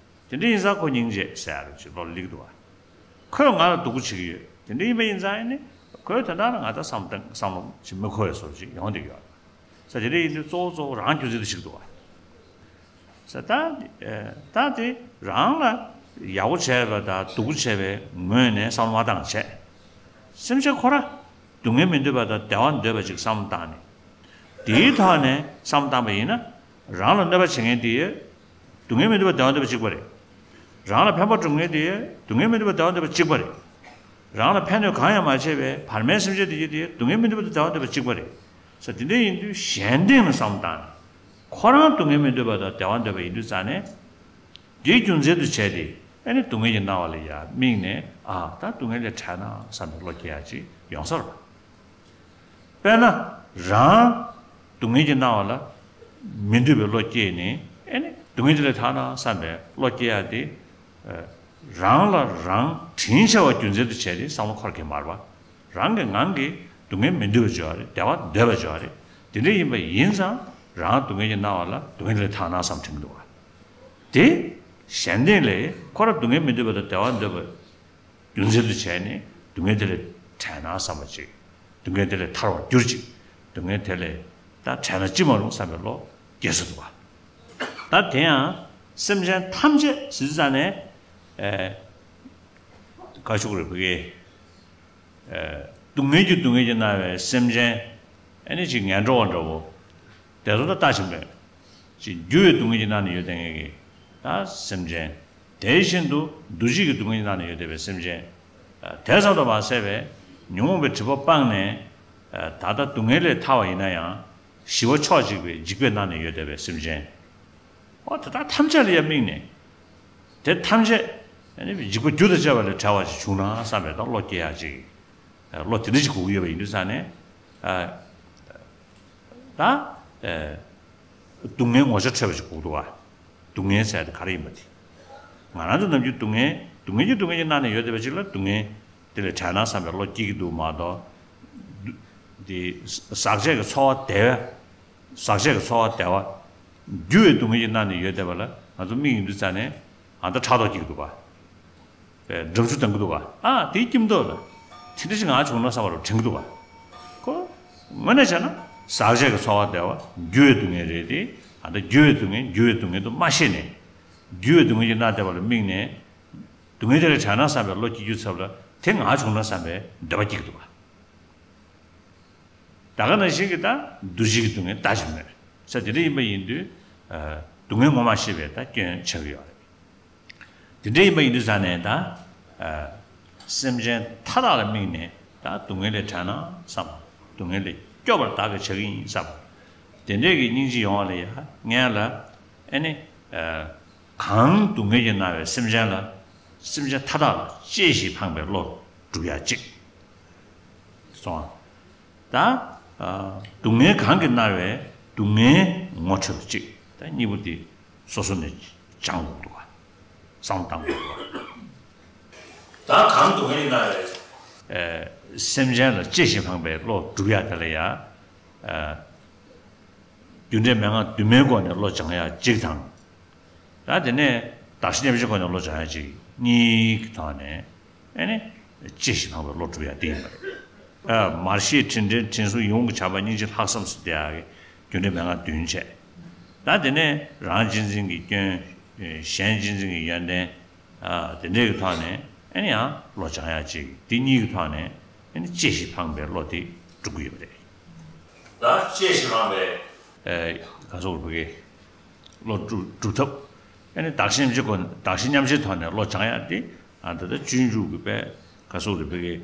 དེ་འདྲ་ཡིན་ཙང་ཁོ་སྙིང་རྗེ་ཟེར་ཡ་རེ་ཅིག་བློ་ལ་སླེབས་ཀྱི་འདུག་བ། ཁོས་ང་ལ་སྡུག་པོ་བྱེད་ཀྱི་ཡོད། དེ་འདྲ་ཡིན་པ་ཡིན་ཙང་ཨེ་ནི། ཁོས་དོན་དག་ལ་ང་ད་བསམ་བཏང་བསམ་བློ་ཅིག་མི་འཁོར་བའི་བཟོ་ཅིག་ཡོང་བསྡད་ཀྱི་ཡོད། ས་དེ་འདྲ་ཡིན་དུས་གཙོ་བོ་གཙོ་བོ་རང་རྒྱུ་མཚན་དུ་བྱེད་ཀྱི་འདུག་བ། ས་ད་ད་དེ་རང་ལ་ཡག་པོ་བྱས་པ་དང་སྡུག་པོ་བྱས་པའི་ངོས་ནས་བསམ་བློ་མ་བཏང་བྱས། སེམས་ཅན་ཁོ་ར་སྡུག་བསྔལ་མི་འདོད་པ་དང་བདེ་བ་འདོད་པ་ཅིག་བསམ་བློ་བཏང་ནས། དེའི་ཐོག་ནས་བསམ་བློ་བཏང་པ་ཡིན་ན། རང་ལ་གནོད་པ་བྱེད་མཁན་དེ་ཡིས་སྡུག་བསྔལ་མི་འདོད་པ་བདེ་བ་འདོད་པ་གཅིག་པ་རེད། རང་ལ་ཕན་པ་སྒྲུབ་མཁན་དེ་ཡིས་སྡུག་བསྔལ་མི་འདོད་པ་བདེ་བ་འདོད་པ་གཅིག་པ་རེད། རང་ལ་ཕན་གནོད་གང་ཡང་མ་བྱས་པའི་བར་མའི་སེམས་ཅན་དེ་ཡིས་དེ་ཡིས་སྡུག་བསྔལ་མི་འདོད་པ་དང་བདེ་བ་འདོད་པ་གཅིག་པ་རེད། ས་དེ་འདྲ་ཡིན་དུས་གཞན་སྟེང་ལ་བསམ་བློ་བཏང་ནས། ཁོ་རང་སྡུག་བསྔལ་མི་འདོད་པ་དང་བདེ་བ་འདོད་པ་ཡིན་དུས་ཙང་ནས། དེའི་རྒྱུ་མཚན་དུ་བྱས་ཏེ་ཨ་ནི་སྡུག་བསྔལ་གྱི་སྣང་བ་ལ་ཡང་དམིགས་ནས་ཨ་ད་སྡུག་བསྔལ་ལས་བྲལ་ན་བསམ་པའི་བློ་སྐྱེ་ཡག་ཅིག་ཡོང་ས་རེད། དཔེར་ན། རང་སྡུག་བསྔལ་གྱི་སྣང་བ་ལ་མི་འདོད་པའི་བློ་སྐྱེས་ནས་ཨེ་ནི་སྡུག་བསྔལ་དེ་ལས་ཐར་ན་བསམ་པའི་བློ་སྐྱེ་ཡག་དེ། རང་ལ་རང་དྲིན་ཆེ་བ་རྒྱུ་མཚན་དུ་བྱས་ཏེ་བསམ་བློ་འཁོར་གྱི་མ་རེད་པ། རང་གི་ངང་གིས་སྡུག་བསྔལ་མི་འདོད་པ་བྱས་པ་རེད། བདེ་བ་འདོད་པ་བྱས་པ་རེད། དེ་འདྲ་ཡིན་པ་ཡིན་ཙང་རང་སྡུག་བསྔལ་གྱི་སྣང་བ་ལ་སྡུག་བསྔལ་དེ་ལས་ཐར་ན་བསམ་དྲན་གྱི་འདུག་པ། དེ་གཞན་སྟེང་ལས་ཁོ་རང་སྡུག་བསྔལ་མི་འདོད་པ་དང་བདེ་བ་འདོད་པ། རྒྱུ་མཚན་དུ་བྱས་ནས་སྡུག་བསྔལ་དེ་ལས་བྲལ་ན་བསམ་པ་ཅིག་སྡུག་བསྔལ་དེ་ལས་ཐར་བར་གྱུར་ཅིག་སྡུག་བསྔལ་དེ་ལས་ད་བྲལ་ན་ཅི་མ་རུང་བསམ་པའི་བློ་སྐྱེ་སྲིད་འདུག་པ། ད་དེ་ཡང་སེམས་ཅན་ཐམས་ཅད་ཟེར་ཙང་ནས་ཨེ། བཀའ་ཤོག་རེ་བུ་གའི། སྡུག་བསྔལ་གྱི་སྡུག་བསྔལ་གྱིས་མནར་བའི་སེམས་ཅན། ཨ་ནི་ཅིག་ངན་འགྲོ་བ་འདྲ་བོ། དེ་ཚོ་ད་ལྟ་བཞིན་པས། ཅིག་འགྱུར་བའི་སྡུག་བསྔལ་གྱིས་མནར་ནས་ཡོད་བསྡད་མཁན་གྱི་ད་སེམས་ཅན། དེ་བཞིན་དུ་འདུ་བྱེད་ཀྱི་སྡུག་བསྔལ་གྱིས་མནར་ནས་ཡོད་བསྡད་པའི་སེམས་ཅན། དེ་ཙམ་དུ་མ་ཟད་པའི་ཉོན་མོངས་པའི་སྒྲིབ་པ་སྤངས་ནས། ད་ལྟ་སྡུག་བསྔལ་ལས་ཐར་བ་ཡིན་ན་ཡང་། ཞི་བ་ཕྱོགས་གཅིག་པའི་འཇིགས་པས་མནར་ནས་ཡོད་བསྡད་པའི་སེམས་ཅན། འོ་དེ་དག་ཐམས་ཅད་ལ་ཡང་དམིགས་ནས། དེ་ཐམས་ཅད་ཨ་ནི་འཇིགས་པ་རྒྱུ་དང་བཅས་པ་ལས་བྲལ་བ་ཞིག་བྱུང་ན་བསམ་པའི་ད་བློ་སྐྱེ་ཡག་ཅིག་བློ་དེ་འདྲ་ཞིག་དགོས་ཀྱི་ཡོད་པ་ཡིན་དུས་ཙང་ནས། ད་སྡུག་བསྔལ་ངོ་ཚ་ཁྲོས་པ་ཞིག་དགོས་འདུག་བ། སྡུག་བསྔལ་ཟེར་ཡག་དེ་ག་རེ་ཡིན་པ་དེ། ང་རང་ཚོ་ནམ་རྒྱུན་སྡུག་བསྔལ་སྡུག་བསྔལ་གྱི་སྡུག་བསྔལ་གྱིས་མནར་ནས་ཡོད་བསྡད་པ་ཅིག་ལ་སྡུག་བསྔལ་དེ་ལས་བྲལ་ན་བསམ་པའི་བློ་སྐྱེ་གི་འདུག་མ་གཏོགས། དེ་ཟག་བཅས་ཀྱི་ཚོར་བ་བདེ་བ། ཟག་བཅས་ཀྱི་ཚོར་བ་བདེ་བ། འགྱུར་བའི་སྡུག་བསྔལ་གྱིས་མནར་ནས་ཡོད་བསྡད་པ་ལ་ང་ཚོ་མིག་ཡིན་དུས་ཙང་ནས་ཨ་ད་ཕྲག་དོག་སྐྱེ་གི་འདུག་ག་འགྲམ་ཆུ་ལྡང་གི་འདུག་ག་ཨ་དེའི་སྐྱིད་མདོག་ལ། དེ་འདྲ་ཞིག་ང་བྱུང་ན་བསམ་པ་རུ་དྲན་གི་འདུག་ག་ཁོ། དངོས་གནས་བྱས་ན་ཟག་བཅས་ཀྱི་ཚོར་བ་བདེ་བ་འགྱུར་བའི་སྡུག་བསྔལ་རེད་དེ། ཨ་ད་འགྱུར་བའི་སྡུག་བསྔལ་འགྱུར་བའི་སྡུག་བསྔལ་དུ་མ་ཤེས་ནས། འགྱུར་བའི་སྡུག་བསྔལ་གྱིས་མནར་བསྡད་པ་ལ་དམིགས་ནས། སྡུག་བསྔལ་དེ་ལས་བྲལ་ན་བསམ་པའི་བློ་སྐྱེ་རྒྱུའི་ཚབ་ལ་དེ་ང་བྱུང་ན་བསམ་པའི་འདོད་པ་སྐྱེ་གི་འདུག་ག་ད་ག་ནང་བཞིན་གྱི་ད་འདུ་བྱེད་ཀྱི་སྡུག་བསྔལ་ལྟ་ཞིག་མེད་ས་དེ་འདྲ་ཡིན་པ་ཡིན་དུས། སྡུག་བསྔལ་ངོ་མ་ཤེས་པའི་ད་སྐྱོན་ཆགས་ཀྱི་ཡོད་རེད། དེ་འདྲ་ཡིན་པ་ཡིན་དུས་ཙང་ནས་ད། སེམས་ཅན་མཐའ་དག་ལ་དམིགས་ནས་ད་སྡུག་བསྔལ་ལས་བྲལ་ན་བསམ། སྡུག་བསྔལ་ལས་སྐྱོབ་པར་བདག་གིས་བྱ་གི་ཡིན་བསམ། དེ་འདྲས་ཀྱི་སྙིང་རྗེ་ཡོང་བ་ལ་ཡ་ངས་ལ་ཨེ་ནི། གང་སྡུག་བསྔལ་གྱིས་མནར་བའི་སེམས་ཅན་ལ། སེམས་ཅན་མཐའ་དག་ལ་གཅེས་ཤིང་ཕངས་པའི་བློ་སྒྲུབ་ཡ་གཅིག་སོང་ང་། ད། སྡུག་བསྔལ་གང་གིས་མནར་བའི་སྡུག་བསྔལ་ངོ་འཕྲོད་པ་གཅིག་ད་གཉིས་པོ་དེ་སོ་སོ་ནས་སྦྱང་དགོས་འདུག་བ། བསམ་བློ་བཏང་དགོས་འདུག་བ། ད་གང་སྡུག་བསྔལ་གྱིས་མནར་བའི། སེམས་ཅན་ལ་གཅེས་ཤིང་ཕངས་པའི་བློ་སྒྲུབ་ཡ་དེ་ལ་ཡ། རྒྱུ་འབྲས་མན་ངག་བདུན་མའི་སྒོ་ནས་བློ་སྦྱང་ཡ་གཅིག་དང་། ད་དེ་ནས་གདགས་གཞི་མཉམ་བརྗེའི་སྒོ་ནས་བློ་སྦྱང་ཡ་གཅིག་གཉིས་ཀྱི་ཐོག་ནས་ཨེ་ནི་གཅེས་ཤིང་ཕངས་པའི་བློ་སྒྲུབ་ཡ་དེ་ཡིན་པ་རེད། མར་ཤེས་དྲིན་དྲན་དྲིན་གཟོ་ཡིད་འོང་གི་བྱ་བ་སྙིང་རྗེ་ལྷག་བསམ་ཟེར་དེ་ཡ་གི་རྒྱུ་འབྲས་མན་ངག་བདུན་བྱས། ད་དེ་ནས་རང་གཅེས་འཛིན་གྱི་སྐྱོན། གཞན་གཅེས་འཛིན་གྱི་ཡོན་ཏན། དེ་འདྲའི་གི་ཐོག་ནས་ཨེ་ནི་ཡང་བློ་སྦྱང་ཡ་གཅིག་འདི་གཉིས་ཀྱི་ཐོག་ནས་ཨེ་ནི་གཅེས་ཤིང་ཕངས་པའི་བློ་དེ་སྒྲུབ་ཀྱི་ཡོད་པ་རེད། ད་གཅེས་ཤིང་ཕངས་པའི། ག་སོགས་རུ་བུ་གའི་བློ་སྒྲུབ་སྒྲུབ་ཐབས། ཨེ་ནི་གདགས་གཞི་མཉམ་བརྗེའི་སྒོ་ནས་གདགས་གཞི་མཉམ་བརྗེའི་ཐོག་ནས་བློ་སྦྱང་ཡ་དེ་ཨ་ད་ལྟ་སྤྱོད་འཇུག་གི་པའི་ག་སོགས་རུ་བུ་གའི་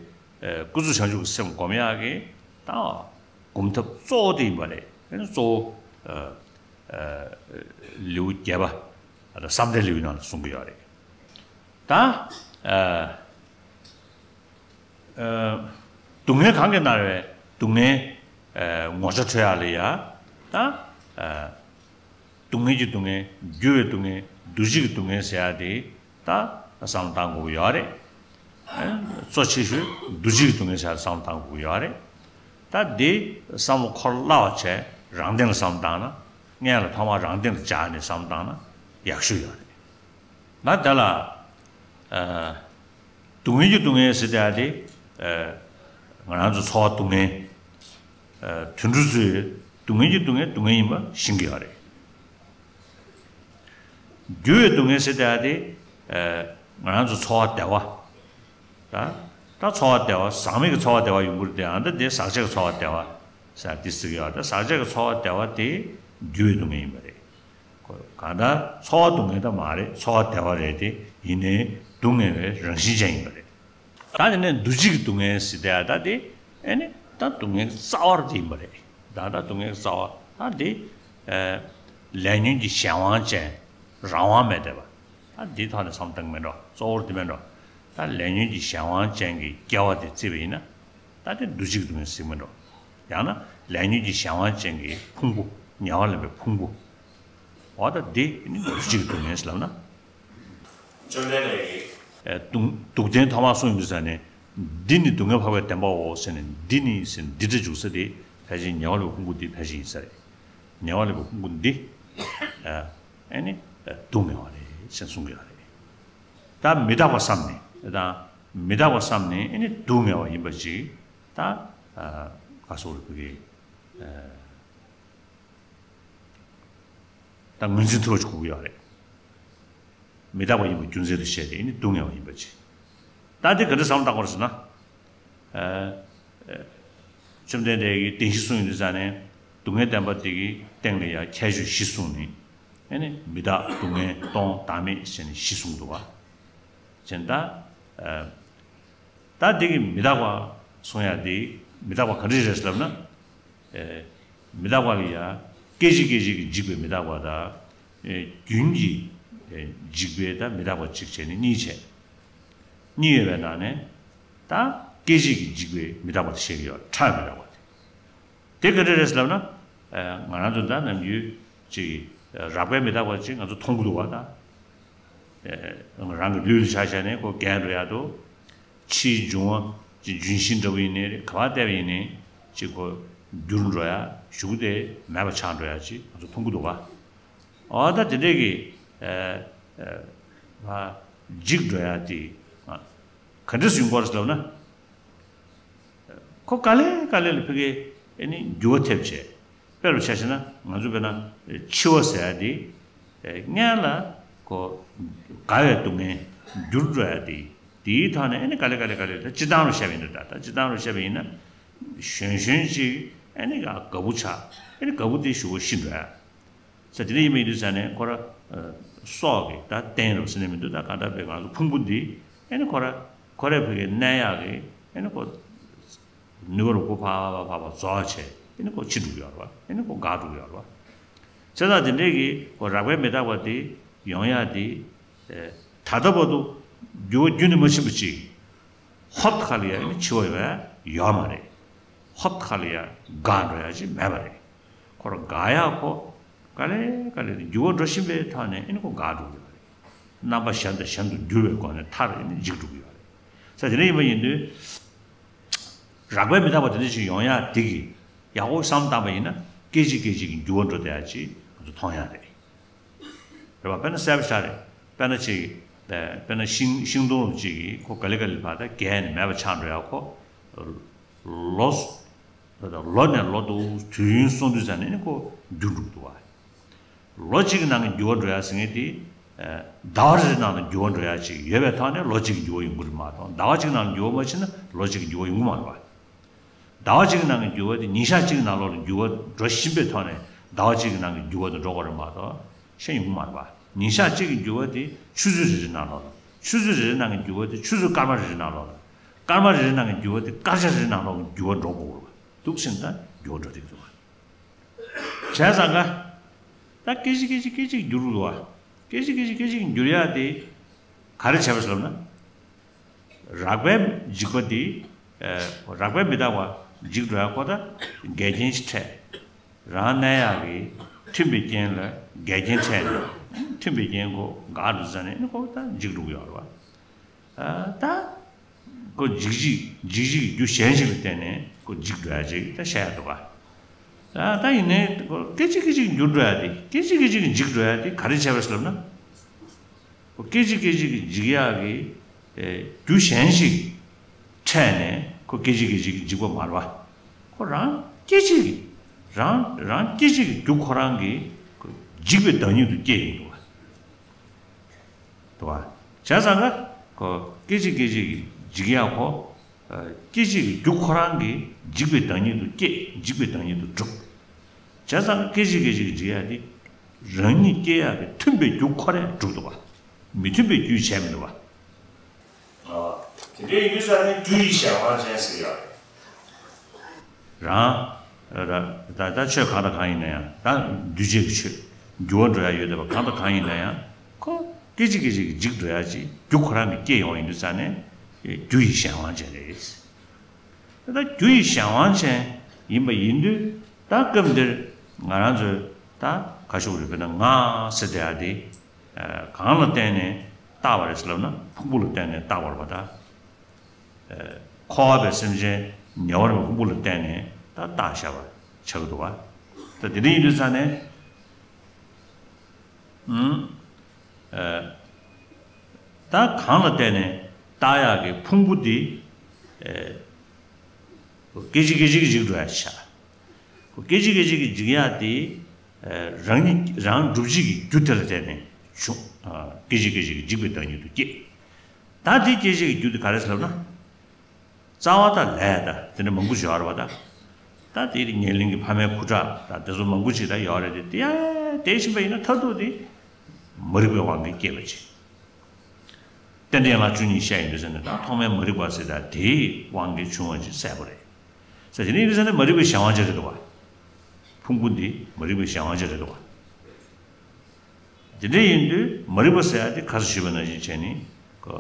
ཀུན་རྫོབ་བྱང་ཆུབ་ཀྱི་སེམས་སྒོམ་ཡ་གི་ད་སྒོམ་ཐབས་གཙོ་བོ་དེ་ཡིན་པ་རེད། ཨེ་ནི་གཙོ་བོ་ལེའུ་བརྒྱད་པ་བསམ་གཏན་ལེའུའི་ནང་ལ་གསུང་གི་ཡོད་རེད། ད། སྡུག་བསྔལ་གང་གིས་མནར་བའི་སྡུག་བསྔལ་ངོ་ཚ་འཕྲོད་ཡག་ལ་ཡ། ད། སྡུག་བསྔལ་གྱི་སྡུག་བསྔལ། འགྱུར་བའི་སྡུག་བསྔལ། འདུ་བྱེད་ཀྱི་སྡུག་བསྔལ་ཟེར་ཡག་དེ་ད་བསམ་བློ་བཏང་དགོས་ཀྱི་ཡོད་རེད། གཙོ་ཆེ་ཤོས་འདུ་བྱེད་ཀྱི་སྡུག་བསྔལ་ཟེར་ཡག་བསམ་བློ་བཏང་དགོས་ཀྱི་ཡོད་རེད། ད་འདི་བསམ་བློ་འཁོར་སླ་བ་བྱས་རང་སྟེང་ལ་བསམ་བློ་བཏང་ན། སྔོན་ལ་ཐོག་མར་རང་སྟེང་ལ་སྦྱར་ནས་བསམ་བློ་བཏང་ན་ཡག་ཤོས་ཡོད་རེད། ད་དེ་ལ། སྡུག་བསྔལ་གྱི་སྡུག་བསྔལ་ཟེར་ཡག་དེ། ང་རང་ཚོ་འཚོ་བ་སྡུག་བསྔལ། དུད་འགྲོ་ཚོས་སྡུག་བསྔལ་གྱི་སྡུག་བསྔལ་སྡུག་བསྔལ་ཡིན་པ་ཤེས་ཀྱི་ཡོད་རེད། འགྱུར་བའི་སྡུག་བསྔལ་ཟེར་ཡག་དེ། ང་རང་ཚོ་འཚོ་བ་བདེ་བ། ད་ད་འཚོ་བ་བདེ་བ་ཟག་མེད་ཀྱི་འཚོ་བ་བདེ་བ་ཡོང་གི་རེད་དེ། ཨ་ད་དེ་ཟག་བཅས་ཀྱི་འཚོ་བ་བདེ་བ་ཟེར་ཡག་དེ་ཟེར་གྱི་ཡོད་རེད། ད་ཟག་བཅས་ཀྱི་འཚོ་བ་བདེ་བ་དེ་འགྱུར་བའི་སྡུག་བསྔལ་ཡིན་པ་རེད། གང་ལྟར་འཚོ་བ་སྡུག་བསྔལ་ད་མ་རེད། འཚོ་བ་བདེ་བ་རེད་དེ། ཡིན་ནའི་སྡུག་བསྔལ་བའི་རང་བཞིན་ཅན་ཡིན་པ་རེད། ད་དེ་ནས་འདུ་བྱེད་ཀྱི་སྡུག་བསྔལ་ཟེར་དེ་ད་དེ་ཨེ་ནི་ད་སྡུག་བསྔལ་གྱི་རྩ་བ་དེ་ཡིན་པ་རེད། ད་ད་སྡུག་བསྔལ་གྱི་རྩ་བ་ད་དེ་ལས་ཉོན་གྱི་གཞན་དབང་ཅན་རང་དབང་མེད་བསྡད་པ། ད་འདིའི་ཐོག་ནས་བསམ་བློ་བཏང་གི་མེད་འགྲོ། གཙོ་བོར་དེ་མེད་འགྲོ། ད་ལས་ཉོན་གྱི་གཞན་དབང་ཅན་གྱི་སྐྱེ་བ་དེ་བརྩིས་པ་ཡིན་ན། ད་དེ་འདུ་བྱེད་ཀྱི་སྡུག་བསྔལ་ཟེར་གྱི་མེད་འགྲོ། ཡང་ན་ལས་ཉོན་གྱི་གཞན་དབང་ཅན་གྱི་ཕུང་པོ། ཉེ་བར་ལེན་པའི་ཕུང་པོ། འོ་ད་འདི་ནི་འདུ་བྱེད་ཀྱི་སྡུག་བསྔལ་ཟེར་ལབ་ན། བཅོམ་ལྡན་འདས་ཀྱིས། ཨེ་སྡུག་སྡུག་བདེན་ཐོག་མར་གསུངས་ཡོང་དུས་ཙ་ནས། འདི་ནི་སྡུག་བསྔལ་འཕགས་པའི་བདེན་པའོ་ཟེར་ནས། འདི་ནི་ཟེར་ནས་འདི་སྒྲ་འཇུག་ས་དེ་ཕལ་ཆེར་ཉེ་བར་ལེན་པའི་ཕུང་པོ་འདི་ཕལ་ཆེར་ཡིན་ས་རེད། ཉེ་བར་ལེན་པའི་ཕུང་པོ་འདི། ཨ་ཨེ་ནི་སྡུག་བསྔལ་བ་རེད་ཟེར་གསུང་གི་ཡོད་རེད། ད་མི་རྟག་པ་བསམ་ནས་དང་། མི་རྟག་པ་བསམ་ནས་ཨེ་ནི་སྡུག་བསྔལ་བ་ཡིན་པ་ཅིག་ད་ཨ་ག་སོགས་རེད་བུ་གའི། ཨ་ད་ངོས་འཛིན་ཐུབ་པ་ཅིག་དགོས་ཀྱི་ཡོད་རེད། མི་རྟག་པ་ཡིན་པ་རྒྱུ་མཚན་དུ་བཤད་དེ་ཨེ་ནི་སྡུག་བསྔལ་བ་ཡིན་པ་ཅིག་ད་འདི་ག་འདྲ་བསམ་བློ་བཏང་དགོས་རེད་ཟེར་ན། ཨ་ཨ་བཅོམ་ལྡན་འདས་ཀྱིས་བདེན་བཞི་གསུངས་ཡོང་དུས་ཙ་ནས། སྡུག་བསྔལ་བདེན་པ་དེ་གི་སྟེང་ལ་ཡང་ཁྱད་ཆོས་བཞི་གསུངས་ནས། ཨེ་ནི་མི་རྟག་སྡུག་བསྔལ་སྟོང་བདག་མེད་ཟེར་ནས་བཞི་གསུངས་འདུག་བ། བྱས་ན་ད། ཨ་ད་འདི་གི་མི་རྟག་པ་གསུང་ཡ་དེ་མི་རྟག་པ་ག་འདྲ་རེད་ཟེར་ལབ་ན། ཨེ་མི་རྟག་པ་ལ་ཡ་སྐད་ཅིག་སྐད་ཅིག་གིས་འཇིག་པའི་མི་རྟག་པ་དང་། ཨེ་རྒྱུན་གྱི་ཨེ་འཇིག་པའི་ད་མི་རྟག་པ་གཅིག་བྱས་ནས་གཉིས་བྱས། གཉིས་ཡོད་པའི་ནང་ནས་ད་སྐད་ཅིག་གིས་འཇིག་པའི་མི་རྟག་པ་དེ་བཤད་ཀྱི་ཡོད། ཕྲ་བའི་མི་རྟག་པ་དེ། དེ་ག་འདྲ་རེད་ཟེར་ལབ་ན། ཨེ་ང་རང་ཚོ་ད་ནམ་རྒྱུན་ཅིག་རགས་པའི་མི་རྟག་པ་ཅིག་ང་ཚོ་མཐོང་གི་འདུག་བ་ད། ཨེ་རང་གི་ལུས་ལ་ཆ་བཞག་ནས་ཁོ་རྒས་འགྲོ་ཡག་འདུག་ཕྱིའི་འབྱུང་བ་ཅིག་ལྗོན་ཤིང་འདྲ་བོ་ཡིན་ནའི་རེད། ག་པར་བལྟས་པ་ཡིན་ནའི་ཅིག་ཁོ་འགྱུར་འགྲོ་ཡག་གཞུག་གུ་དེ་མེད་པ་ཆགས་འགྲོ་ཡག་ཅིག་ང་ཚོ་མཐོང་གི་འདུག་བ། འོ་ད་དེ་འདྲས་ཀྱི་ཨེ་ཨེ་མ་འཇིག་འགྲོ་ཡག་དེ་ག་འདྲས་སུ་ཡོང་གི་རེད་ཟེར་ལབ་ན། ཁོ་ག་ལེ་ག་ལེ་ལ་ཕ་གིའི་ཨེ་ནི་འགྱུར་བ་ཐེབས་བྱས། དཔེ་རུ་ཆ་བཞག་ན་ང་ཚོ་དཔེར་ན་འཆི་བ་ཟེར་ཡ་དེ། ཨེ་སྔོན་ལ་ཁོ་དགའ་བའི་སྡུག་བསྔལ་འགྱུར་འགྲོ་ཡ་དེ། དེའི་ཐོག་ནས་ཨེ་ནི་ག་ལེ་ག་ལེ་ག་ལེ་ད་སྤྱིར་བཏང་རུ་བཤད་པ་ཡིན་ན། ད་ད་སྤྱིར་བཏང་རུ་བཤད་པ་ཡིན་ན། གཞོན་གཞོན་ཅིག་ཨེ་ནི་དགའ་པོ་ཆགས། ཨེ་ནི་དགའ་པོ་དེ་གཞུག་གུ་ཤི་འགྲོ་ཡ། ས་དེ་འདྲ་ཡིན་པ་ཡིན་དུས་ཙ་ནས་ཁོ་ར་ཨ་སྲོག་གི་ད་རྟེན་རུ་ཟེར་ནས་མི་འདུག་ད་གང་ལྟར་བས་ང་ཚོ་ཕུང་པོ་འདི་ཨེ་ནི་ཁོ་ར་ཁོ་རའི་ཕ་གིའི་གནས་ཡག་གི་ཨེ་ནི་ཁོ་ནུས་པ་རུ་ཁོ་ཕ་ཕ་ཕ་ཕ་རྫོགས་བྱས་ཨེ་ནི་ཁོ་འཆི་འགྲོ་གི་ཡོད་རེད་བ། ཨེ་ནི་ཁོ་འགག་འགྲོ་གི་ཡོད་རེད་བ། བྱས་ཙང་དེ་འདྲས་ཀྱི་ཁོ་རགས་པའི་མི་རྟག་པ་དེ་ཡོང་ཡག་དེ་ཨེ་ད་ལྟ་བར་དུ་འགྱུར་བ་རྒྱུན་དུ་མ་ཕྱིན་པ་ཅིག་ཧོབ་ཁ་ལ་ཡ་ཨེ་ནི་འཆི་བ་ཡོང་ཡ་ཡོད་མ་རེད། ཧོབ་ཁ་ལ་ཡ་འགག་འགྲོ་ཡ་ཅིག་མེད་པ་རེད། ཁོ་རང་འགག་ཡ་ཁོ་ག་ལེ་ག་ལེ་དེ་འགྱུར་བ་འགྲོ་བཞིན་པའི་ཐོག་ནས་ཨེ་ནི་ཁོ་འགག་འགྲོ་གི་ཡོད་རེད། རྣམ་པ་གཞན་དང་གཞན་དུ་འགྱུར་བའི་སྒོ་ནས་མཐར་ཨེ་ནི་འཇིག་འགྲོ་གི་ཡོད་རེད། ས་དེ་འདྲ་ཡིན་པ་ཡིན་དུས། རགས་པས་མི་རྟག་པ་དེ་འདྲ་ཞིག་ཡོང་ཡ་དེ་གི་ཡག་པོ་བསམ་བཏང་པ་ཡིན་ན་སྐད་ཅིག་སྐད་ཅིག་གི་འགྱུར་བ་འགྲོ་བསྡད་ཡ་ཅིག་ང་ཚོ་མཐོང་ཡ་རེད། རེད་པ། དཔེར་ན་གསལ་པོ་ཞིག་རེད། དཔེར་ན་ཅིག་དཔེར་ན་ཤིང་ཤིང་སྡོང་ཅིག་གིས་ཁོ་ག་ལེ་ག་ལེ་བར་ད་རྒས་ནས་མེད་པ་ཆགས་འགྲོ་ཡ་ཁོ། ལོ། ལོ་ནས་ལོ་འདུག་དུས་ཡུན་སོང་དུས་ཙམ་ནས་ནི་ཁོ་འགྱུར་འགྲོ་གི་འདུག་བ། ལོ་གཅིག་གི་ནང་གི་འགྱུར་བ་འགྲོ་ཡ་ཟེར་མཁན་དེ། ཟླ་བ་རེ་རེ་ནང་ལ་འགྱུར་བ་འགྲོ་ཡ་ཅིག་ཡོད་པའི་ཐོག་ནས་ལོ་གཅིག་གི་འགྱུར་བ་ཡོང་གི་རེད་མ་གཏོགས། ཟླ་བ་གཅིག་ནང་ལ་འགྱུར་བ་མ་ཕྱིན་ན་ལོ་གཅིག་གི་འགྱུར་བ་ཡོང་གི་མ་རེད་པ། ཟླ་བ་གཅིག་གི་ནང་གི་འགྱུར་བ་དེ་ཉིན་ཞག་གཅིག་གི་ནང་ལོགས་ལ་འགྱུར་བ་འགྲོ་བཞིན་པའི་ཐོག་ནས་ཟླ་བ་གཅིག་གི་ནང་གི་འགྱུར་བ་དེ་འགྲོ་གི་རེད་མ་གཏོགས་ཤེས་ཡོང་གི་མ་རེད་པ། ཉིན་ཞག་གཅིག་གི་འགྱུར་བ་དེ་ཆུ་ཚོད་རེ་རེ་ནང་ལོགས་ལ། ཆུ་ཚོད་རེ་རེ་ནང་གི་འགྱུར་བ་དེ་ཆུ་ཚོད་སྐར་མ་རེ་རེ་ནང་ལོགས་ལ། སྐར་མ་རེ་རེ་ནང་གི་འགྱུར་བ་དེ་སྐར་ཆ་རེ་རེ་ནང་ལོགས་ལ་འགྱུར་བ་འགྲོ་དགོས་རེད་པ། འདུག་ཟིན་ད་འགྱུར་བ་འགྲོ་བསྡད་ཀྱི་འདུག་པ། བྱས་ཙང་ཀ། ད་སྐད་ཅིག་སྐད་ཅིག་སྐད་ཅིག་འགྱུར་འདུག་བ། སྐད་ཅིག་སྐད་ཅིག་སྐད་ཅིག་འགྱུར་ཡག་དེ་ག་རེ་བྱས་པ་ཟེར་ལབ་ན། རགས་པའི་འཇིགས་པ་འདི། རགས་པས་མི་རྟག་པ་འཇིག་འགྲོ་ཡག་ཁོ་ད་འགལ་རྐྱེན་ཞིག་འཕྲད། རང་གནས་ཡག་གི་མཐུན་པའི་རྐྱེན་ལ་འགལ་རྐྱེན་འཕྲད་ནས་མཐུན་པའི་རྐྱེན་ཁོ་འགག་འགྲོ་ཙ་ནས་ནི་ཁོ་ད་འཇིག་འགྲོ་གི་ཡོད་རེད་བ། ད། ཁོ་འཇིགས་བྱེད་འཇིགས་བྱེད་ཀྱི་རྒྱུ་གཞན་ཞིག་ལ་བརྟེན་ནས་ཁོ་འཇིག་འགྲོ་ཡ་ཅིག་ད་བཤད་ཡ་འདུག་ག་ད་ད་ཡིན་ནའི་ཁོ་སྐད་ཅིག་སྐད་ཅིག་འགྱུར་འགྲོ་ཡ་དེ་སྐད་ཅིག་སྐད་ཅིག་འཇིག་འགྲོ་ཡ་དེ་ག་རེ་བྱས་པ་ཟེར་ལབ་ན། ཁོ་སྐད་ཅིག་སྐད་ཅིག་འཇིག་ཡ་གི་རྒྱུ་གཞན་ཞིག་འཕྲད་ནས་ཁོ་སྐད་ཅིག་སྐད་ཅིག་འཇིག་པ་མ་རེད་བ། ཁོ་རང་སྐད་ཅིག་རང་རང་སྐད་ཅིག་གི་རྒྱུ་ཁོ་རང་གི་ཁོ་འཇིག་པའི་བདག་ཉིད་དུ་སྐྱེས་ཡོང་འདུག་བ། འདུག་བ། བྱས་ཙང་ཀ། ཁོ་སྐད་ཅིག་སྐད་ཅིག་གིས་འཇིག་ཡག་ཁོ། སྐད་ཅིག་གི་རྒྱུ་ཁོ་རང་གིས་འཇིག་པའི་བདག་ཉིད་དུ་སྐྱེས། འཇིག་པའི་བདག་ཉིད་དུ་གྲུབ། བྱས་ཙང་ཀ་སྐད་ཅིག་སྐད་ཅིག་གིས་འཇིག་ཡག་དེ། རང་ཉིད་སྐྱེ་ཡག་གི་མཐུན་པའི་རྒྱུ་ཁོ་རས་གྲུབ་འདུག་བ། མི་མཐུན་པའི་རྒྱུས་བྱས་མི་འདུག་བ། དེ་འདྲའི་ཡིན་དུས་ཙང་ནས་རྒྱུ་ཡི་གཞན་དབང་ཅན་ཟེར་ཡག་རེད། རང་། ར། ད་ད་ཆོས་གང་དང་གང་ཡིན་ན་ཡང་ད་འདུས་བྱས་ཀྱི་ཆོས། འགྱུར་བ་འགྲོ་ཡ་ཡོད་བསྡད་པ་གང་དང་གང་ཡིན་ན་ཡང་ཁོ་སྐད་ཅིག་སྐད་ཅིག་གིས་འཇིག་འགྲོ་ཡ་ཅིག་རྒྱུ་ཁོ་རང་གིས་སྐྱེ་ཡོང་ཡིན་དུས་ཙང་ནས་རྒྱུ་ཡི་གཞན་དབང་ཅན་རེད། ད་རྒྱུ་ཡི་གཞན་དབང་ཅན་ཡིན་པ་ཡིན་དུས་ད་སྐབས་འདིར་ང་རང་ཚོས་ད་ག་ཞུ་དགོས་རེད། དཔེར་ན་ང་ཟེར་བསྡད་ཡ་དེ་གང་ལ་བརྟེན་ནས་བཏགས་པ་རེད་ཟེར་ལབ་ན་ཕུང་པོ་ལ་བརྟེན་ནས་བཏགས་པ་རེད་པ་ད། འཁོར་བ་པའི་སེམས་ཅན་ཉེ་བར་མི་ཕུང་པོ་ལ་བརྟེན་ནས་ད་བཏགས་བཞག་པ་ཆགས་ཀྱི་འདུག་བ། ད་དེ་འདྲ་ཡིན་དུས་ཙང་ནས། ཨུམ། ད་གང་ལ་བརྟེན་ནས་བཏགས་ཡག་གི་ཕུང་པོ་འདི། སྐད་ཅིག་སྐད་ཅིག་གིས་འཇིག་འགྲོ་ཡག་ཆགས། སྐད་ཅིག་སྐད་ཅིག་གིས་འཇིག་ཡག་དེ། རང་ཉིད་རང་སྒྲུབ་བྱེད་ཀྱི་རྒྱུ་དེ་ལ་བརྟེན་ནས་བྱུང་། སྐད་ཅིག་སྐད་ཅིག་གིས་འཇིག་པའི་བདག་ཉིད་དུ་སྐྱེས། ད་དེ་སྐད་ཅིག་གི་རྒྱུ་དེ་ག་རེ་ཟེར་ལབ་ན། རྩ་བ་དང་ལས་དང་དེ་འདྲ་མང་པོ་ཞིག་ཡོད་རེད་པ་ད། ད་དེ་ཉེར་ལེན་གྱི་ཕ་མའི་སྐུ་དྲག་དང་དེ་ཚོ་མང་པོ་ཞིག་ད་ཡོད་རེད་དེ། དེ་ཡ་དེ་བཞིན་པ་ཡིན་ན་མཐར་ཐུག་དེ་མ་རིག་པའི་དབང་གིས་སྐྱེས་པ་ཅིག་རྟེན་འབྲེལ་ཡན་ལག་བཅུ་གཉིས་བཤད་ཡིན་དུས་ཙང་ནས་ད་ཐོག་མའི་མ་རིག་པ་ཟེར་ད་དེའི་དབང་གིས་བྱུང་བ་ཅིག་གསལ་པོ་རེད། ཟེར་དེ་ནས་ཡིན་དུས་ཙང་ནས་མ་རིག་པའི་གཞན་དབང་ཅན་རེད་འདུག་བ། ཕུང་པོ་འདི་མ་རིག་པའི་གཞན་དབང་ཅན་རེད་འདུག་བ། དེ་འདྲ་ཡིན་དུས་མ་རིག་པ་ཟེར་ཡ་དེ་ཁ་སང་ཞུས་པ་ནང་བཞིན་བྱས་ནས་ཀོ།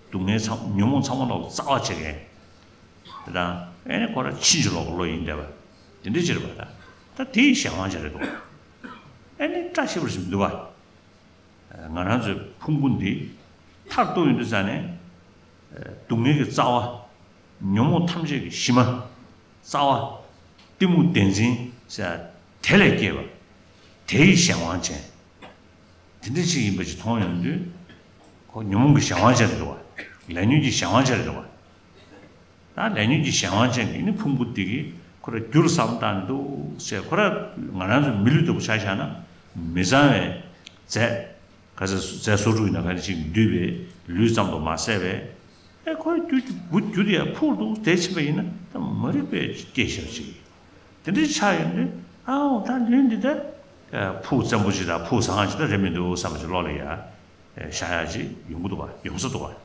སྡུག་བསྔལ་ཚང་ཉོན་མོངས་ཚང་མ་ལོག་རྩ་བ་བྱེད་མཁན། དེ་དང་ཨེ་ནི་ཁོ་ར་ཕྱིན་ཅི་ལོག་གི་བློ་ཡིན་བསྡད་པ། དེ་འདྲ་ཅིག་རེད་པ་ད། ད་དེ་ཡི་གཞན་དབང་ཅན་རེད་འདུག་ཨེ་ནི་བཀྲ་ཤིས་པ་ཞིག་མི་འདུག་བ། ང་རང་ཚོའི་ཕུང་པོ་འདི་མཐར་གཏུགས་ཡོང་དུས་ཙང་ནས། སྡུག་བསྔལ་གྱི་རྩ་བ། ཉོན་མོངས་ཐམས་ཅད་ཀྱི་གཞི་མ། རྩ་བ། གཏི་མུག་བདེན་འཛིན་ཟེར་དེ་ལས་སྐྱེས་པ། དེ་ཡི་གཞན་དབང་ཅན། དེ་འདྲ་ཅིག་ཡིན་པ་ཅིག་མཐོང་ཡོང་དུས། ཁོ་ཉོན་མོངས་ཀྱི་གཞན་དབང་ཅན་རེད་འདུག་བ། ལས་ཉོན་གྱི་གཞན་དབང་ཅན་རེད་འདུག་བ། ད་ལས་ཉོན་གྱི་གཞན་དབང་ཅན་གྱི་ནི་ཕུང་པོ་འདི་གིས་ཁོ་ར་རྒྱུར་བསམ་བཏང་ནས་འདུག་ཟེར། ཁོ་ར་ང་རང་ཚོ་མི་ལུས་ལྟ་བུ་ཆ་བཞག་ན་མི་གཙང་བའི་རྫས། ག་ཚད་རྫས་སོ་དྲུག་ཡིན་ན་ག་ཚད་ཅིག་འདུས་པའི་ལུས་ཙམ་དུ་མ་ཟད་པའི། ཨེ་ཁོའི་རྒྱུ་རྒྱུ་རྒྱུ་དེ་ཡང་ཕུག་འདུག་དེ་ཕྱིན་པ་ཡིན་ན་ད་མ་རིག་པའི་སྐྱེ་ཤར་ཅིག་དེ་འདྲ་ཆགས་ཡོང་དུས་ཨའོ་ད་ལུས་འདི་ད་ཕུག་བཙན་པོ་ཅིག་དང་ཕུག་བཟང་ཅིག་ད་རེད་མི་འདུག་བསམ་པ་ཅིག་བློ་ལ་ཡ་ཤར་ཡ་ཅིག་ཡོང་གི་འདུག་བ། ཡོང་ས་འདུག་བ།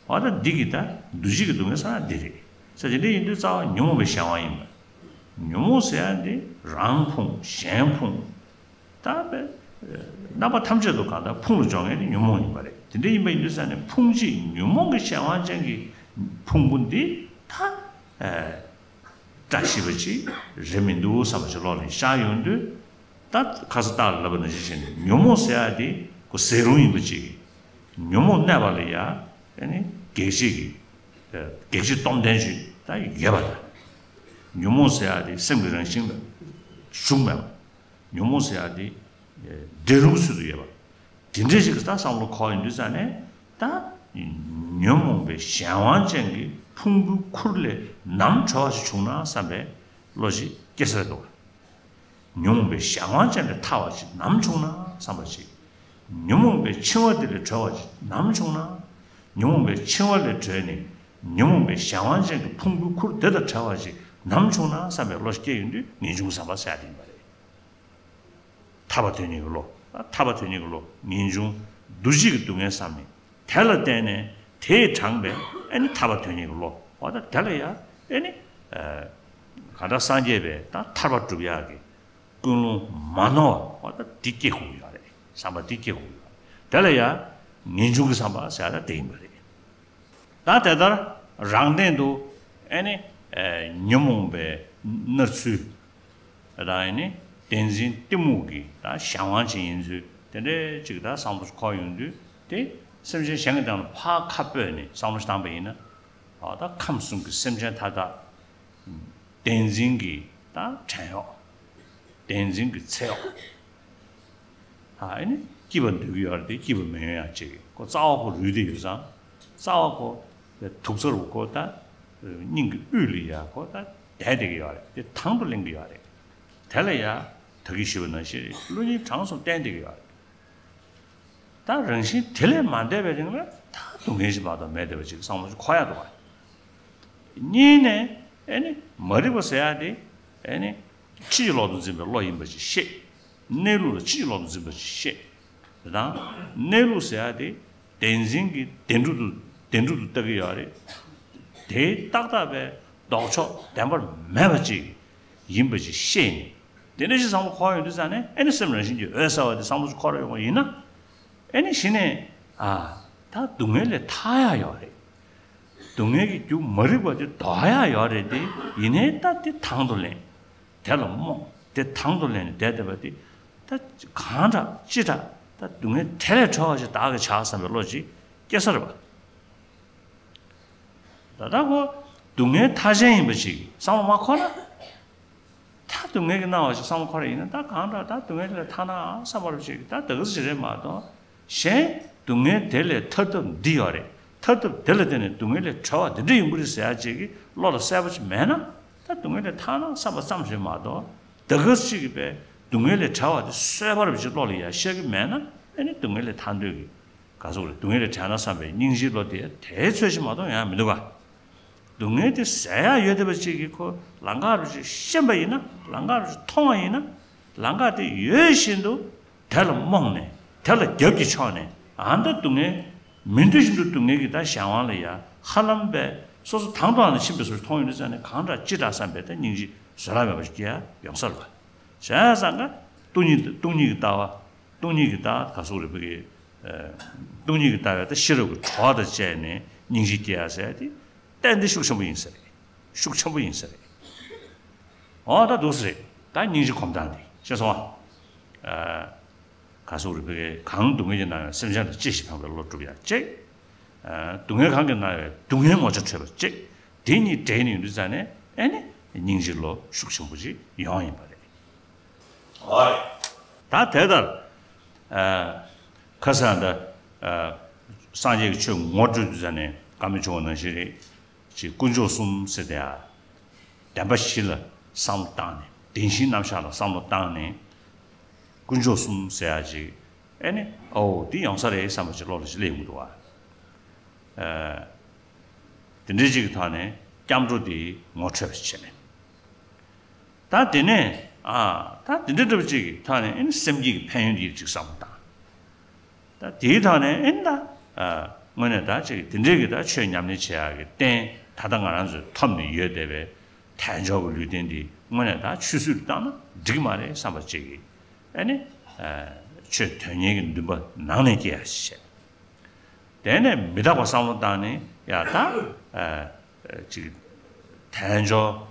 འོ་ད་འདི་གི་ད་འདུ་བྱེད་ཀྱི་སྡུག་བསྔལ་ས་ན་འདི་རེད། ས་དེ་འདྲ་ཡིན་དུས་རྩ་བ་ཉོན་མོངས་པའི་གཞན་དབང་ཡིན་པ། ཉོན་མོངས་ཟེར་ཡ་འདི་རང་ཕུང་གཞན་ཕུང་། ད་པའི་རྣམ་པ་ཐམས་ཅད་དུ་གང་ལྟར་ཕུང་ལ་འཇོག་མཁན་དེ་ཉོན་མོངས་ཡིན་པ་རེད། དེ་འདྲ་ཡིན་པ་ཡིན་དུས་ས་ནས་ཕུང་བྱེད་ཉོན་མོངས་ཀྱི་གཞན་དབང་ཅན་གྱི་ཕུང་པོ་འདི་ད་ བཀྲ་ཤིས་པ་ཅིག་རེད་མི་འདུག་བསམ་པ་ཅིག་བློ་ལ་ཤར་ཡོང་དུས། ད་ཁ་སང་ཏཱ་ལ་ལབ་པ་ནང་བཞིན་བྱས་ནས་ཉོན་མོངས་ཟེར་ཡ་དེ་ཁོ་ཟད་རུང་ཡིན་པ་ཅིག་ཉོན་མོངས་གནས་པ་ལ་ཡ་ཨ་ནི་གེགས་བྱེད་ཀྱི་གེགས་བྱེད་སྟོབས་ལྡན་ཅིག་ད་ཡོད་པ་དང་། ཉོན་མོངས་ཟེར་ཡ་དེ་སེམས་ཀྱི་རང་བཞིན་ལ་ཞུགས་མེད་པ། ཉོན་མོངས་ཟེར་ཡ་དེ་འདྲེ་རུང་ཚུལ་དུ་ཡོད་པ། དེ་འདྲའི་ཞིག་གི་ད་བསམ་བློ་འཁོར་ཡོང་དུས་ཙ་ནས། ད་ཉོན་མོངས་པའི་གཞན་དབང་ཅན་གྱི་ཕུང་པོའི་ཁུར་ལས་ནམ་གྲོལ་བ་ཞིག་བྱུང་ན་བསམ་པའི་བློ་ཞིག་སྐྱེ་ས་རེད་འདུག་ཉོན་མོངས་པའི་གཞན་དབང་ཅན་ལས་ཐར་བ་ཞིག་ནམ་བྱུང་ན་བསམ་པ་ཞིག་ཉོན་མོངས་པའི་འཆིང་བ་དེ་ལས་གྲོལ་བ་ཞིག་ནམ་བྱུང་ན། ཉོན་མོངས་པའི་འཆིང་བ་ལས་གྲོལ་ནས་ཉོན་མོངས་པའི་གཞན་དབང་ཅན་གྱི་ཕུང་པོའི་ཁུར་དེ་དང་བྲལ་བ་ཞིག་ནམ་བྱུང་ན་བསམ་པའི་བློ་ཞིག་སྐྱེ་ཡོང་དུས་ངེས་འབྱུང་གི་བསམ་པ་ཟེར་ཡ་དེ་ཡིན་པ་རེད། ཐར་པ་དོན་གཉེར་གྱི་བློ། ཐར་པ་དོན་གཉེར་གྱི་བློ། ངེས་འབྱུང་། འདུ་བྱེད་ཀྱི་སྡུག་བསྔལ་བསམ་ནས་དེ་ལ་བརྟེན་ནས་དེས་དྲངས་པའི་ཨ་ནི་ཐར་པ་དོན་གཉེར་གྱི་བློ། འོ་ད་དེ་ལ་ཡ་ཨ་ནི་གང་ལྟར་སངས་རྒྱས་པའི་ད་ཐར་པ་སྒྲུབ་ཡག་གི་ཀུན་སློང་མ་ནོར་བ་འོ་ད་འདི་སྐྱེ་དགོས་ཀྱི་ཡོད་རེད། བསམ་པ་འདི་སྐྱེ་དགོས་ཀྱི་ཡོད་རེད། དེ་ལ་ཡ་ངེས་འབྱུང་གི་བསམ་པ་ཟེར་ཡ་ད་དེ་ཡིན་པ་རེད། ད་དེ་ལྟར་རང་སྟེང་དུ་ཨེ་ནི་ཨེ་ཉོན་མོངས་པའི་མནར་ཚུལ་དང་ཨེ་ནི་བདེན་འཛིན་གཏི་མུག་གི་ད་གཞན་དབང་ཅན་ཡིན་ཚུལ་དེ་འདྲའི་ཅིག་ད་བསམ་བློ་འཁོར་ཡོང་དུས། དེ་སེམས་ཅན་གཞན་གྱི་སྟེང་ལ་ཕར་ཁ་སྤོས་ནས་བསམ་བློ་བཏང་པ་ཡིན་ན། ད་ཁམས་གསུམ་གྱི་སེམས་ཅན་མཐའ་དག་བདེན་འཛིན་གྱི་ད་བྲན་གཡོག་བདེན་འཛིན་གྱི་ཚེ་གཡོག་ཨ་ནི་སྐྱིད་པ་འདོད་ཀྱི་ཡོད་རེད་དེ་སྐྱིད་པ་མི་ཡོང་ཡག་ཅིག་ཁོ་རྩ་བ་ཁོ་རུལ་བསྡད་ཡོད་ཙང་། རྩ་བ་ཁོ་དུག་རྩ་རུ་ཁོ་ད་སྙིང་གི་དབུས་ལ་ཡ་ཁོ་ད་བསྡད་བསྡད་ཀྱི་ཡོད་རེད་དེ་དང་དུ་ལེན་གྱི་ཡོད་རེད། དེ་ལ་ཡ་ད་གིན་ཞུས་པ་ནང་བཞིན་བློ་སྙིང་བྲང་གསུམ་བསྟེན་བསྡད་ཀྱི་ཡོད་རེད། ད་རང་བཞིན་དེ་ལས་མ་འདས་པའི་རིང་ལ་ད་སྡུག་བསྔལ་ཞིག་མ་གཏོགས་མེད་བསྡད་པ་ཅིག་བསམ་བློ་ཞིག་འཁོར་ཡག་འདུག་ག་གཉིས་ནས་ཨེ་ནི་མ་རིག་པ་ཟེར་ཡག་དེ་ཨེ་ནི་ཕྱི་ཡི་ལོག་ཏུ་འཛིན་པའི་བློ་ཡིན་པ་ཅིག་ཤེས། གནས་ལུགས་ལ་ཕྱི་ཡི་ལོག་ཏུ་འཛིན་པ་ཅིག་ཤེས། དེ་དང་གནས་ལུགས་ཟེར་ཡག་དེ་བདེན་འཛིན་གྱི་བདེན་གྲུབ་ཏུ་བདེན་གྲུབ་ཏུ་ལྟ་གི་ཡོད་རེད། དེའི་ཏག་ཏག་པའི་ལྡོག་ཕྱོགས་བདེན་པར་མེད་པ་ཅིག་ཡིན་པ་ཅིག་ཤེས་ནས། དེ་འདྲ་ཞིག་བསམ་བློ་འཁོར་ཡོང་དུས་ཙ་ནས་ཨེ་ནི་སེམས་རང་བཞིན་གྱིས་འོད་གསལ་བ་དེ་བསམ་བློ་ཞིག་འཁོར་ཡོང་བ་ཡིན་ན། ཨེ་ནི་གཞི་ནས་ཨ་ད་སྡུག་བསྔལ་ལས་ཐར་ཡག་ཡོད་རེད། སྡུག་བསྔལ་གྱི་རྒྱུ་མ་རིག་པ་དེ་ལྡོག་ཡག་ཡོད་རེད་དེ། ཡིན་ནའི་ད་དེ་དང་དུ་ལེན། དེ་ལ་རྨོངས་དེ་དང་དུ་ལེན་ནས་བསྡད་བསྡད་པ་དེ། ད་གང་དྲག་ཅི་དྲག་ད་སྡུག་བསྔལ་དེ་ལས་གྲོལ་བ་ཞིག་བདག་གིས་བྱ་བསམ་པའི་བློ་ཅིག་སྐྱེ་ས་རེད་པ། ད་ལྟ་ཁོ་སྡུག་བསྔལ་ཐར་ཅན་ཡིན་པ་ཅིག་བསམ་བློ་མ་འཁོར་ན། ད་སྡུག་བསྔལ་གྱིས་མནར་བ་ཞིག་བསམ་བློ་འཁོར་ཡིན་ན། ད་གང་འདྲ་ད་སྡུག་བསྔལ་ལས་ཐར་ནའང་བསམ་པ་རུ་ཅིག་ད་དེ་ག་ཅིག་རེད་མ་གཏོགས། གཞན་སྡུག་བསྔལ་དེ་ལས་ཐར་ཐབས་འདི་ཡོད་རེད། ཐར་ཐབས་དེ་ལ་བརྟེན་ནས་སྡུག་བསྔལ་ལས་གྲོལ་བ་འདི་འདྲ་ཡོང་གི་རེད་ཟེར་ཡག་ཅིག་གི་བློ་ལ་གསལ་པོ་ཅིག་མེད་ན། ད་སྡུག་བསྔལ་ལས་ཐར་ན་བསམ་པ་ཙམ་ཞིག་མ་གཏོགས། དེ་ག་ཅིག་གི་པའི་སྡུག་བསྔལ་ལས་བྲལ་བ་དེ་གསལ་པོ་རུ་ཅིག་བློ་ལ་ཡ་ཤར་གི་མེད་ན། ཨེ་ནི་སྡུག་བསྔལ་ལས་ཐར་འདོད་ཀྱི་ག་ཟེར་དགོས་རེད། སྡུག་བསྔལ་ལས་བྲལ་ན་བསམ་པའི་སྙིང་རྗེའི་བློ་དེ་དེའི་ཚོད་ཅིག་མ་གཏོགས་ཡོང་ཡག་མི་འདུག་ག་སྡུག་བསྔལ་དེ་ཟད་ཡག་ཡོད་བསྡད་པ་ཅིག་གིས་ཁོ་ལམ་ཁ་རུ་ཅིག་ཤེས་པ་ཡིན་ན། ལམ་ཁ་རུ་ཅིག་མཐོང་བ་ཡིན་ན། ལམ་ཁ་དེ་ཡོད་བཞིན་དུ་དེ་ལ་རྨོངས་ནས་དེ་ལ་རྒྱབ་ཀྱིས་ཕྱོགས་ནས། ཨ་ད་སྡུག་བསྔལ་མི་འདོད་བཞིན་དུ་སྡུག་བསྔལ་གྱི་ད་གཞན་དབང་ལ་ཡ་ཧ་ལམ་པའི་སོ་སོ་དང་དུ་ཨ་ནི་ཕྱིན་པའི་བཟོ་མཐོང་ཡོང་དུས་ཙ་ནས་གང་དྲག་ཅི་དྲག་བསམ་པའི་ད་སྙིང་རྗེ་བཟོད་གླགས་མེད་པ་ཞིག་སྐྱེ་ཡག་ཡོང་ས་རེད་པ། བྱས་ཙང་ཀ་སྟོང་ཉིད་སྟོང་ཉིད་ཀྱི་ལྟ་བ། སྟོང་ཉིད་ཀྱི་ལྟ་བ་ག་ཟེར་དགོས་རེད། བོད་ཀྱི་སྟོང་ཉིད་ཀྱི་ལྟ་བའི་ད་ཤེས་རབ་ཀྱི་གྲོགས་དང་བཅས་ནས་སྙིང་རྗེ་སྐྱེ་ཡག་ཟེར་ཡག་དེ་གཏན་གཏན་ཤུགས་ཆེན་པོ་ཡིན་ས་རེད། ཤུགས་ཆེན་པོ་ཡིན་ས་རེད། འོ་ད་འདུག་སེ་རེད། ད་སྙིང་རྗེ་གོམས་སྟངས་དེ་ཤེས་སོང་ཨ། ག་ཟེར་དགོས་རེད། བོད་ཀྱི་གང་སྡུག་བསྔལ་གྱིས་མནར་བའི་སེམས་ཅན་དང་གཅེས་ཤིང་ཕངས་པའི་བློ་སྒྲུབ་ཡག་གཅིག་སྡུག་བསྔལ་གང་གིས་མནར་བའི་སྡུག་བསྔལ་ངོ་ཆ་འཕྲོད་པ་གཅིག་དེ་གཉིས་འདྲེས་ནས་ཡོང་དུས་ཙ་ནས་ཨེ་ནི་སྙིང་རྗེའི་བློ་ཤུགས་ཆེན་པོ་ཅིག་ཡོང་ཡིན་པ་རེད། ད་དེ་ལྟར་ཨ་ཁ་སང་ད་ཨ་སངས་རྒྱས་ཀྱི་ཆོས་ངོ་སྤྲོད་དུས་ཙ་ནས་བཀའ་མོལ་བྱུང་བ་ནང་བཞིན་རེད། ཅིག་དཀོན་མཆོག་གསུམ་ཟེར་དེ་ཡ། བདེན་པ་བཞི་ལ་བསམ་བློ་བཏང་ནས། བདེན་བཞིའི་རྣམ་གཞག་ལ་བསམ་བློ་བཏང་ནས། དཀོན་མཆོག་གསུམ་ཟེར་ཡ་ཅིག་ཨེ་ནི་ཨོ་འདི་ཡོང་ས་རེད་བསམ་པ་ཅིག་བློ་ལ་ཅིག་སླེབས་ཡོང་གི་འདུག་བ། ཨ། དེ་འདྲའི་ཅིག་གི་ཐོག་ནས་སྐྱབས་འགྲོ་དེ་ངོ་འཕྲོད་པ་ཅིག་བྱས་ནས། ད་དེ་ནས་ཨ་ད་དེ་འདྲ་འདྲ་པོ་ཅིག་གི་ཐོག་ནས་ཨེ་ནི་སེམས་བསྐྱེད་ཀྱི་ཕན་ཡོན་དེ་ཅིག་བསམ་བློ་བཏང་། ད་དེའི་ཐོག་ནས་ཨེ་ད་དངོས་གནས་ད་ཅིག་དེ་འདྲའི་གི་ད་ཆོས་ཉམས་ལེན་བྱེད་ཡག་གི་རྟེན་ད་ལྟ་ང་རང་ཚོས་ཐོབ་ནས་ཡོད་བསྡད་པའི་དལ་འབྱོར་གྱི་ལུས་རྟེན་འདི་དངོས་གནས་ད་ཆུད་ཟོས་ལ་བཏང་ན་འགྲིག་མ་རེད་བསམ་པ་ཅིག་གི་ཨེ་ནི་ཆོས་དོན་གཉེར་གྱི་འདུན་པ་ནང་ནས་སྐྱེ་ཡག་ཞིག་བྱས། དེ་ནས་མི་རྟག་པ་བསམ་བློ་བཏང་ནས་ཡ་ད་ཅིག་དལ་འབྱོར་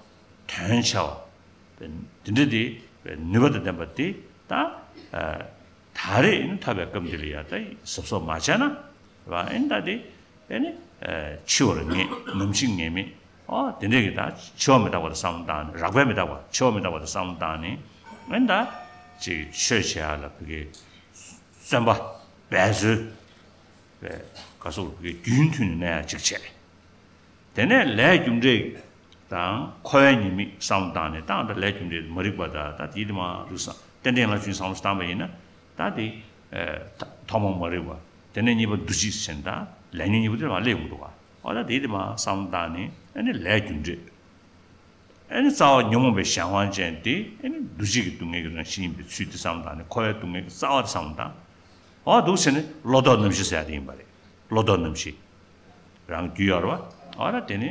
དོན་ཆེ་བ་དེ་འདྲ་དེ་ནུས་པ་དང་ལྡན་པ་དེ་ད་ད་རེས་ཐོབ་པའི་སྐབས་འདི་ལ་ཡ་ད་གཟབ་གཟབ་མ་བྱས་ན་རེད་བ། ཨེ་ད་དེ་ཨེ་ནི་འཆི་བར་ངེས། ནམ་འཆི་ངེས་མེད། ཨོ་དེ་འདྲས་ཀྱི་ད་འཆི་བ་མི་རྟག་པ་དེ་བསམ་བློ་བཏང་ནས། རགས་པས་མི་རྟག་པ། འཆི་བ་མི་རྟག་པ་དེ་བསམ་བློ་བཏང་ནས་ཨེ་ད་ཅིག་ཆོས་བྱེད་ཡ་ལ་བོད་ཀྱི་བརྩོན་པ་འབད་རྩོལ་བས་ག་སོགས་བོད་ཀྱི་རྒྱུན་མཐུད་ནས་གནས་ཡ་ཅིག་བྱས། དེ་ནས་ལས་རྒྱུ་འབྲས་དང་འཁོར་བའི་ཉེས་དམིགས་བསམ་བློ་བཏང་ནས། ད་ལྟ་ལས་རྒྱུ་འབྲས་མ་རིག་པ་དང་། ད་དེ་དེ་མ་རིག་བསམ། རྟེན་འབྲེལ་ཡན་ལག་བཅུ་གཉིས་བསམ་བློ་བཏང་པ་ཡིན་ན་ད་དེ་ཐོག་མ་མ་རིག་པ། དེ་ནས་གཉིས་པ་འདུ་བྱེད་ཟེར་ད་ལས་ཉོན་གཉིས་པོ་དེ་མ་སླེབས་ཡོང་གི་འདུག་ག། ཨོ་ད་དེ་དེ་མ་བསམ་བློ་བཏང་ནས་ཨ་ནི་ལས་རྒྱུ་འབྲས། ཨ་ནི་རྩ་བ་ཉོན་མོངས་པའི་གཞན་དབང་ཅན་དེ་ཨ་ནི་འདུ་བྱེད་ཀྱི་སྡུག་བསྔལ་གྱི་རང་བཞིན་ཡིན་པའི་ཚུལ་དེ་བསམ་བློ་བཏང་ནས། འཁོར་བའི་སྡུག་བསྔལ་གྱི་རྩ་བ་དེ་བསམ་བློ་བཏང་། ཨོ་འདུག་བྱས་ནས་བློ་ལྡོག་རྣམ་བཞི་ཟེར་ཡ་དེ་ཡིན་པ་རེད། བློ་ལྡོག་རྣམ་བཞི། རང་རྒྱུད་ཡོད་རེད་བ། ཨོ་ད་དེ་ནི་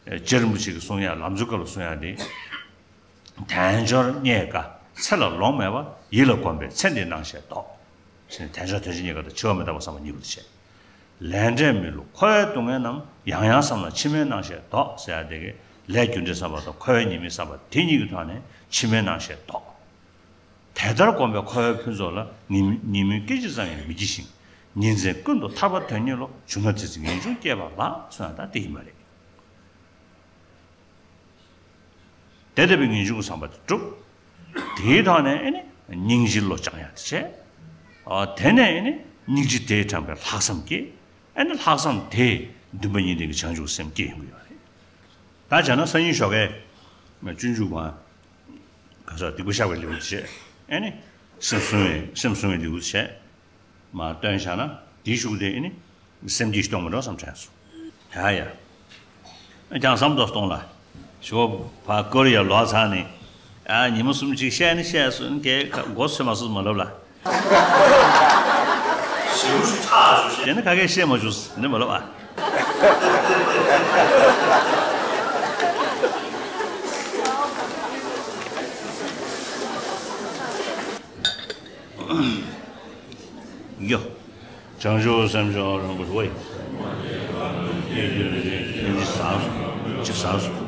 རྗེ་རིན་པོ་ཆེ་གིས་གསུང་ཡ། ལམ་གཙོའི་སྐབས་ལ་གསུང་ཡ་དེ། དལ་འབྱོར་རྙེད་དཀའ་ཚེ་ལ་ལོང་མེད་པ། ཡིད་ལ་གོམས་པས་ཚེ་འདི་སྣང་ཞེས་ལྡོག་ཟེར་ནས། དལ་འབྱོར་དོན་ཆེན་རྙེད་དཀའ་དང་འཆི་བ་མི་རྟག་པ་བསམ་པ་གཉིས་པོ་དེ་བྱས། ལས་འབྲས་མི་བསླུ་འཁོར་བའི་སྡུག་བསྔལ་རྣམས། ཡང་ཡང་བསམས་ན་ཕྱི་མའི་སྣང་ཞེས་ལྡོག་ཟེར་ཡ་དེ་གིས་ལས་རྒྱུ་འབྲས་བསམ་པ་དང་འཁོར་བའི་ཉེས་དམིགས་བསམ་པ་དེ་གཉིས་ཀྱི་ཐོག་ནས་ཕྱི་མའི་སྣང་ཞེས་ལྡོག། དེ་ལྟར་བསྒོམས་པས་འཁོར་བའི་ཕུན་ཚོགས་ལ། ཉིན་ཉིན་མོའི་སྐད་ཅིག་ཙམ་ཡང་མི་སྐྱེ་ཞིང་། ཉིན་མཚན་ཀུན་ཏུ་ཐར་པ་དོན་གཉེར་བློ། བྱུང་ན་དེ་ཚེ་ངེས་འབྱུང་སྐྱེས་པ་ལགས་གསུངས་ཡ་ད་དེ་ཡིན་པ་རེད། དེ་ལྟ་བུའི་ངེས་འབྱུང་གི་བསམ་པ་དེ་གྲུབ། དེའི་ཐོག་ནས་ཨེ་ནི་སྙིང་རྗེའི་བློ་སྦྱང་ཡ་དེ་བྱས། ཨ་དེ་ནས་ཨེ་ནི་སྙིང་རྗེ་དེས་དྲངས་པའི་ལྷག་བསམ་སྐྱེས། ཨེ་ནི་ལྷག་བསམ་དེས་འདུན་པ་གཉིས་ལྡན་གྱི་བྱང་ཆུབ་སེམས་སྐྱེ་ཡོང་གི་ཡོད་རེད། ད་བྱས་ན་སང་ཉིན་ཞོགས་ཀས་སྤྱོད་འཇུག་པ་ག་ས་སྡིག་པ་བཤགས་པའི་ལེའུ་དེ་བྱས། ཨེ་ནི་སེམས་བཟུང་བའི་སེམས་བཟུང་བའི་ལེའུ་དེ་བྱས། མར་བཏོན་བཞག་ན་དེའི་གཞུག་དེ་ཨེ་ནི་སེམས་བསྐྱེད་གཏོང་མི་འགྲོ་བསམ་དྲན་སོང་། ཡ་ཡ། ཨ་ཀྱང་བསམ་ཐོག་གཏོང་ལ། ཞོགས་ཕར་ཀོ་རི་ཡ་ལོག་ཚར་ནས། ཨ་ཉི་མ་གསུམ་ཅིག་བཤད་ནི་བཤད་སོང་། ཁ་མགོ་ཚོས་མ་སོང་མ་ལབ་ལ། ཞེ་པོ་ཅིག་ཐག་ཆོད་བཤད་ན་ཁ་སྐད་བཤད་མ་བྱུང་ནི་མ་ལབ་ཨ། ཡོ། བྱང་ཆུབ་སེམས་མཆོག་རིན་པོ་ཆེ། ཡིན་གྱི་བཟང་སོང་། ཅིག་བཟང་སོང་།